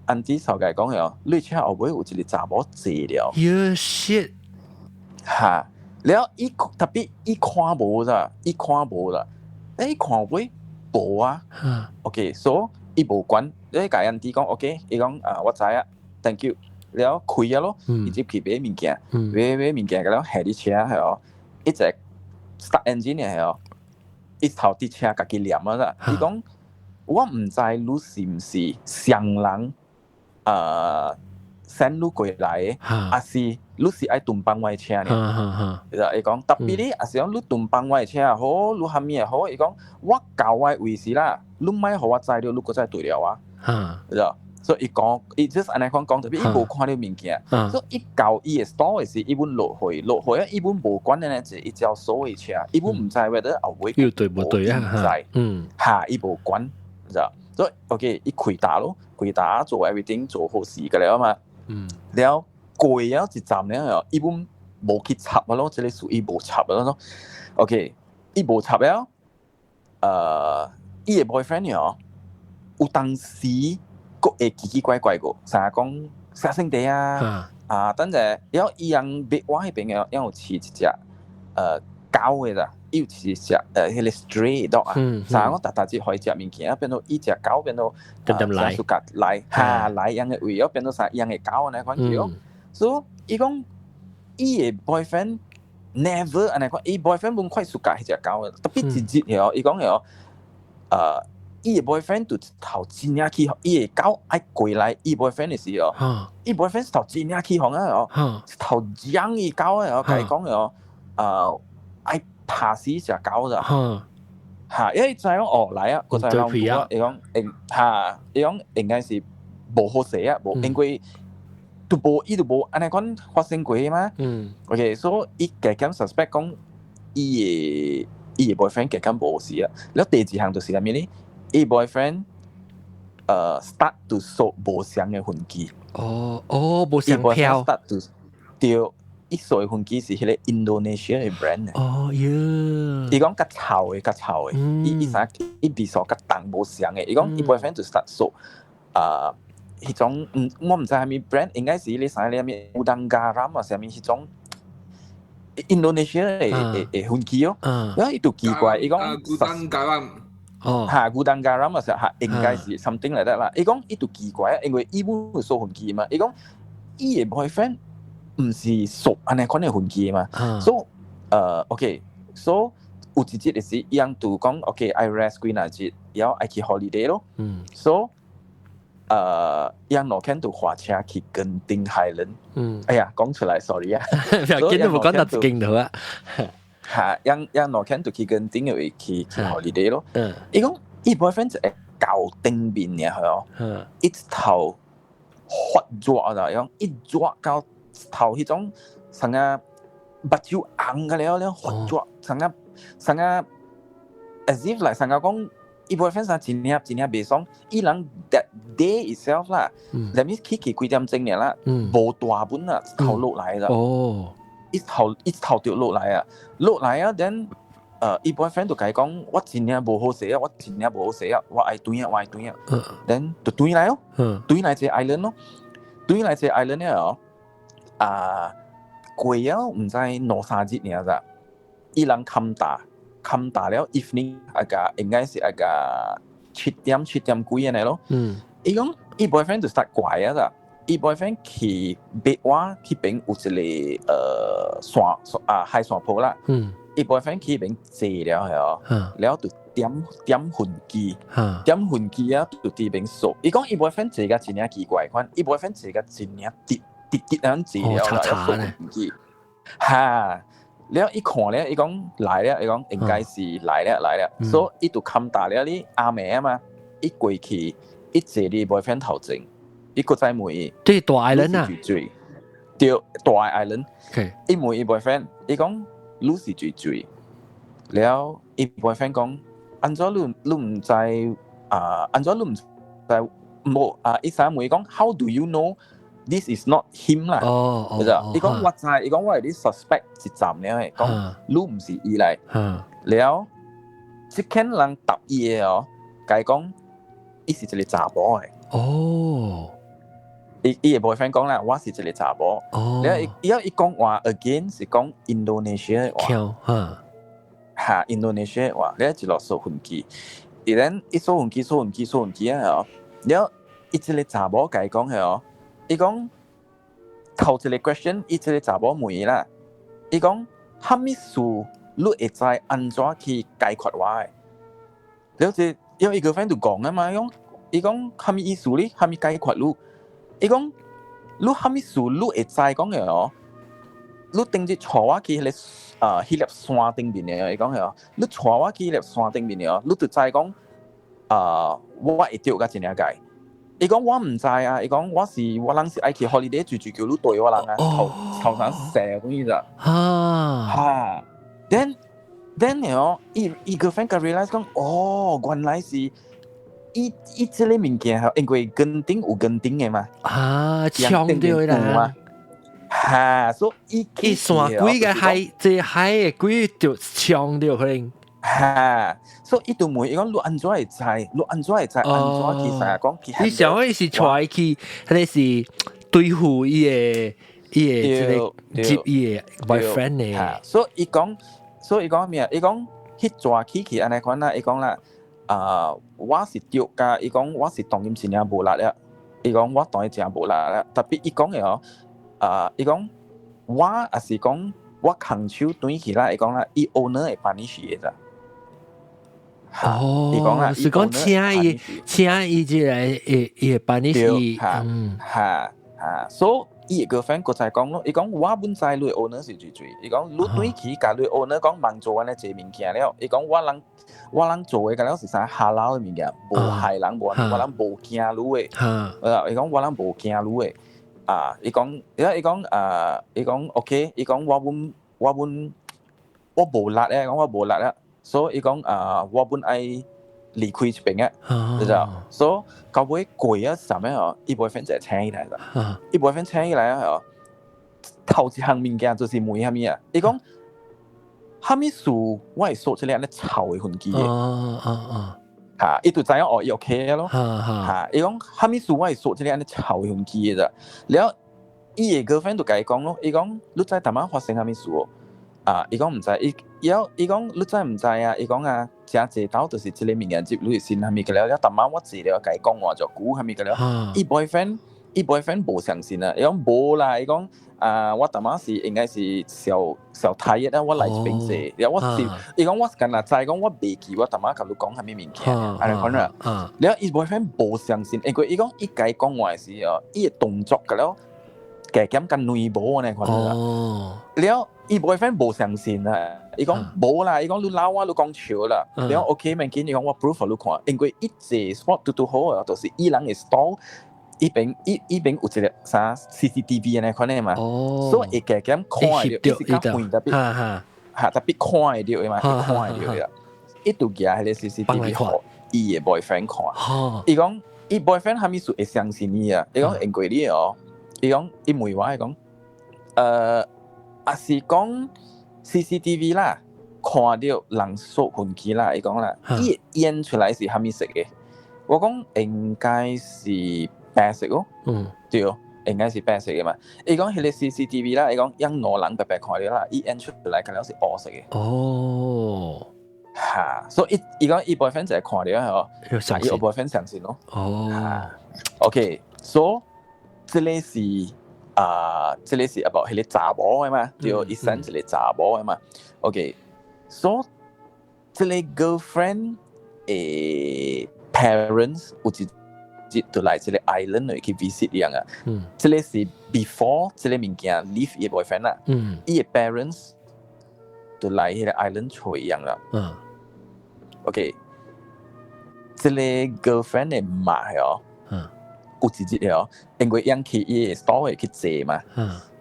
auntie 就共伊講哦，你車後尾有一個查某坐了。 You shit！嚇！了伊 tapi 伊看無咋，伊看無啦。伊看尾無啊。OK，so 伊無管，你共 auntie 講 OK，伊講啊我知啊，thank you。了開啊咯，伊入去買物件，買買物件，了下佇車係哦，一直 start engine 嘅係哦，伊頭佇車家己念啊啦。伊講我毋知你是毋是上人send 你過來的，還是你是愛囤放我的車呢？伊講 tapi 你，還是講你囤放我的車也好，你啥物也好，伊講我到我的位時啦，你莫予我知著，你閣再對了我。所以伊講，伊就是按呢款講，tapi 伊無看著物件，所以伊到伊的 store 的時，伊本落去，落去啊，伊本無管的呢，就伊照鎖的車，伊本毋知 whether 後尾又對無對啊？毋知，嚇，伊無管，知所以 OK，伊開打咯，開打做 everything 做好事個了嘛。了過了一站了，伊本無去插啊咯，這個事伊無插啊咯。OK，伊無插了，伊的 boyfriend 哦，有當時閣會奇奇怪怪個，啥講啥性地啊？啊，等陣，了伊人別我彼邊嘅，有飼一隻狗的啦，伊有飼一隻彼個 stray dog 啊，啥講逐逐日予伊食物件，變做伊隻狗變做點點來，暑假來哈來養的位，變做啥養的狗按呢款叫。所以伊講伊的 boyfriend never 按呢款，伊 boyfriend 本快 suka 彼隻狗的，tapi 一日哦，伊講哦，伊的 boyfriend 就頭真正起，伊的狗愛過來伊 boyfriend 的時候，伊 boyfriend 頭真正起哄啊哦，頭養伊狗的哦，共伊講哦，愛拍死隻狗咋，嚇，因為知講哦來啊，個知人伊講應嚇，伊講應該是無好勢啊，無因為都無伊都無按呢款發生過嘛。OK，所以伊加減 suspect 講伊的 boyfriend 加減無事啊。了第二項就是啥物呢？伊 boyfriend start to 掃無相的飛機。哦哦，無相票。 start to 對，伊掃的飛機是彼個 Indonesia 的 brand。哦喲。伊講較臭的，較臭的，伊伊啥伊味素較重無相的。伊講伊 boyfriend 就 start 掃啊。彼種我毋知啥物 brand，應該是你啥咧物 Gudang Garam 啊，啥物彼種 Indonesia 的飛機哦。然後伊就奇怪，伊講 Gudang Garam。哦，嚇，Gudang Garam 啊，嚇，應該是 something like that 啦。伊講伊就奇怪，因為伊本有掃飛機嘛，伊講伊的 boyfriend 毋是掃按呢款的飛機嘛，所以OK，所以有一日的時，伊人就講 OK，I rest 幾若日。了愛去 holiday 咯。So 𪜶兩個就駛車去 Genting Highland。哎呀，講出來，sorry 啊。見都冇講到勁到啊。嚇，𪜶兩個就去 Genting 嘅位去 holiday 咯。伊講伊 boyfriend 就會到頂面嘅係哦，一頭發熱啦，伊講一熱到頭彼種成個目睭紅個了了發熱，成個 as if 來成個講伊 boyfriend 啥真正真正袂爽，伊人 that day itself 啦，that means 起幾點鐘爾啦，無大本啊，頭落來啦。一頭就落來啊，落來啊，then 伊 boyfriend 就共伊講，我真正無好勢啊，我真正無好勢啊，我愛轉啊，我愛轉啊，then 就轉來咯，轉來這個 island 咯，轉來這個 island 了哦，啊，過了毋知兩三日爾咋，伊人冚打冚打了 evening 啊個應該是啊個7點7點幾按呢咯，伊講伊 boyfriend 就 start 怪啊咋。伊 boyfriend 去別話彼邊有一個山啊海山坡啦，伊 boyfriend 去彼邊坐了係哦，了就點薰機，點薰機啊就佇邊掃。伊講伊 boyfriend 坐甲真正奇怪款，伊 boyfriend 坐甲真正直直直按坐了啦，掃薰機，哈，了伊看了，伊講來了，伊講應該是來了來了，所以伊就冚打了你暗暝啊嘛，伊過去，伊坐佇 boyfriend 頭前。伊閣再問伊，這大 island 啊，水，對，大 island。伊問伊 boyfriend，伊講你是水水，了伊 boyfriend 講，按怎你毋知啊？按怎你毋知無啊？伊啥問伊講，How do you know this is not him 啦？伊講我知，伊講我係你 suspect 一站了嘅，講你毋是伊來。了，這間人答伊的哦，共伊講，伊是一個查某的。伊個 boyfriend 講啦，我是一個查某。了伊伊伊講話 again 是講 Indonesia 話。哈，Indonesia 話，了一路掃飛機，伊咱一掃飛機掃飛機掃飛機啊哦，了伊一個查某共伊講係哦，伊講頭一個 question，伊一個查某問伊啦，伊講啥物事你會知按怎去解決我的？了這因為伊 girlfriend 就講啊嘛，伊講伊講啥物意思咧？啥物解決你？伊講你啥物事你會知講的哦？你頂日帶我去彼個啊，彼粒山頂面的，伊講的哦，你帶我去彼粒山頂面的哦，你就知講啊，我會著甲真正解。伊講我毋知啊，伊講我是我人是愛去 holiday 住住叫你對我人啊，頭頭上射咁意思。哈，then 哦，伊 girlfriend 才 realize 講，哦，原來是伊這個物件，因為 Genting 有 Genting 的嘛。啊，搶著啦。哈，所以伊山鬼个海，這海的鬼就搶著可能。哈，所以伊就問伊講，你按怎會知？你按怎會知？按怎去啥講？你想伊是帶去，彼個是對付伊個這個接伊个 boyfriend 呢？所以伊講咩啊？伊講彼逝起去按呢款啦，伊講啦，啊，我是著甲，伊講我是當今真正無力了。伊講我當伊真無力了，特別伊講的哦，啊，伊講我也是講我空手轉去啦，伊講啦，伊 owner 會 punish 的咋。哦，是講請伊這個會 punish 伊，哈哈，所以伊個 girlfriend 閣再講咯，伊講我本知你 owner 是水水，伊講你轉去共你 owner 講茫做按呢濟物件了，伊講我人做的敢若是啥 halal 的物件，無害人無，我人無驚你的，伊講我人無驚你的，啊，伊講，伊講啊，伊講 OK，伊講我本我無力咧，講我無力啦，所以伊講啊，我本愛離開這邊啊，知道？所以到尾過啊啥物哦，伊 boyfriend 就請起來啦，伊 boyfriend 請起來啊，哦，頭一項物件就是問啥物啊，伊講啥物事我會說出來按呢臭的痕跡的，哈，伊就知影哦，伊 OK 咯，哈，伊講啥物事我會說出來按呢臭的痕跡的咋，了伊的 girlfriend 就共伊講咯，伊講你知淡仔發生啥物事哦？啊，伊講毋知，伊伊伊講你知毋知啊？伊講啊，誠濟兜就是這個物件入你的身啥物個了，了淡仔我坐了共伊講話就久啥物個了，伊 boyfriend 伊 boyfriend 無相信啊，伊講無啦，伊講啊，我淡仔是應該是小小 tired 啊，我來這邊坐，然後我是伊講我是敢若知講我袂記我淡仔共你講啥物物件，按呢款啦。然後伊 boyfriend 無相信，因為伊講伊共伊講話時哦，伊的動作個了加減較內無按呢款啦。了伊 boyfriend 無相信啊，伊講無啦，伊講你鬧我，你講笑啦。了 OK，免緊，伊講我 proof 予你看，因為伊坐 spot 拄拄好啊，就是伊人的 stall。伊邊伊伊邊有一個啥 CCTV 按呢款的嘛，所以會加減看會著，伊是較遠特別，嚇特別看會著的嘛，看會著的。伊就舉彼個 CCTV 予伊的 boyfriend 看，伊講伊 boyfriend 啥物事會相信伊啊？伊講因為你哦，伊講伊問我伊講，抑是講 CCTV 啦，看著人掃痕機啦，伊講啦，伊演出來是啥物色的？我講應該是白色哦，對，應該是白色的嘛。伊講彼個 CCTV 啦，伊講讓兩人白白看著啦，伊演出來敢若是烏色的。嚇，所以伊講伊 boyfriend 就係看著吼，伊 boyfriend 相信咯。OK，so 這個是啊，這個是 about 彼個查某的嘛，對，伊 send 一個查某的嘛。OK，so 這個 girlfriend 的 parents 有一日就來這個 island 去 visit 伊樣啊。這個是 before 這個物件 leave 伊 boyfriend 啦。伊的 parents 就來彼個 island 揣伊樣啦。OK，這個 girlfriend 的媽哦，有一日哦，因為𪜶去伊的 store 去坐嘛，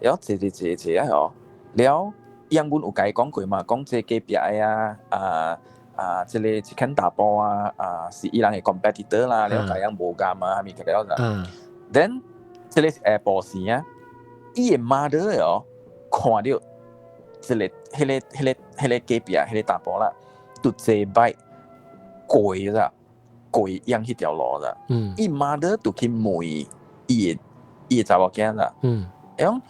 然後坐坐坐坐啊哦，了𪜶阮有共伊講過嘛，講這隔壁的啊，啊啊，這個一間查埔啊，啊是伊人的 competitor 啦，了共𪜶無甘啊，啥物個了。Then 這個是下晡時啊，伊的 mother 哦，看著這個、彼個、彼個、彼個隔壁彼個查埔啦，就坐 bike 過啦，過𪜶彼條路啦。伊 mother 就去問伊的查某囝啦。伊講，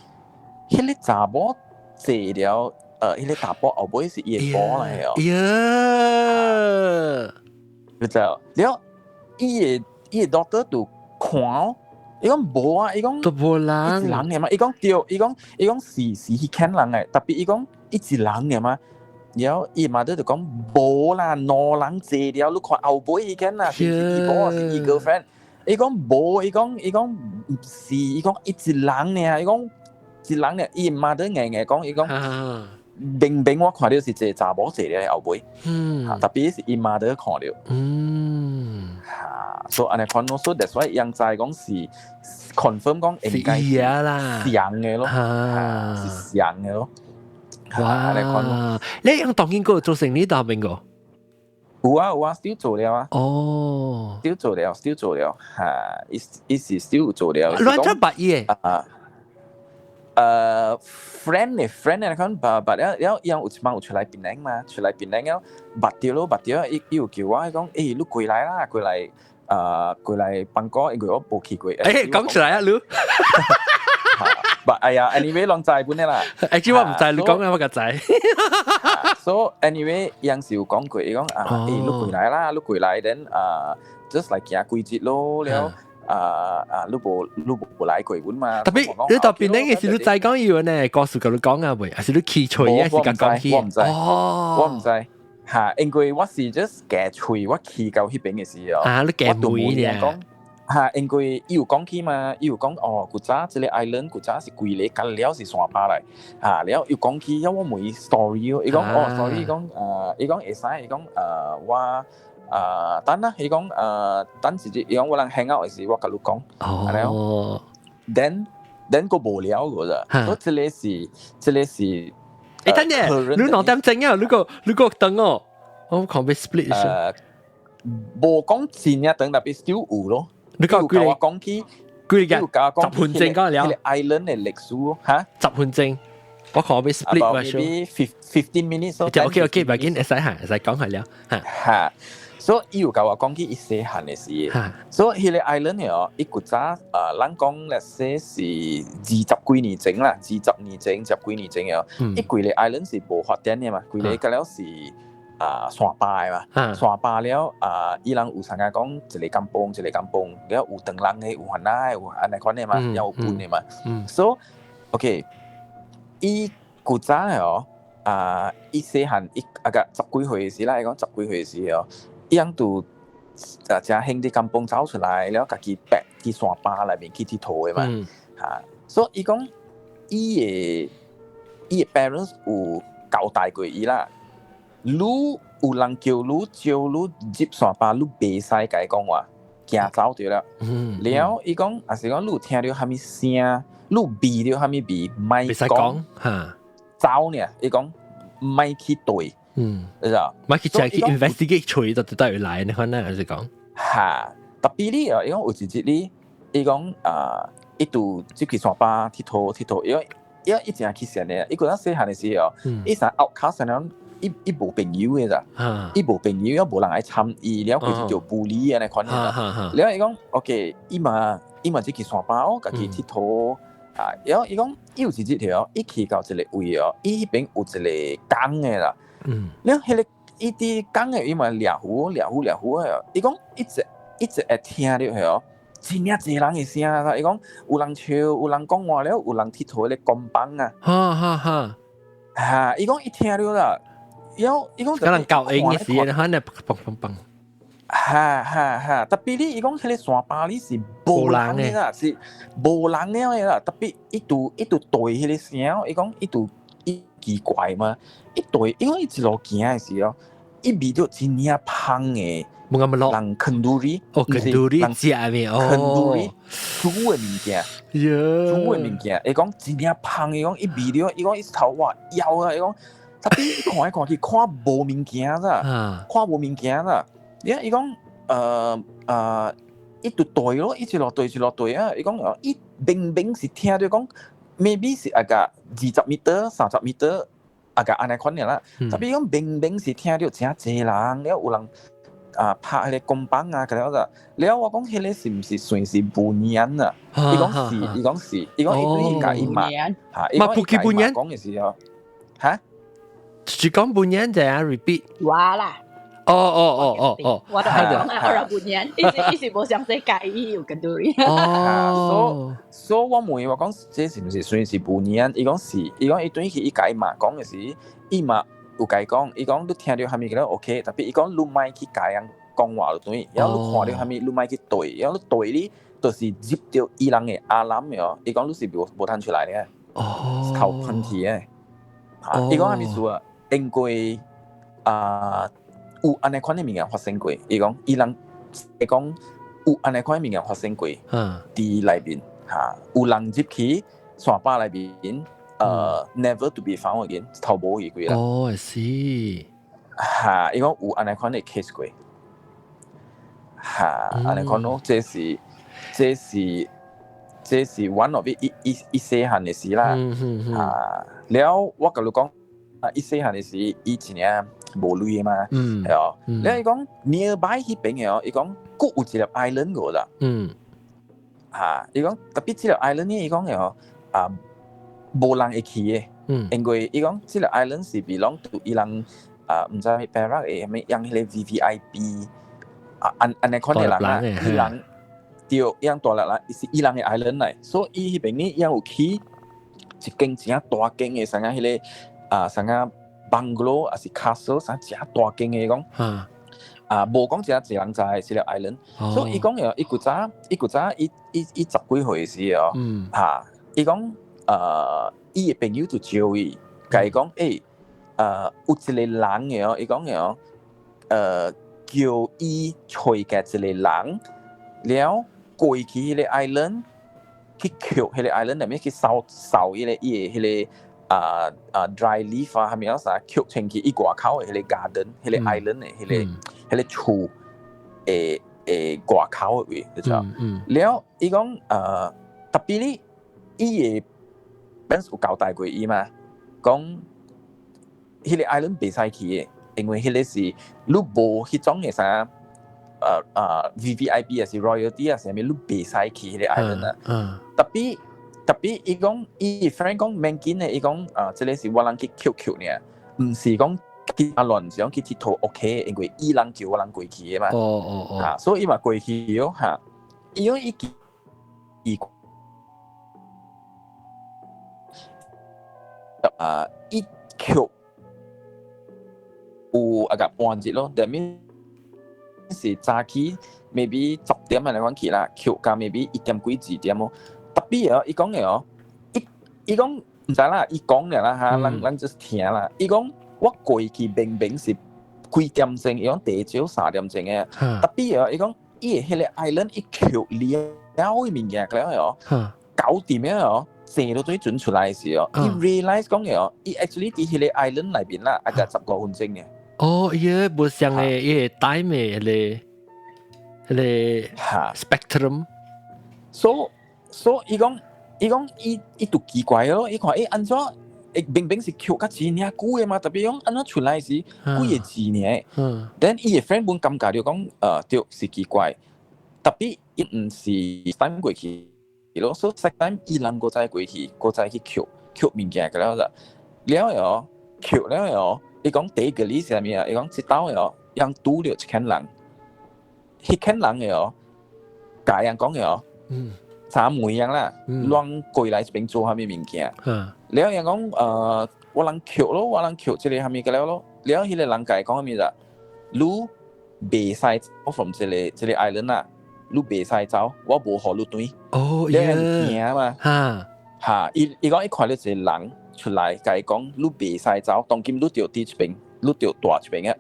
彼個查某坐了，彼個查埔後尾是伊的某來哦。你知道？了，伊的 daughter 就看哦，伊講無啊，伊講都無人，伊一人爾嘛，伊講對，伊講是彼間人的，特別伊講伊一人爾嘛。然後伊 mother 就講無啦，兩人坐了，你看後尾彼間啦，是毋是伊某是伊 girlfriend？伊講無，伊講毋是，伊講伊一人爾，伊講一人爾，伊 mother 硬硬講，伊講明明我看著是一個查某坐咧後尾，特別是伊 mother 看著。嚇，所以按呢款咯，所以 that's why 𪜶知講是 confirm 講應該是啦，像的咯，是像的咯。哇！你用當見過做生意當邊個？有啊有啊，still 做了啊。still 做了，still 做了，嚇，伊伊是 still 做了。亂出白嘢。啊。friend 的 friend 的款，but 了了，伊有一擺有出來檳城嘛，出來檳城了，捌著咯，捌著，伊伊有叫我，伊講，欸，你過來啦，過來邦哥，因為我無去過。欸，講出來啊，你。 But 哎呀，anyway，攏知本的啦。欸，這我毋知，你講啊，我較知。 So anyway，伊是有講過，伊講啊，欸，你過來啦，你過來，then 啊，just 來行幾日咯，了。啊啊！你無來過阮嘛？特別你特別那個是你知講伊呢？故事共你講啊未？還是你起吹啊？是共講起？我毋知，我毋知。嚇，因為我是 just 夾喙，我去到彼邊的時候，啊，你夾梅咧？講嚇，因為伊有講起嘛，伊有講哦，古早這個 island 古早是規个干了是山坡來，嚇了又講起，我問 story 哦，伊講哦，sorry，伊講伊講會使，伊講我。等啦，伊講等一日，伊講我人 hang out 的時，我共你講。Then 個無聊個咋，所以這個是。欸，等陣，你2點鐘啊？你個等哦，我看欲 split 一下。無講真啊，等特別 still 有咯。你講幾我講起幾個10分鐘講了。 island 的歷史嚇？ 10分鐘。我看欲 split maybe 15 minutes。就 OK OK，袂緊，會使嚇，會使講下了。嚇。所以伊有共我講起伊細漢的時，所以彼個 island 哦，伊古早咱講 let's say 是20幾年前啦，20年前、10幾年前哦，伊規個 island 是無發電的嘛，規個個了是啊山巴的嘛，山巴了啊，伊人有參加講一個 kampung 一個 kampung，了有唐人的，有番仔的，有按呢款的嘛，也有本的嘛。So OK，伊古早的哦，啊，伊細漢伊啊個十幾歲時啦，伊講十幾歲時哦，伊人就啊誠興佇 kampung 走出來，了家己爬去山巴內面去𨑨迌的嘛，嚇。所以伊講伊的 parents 有交代過伊啦，你有人叫你招你入山巴，你袂使共伊講話，行走著了。了，伊講，若是講你有聽著啥物聲，你有聞著啥物味，莫講，走呢。伊講莫去對，你知道？莫去再去 investigate 揣就對來，你看那還是講。哈，特別你哦，伊講有一日你，伊講啊，伊就入去山巴𨑨迌𨑨迌，因為伊真去善的，伊嗰陣細漢的時候，伊成 outcast 了，伊無朋友的咋，伊無朋友，也無人愛參伊，了佢是做 bully 按呢款的啦。了伊講，OK，伊嘛入去山巴哦，家己𨑨迌啊，了伊講，伊有一日條，伊去到一個位哦，伊彼邊有一個工的啦，了彼個伊佇工的伊嘛掠魚掠魚掠魚的，伊講一直一直會聽著哦。真正濟人的聲啦，伊講有人笑，有人講話了，有人𨑨迌彼個鋼板啊。哈哈哈！哈，伊講伊聽著啦，了伊講可能教音的時，可能砰砰砰。哈哈哈！特別你伊講彼個山巴裡是無人的啦，是無人了的啦。特別伊就對彼個聲，伊講伊就伊奇怪嘛，伊對，因為伊一路行的時候，伊聞著真正芳的。冇咁落。人 kenduri，哦，kenduri 食咩？哦，kenduri 煮的物件，煮的物件，伊講真正芳，伊講伊聞著，伊講伊頭哇枵啊，伊講，特別伊看來看去看無物件咋，看無物件咋，你伊講，伊就對咯，一直落對，一直落對啊，伊講，伊明明是聽著講，maybe 是啊個20 meter、30 meter 啊個按呢款爾啦，特別講明明是聽著誠濟人，了有人。啊！拍彼個鋼板啊，佮了個，了我講彼個是毋是算是 bunian 啊？伊講是，伊講是，伊講伊對伊共伊嘛，嚇，伊講伊共伊嘛講的時候，嚇，是講 bunian 就啊 repeat。話啦。哦哦哦哦哦，我都係講啊，我 bunian，伊是無詳細解伊有 kenduri。哦，所以我問伊我講這是毋是算是 bunian？伊講是，伊講伊對去伊共伊嘛講的時，伊嘛。有共伊講，伊講你聽著啥物佮 OK，特別伊講你莫去共人講話就對，然後你看著啥物，你莫去對，然後你對你就是入著伊人的 alam 哦，伊講你是無通出來的，哦，頭噴去的，伊講啥物事啊？因為啊有按呢款的物件發生過，伊講伊人會講有按呢款的物件發生過，佇內面哈，有人入去山巴內面。Never to be found again，頭無去過啦。哦，是。哈，伊講有按呢款的 case 過。哈，按呢款咯，這是 one of it 伊細漢的事啦。哈，了我共你講，啊，伊細漢的時，伊真正無鐳的嘛。係哦。了伊講 nearby 彼邊的哦，伊講閣有一粒 island 個啦。哈，伊講特別這粒 island 呢，伊講的哦，啊。無人會去的，因為伊講這個 island 是 belong to 伊人啊，毋知啥物 Perak 的啥物養彼個 VVIP 啊，按呢款的人啊，伊人對，伊人大粒人是伊人的 island 來，所以伊彼邊呢，伊有起一間真大間的，啥個彼個啊，啥個 bungalow 抑是 castle，啥誠大間的講，啊，無講誠濟人知這個 island，所以伊講的，伊古早伊十幾歲時哦，哈，伊講。伊的朋友就招伊，共伊講，欸，有一個人的哦，伊講的哦，叫伊揣個一個人，了過去彼個 island 去抾彼個 island 內面去掃掃彼個伊的彼個啊 dry leaf 啊，啥物啥，抾清去伊外口的彼個 garden，彼個 island 的彼個厝的外口的位，你知道？了，伊講特別哩，伊的 parents 有交代過伊嘛，講彼個 island 袂使去的，因為彼個是你無彼種的啥，VVIP 抑是 royalty 啊，啥物你袂使去彼個 island 啊。特別伊講伊 friend 講免緊的，伊講啊，這個是我人去抾抾爾，毋是講去阿亂講去𨑨迌 OK，因為伊人叫我人過去的嘛。嚇，所以伊嘛過去咯嚇。伊講伊伊啊，伊扣有啊個半日咯，that means 是早起 maybe 10點啊嚟講起啦，扣到 maybe 1點幾2點咯。Tapi 哦，伊講的哦，伊伊講毋知啦，伊講的啦嚇，咱咱 just 聽啦。伊講我過去明明是幾點鐘，伊講第少3點鐘的。Tapi 哦，伊講伊的彼个 island 伊扣了的物件了哦，九點了哦，坐到最準出來的時候，伊 realize 講的哦，伊 actually 佇彼个 island 內邊啦，啊個15分鐘的。哦，伊個無相的，伊個 time 的彼个 spectrum。 So 伊講伊就奇怪咯，伊看欸按怎？欸明明是扣較真爾久的嘛，特別講按怎出來時幾个字爾。Then 伊的 friend 本感覺就講，對是奇怪，特別伊毋是 time 過去咯，所以 second time 伊人閣再過去，閣再去扣扣物件個了就，了後扣了後，伊講第一個例是啥物啊？伊講這兜哦，人拄著一群人，彼群人的哦，共人講的哦，三每樣啦，亂過來這邊做啥物物件。了人講，我人扣咯，我人扣這個啥物個了咯。了彼个人共伊講啥物啦？你袂使走 from 這個 island 啦，你袂使走，我無予你轉。了人驚嘛。嚇，伊伊講伊看到一個人出來，共伊講你袂使走，當今你著佇這邊，你著蹛這邊啊。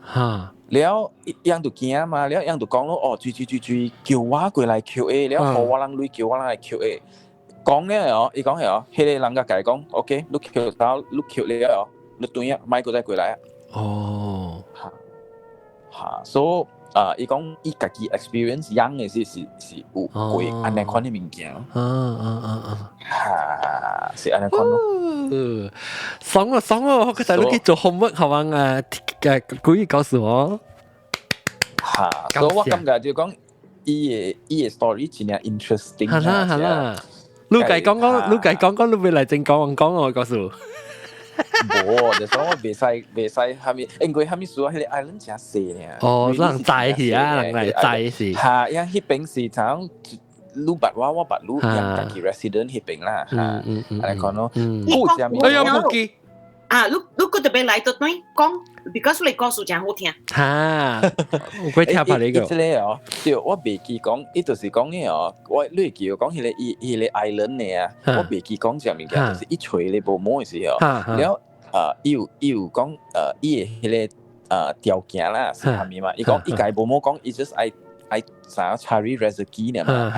了，伊人就驚嘛，了人就講咯，哦，注注注注，叫我過來扣的，了予我人鐳叫我人來扣的。講了哦，伊講係哦，彼個人共伊講，OK，你扣到，你扣了哦，你轉啊，莫閣再過來啊。嚇嚇，所以啊，伊講伊家己 experience 樣的是是是有過按呢款的物件。嚇，是按呢款咯。爽啊爽啊！我個大佬去做 homework 係嘛啊？嘅故意告訴我。嚇，所以我感覺就講伊的 story 真正 interesting。係啦係啦，你計講講，你計講講，你未來正講講我告訴。無，就說我袂使袂使，蝦米，因為蝦米事啊？彼个 island 誠細爾。哦，人知是啊，人來知是。嚇，因彼邊是像你捌我，我捌你，人家己 resident 彼邊啦，嚇，按呢款咯。哎呀，無記。啊，你你閣特別來倒轉講，because 你故事誠好聽。哈，我會聽下你個。這個哦，對，我袂記講，伊就是講呢哦，我你會記講彼個伊彼个 island 的啊，我袂記講這物件，就是伊揣咧無毛的時候，了啊，伊有講，伊的彼个條件啦是啥物嘛？伊講伊共無毛講，伊 just 愛愛啥 cari rezeki 呢嘛，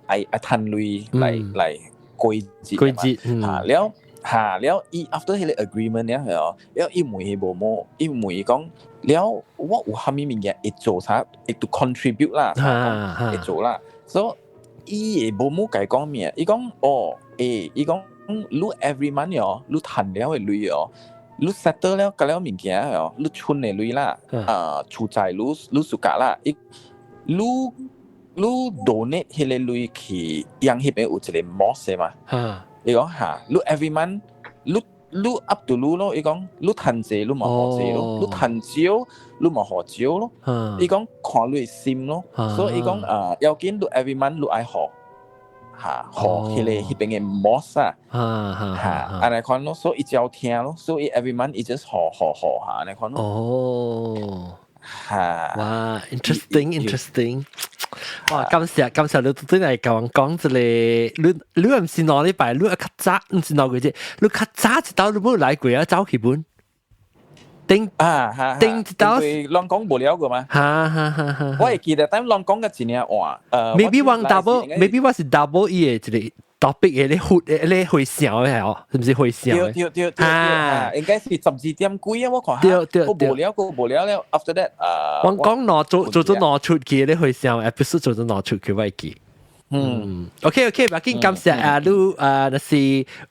愛愛愛趁鐳來來過節過節，嚇了。嚇了，伊 after 彼個 agreement 了後，了伊問彼無毛，伊問伊講，了我有啥物物件會做啥，會 to contribute 啦，會做啦。所以伊的無毛共伊講咩？伊講哦，欸，伊講你 every month 哦，你趁了的鐳哦，你 settle 了佮了物件哦，你存的鐳啦，啊，厝債你你 suka 啦，伊你你 donate 彼个鐳去，人彼邊有一個 mosque 嘛。伊講嚇，你 every month 你你 up to 你咯，伊講你趁濟你嘛予濟咯，你趁少你嘛予少咯。伊講看你的心咯，所以伊講啊，要緊你 every month 你愛予嚇予彼个彼邊的 mosque 啊，嚇按呢款咯，所以伊照聽咯，所以 every month 伊 just 予予予嚇按呢款咯。嚇！哇，interesting interesting。哇！感謝感謝你對來共我講這個，你你毋是2禮拜，你較早毋是2個月，你較早一道你無來過啊？走去本頂啊哈，頂一道攏講無了過嘛？哈哈哈哈！我會記得，但攏講個一領換，maybe one double，maybe 我是 double 伊的一個 topic 的咧回咧回想的哦，是毋是回想？對對對對，啊，應該是12點幾啊！我看對對我無聊過無聊了，after that 啊，我講攞做做咗攞出去咧回想，episode 做咗攞出去我會記。嗯，OK OK，無緊，感謝啊，你啊，若是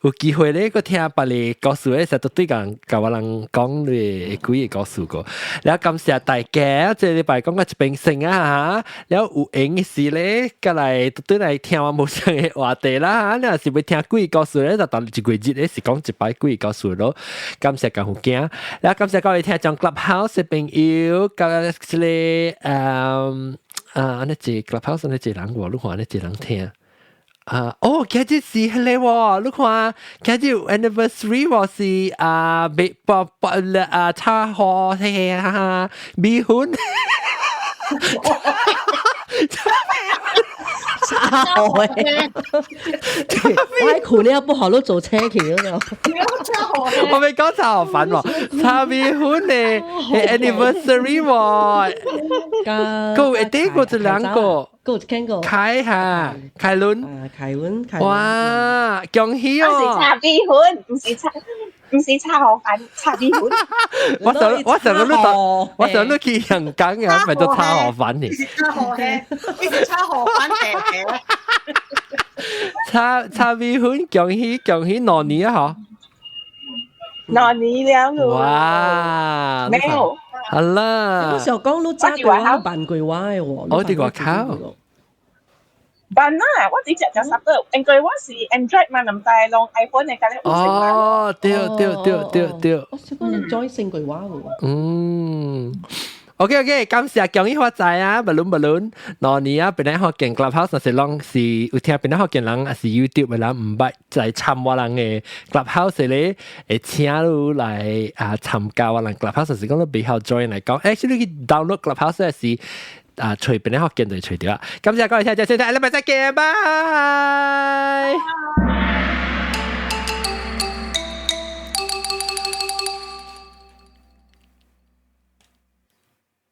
有機會咧，閣聽別个故事咧，實都對共共我人講你幾个故事個。了感謝大家，這禮拜講到這邊先啊嚇，了有閒的時咧，過來對來聽我無相的話題啦嚇。你若是欲聽鬼故事咧，就當一月日咧是講一擺鬼故事咯。感謝江湖囝，了感謝各位聽眾 Clubhouse 的朋友，佮這个啊，按呢一 Clubhouse 按呢一人無，你看按呢一人聽。啊，哦，今日是彼个喎，你看今日 anniversary 喎是啊，未不不啊，炒河嘿哈哈，米粉。炒河嘅，我喺困了不好，都做車去嗰個。我未講炒河粉喎，炒米粉嘅 anniversary 喎，個一啲個就兩個。個聽過。凱哈，凱倫。啊，凱倫，凱倫。哇，恭喜哦！我是炒米粉，唔是炒河粉，炒米粉。我想你去香港啊，咪做炒河粉呢？炒河嘅，你是炒河粉嘅。炒米粉，恭喜恭喜，2年啊，嗬！2年了。哇！沒有。好啦。我想講你早過我辦過我的喎。我佇外口。辦啦，我只隻隻十個，因為我是 Android 嘛，毋知攏 iPhone 的，敢若有成哦，對對對對對。我想講你 join 成過我喎。嗯。OK OK，感謝恭喜發財啊！無論無論，2年啊，本來福建 Clubhouse 若是攏是有聽本來福建人，抑是 YouTube 的人毋捌來參我人的 Clubhouse 咧，會請你來啊參加我人 Clubhouse，是講你袂曉 join 來講，actually 去 download Clubhouse 是啊，揣本來福建就揣著啊。感謝各位聽眾收聽，下禮拜再見，拜。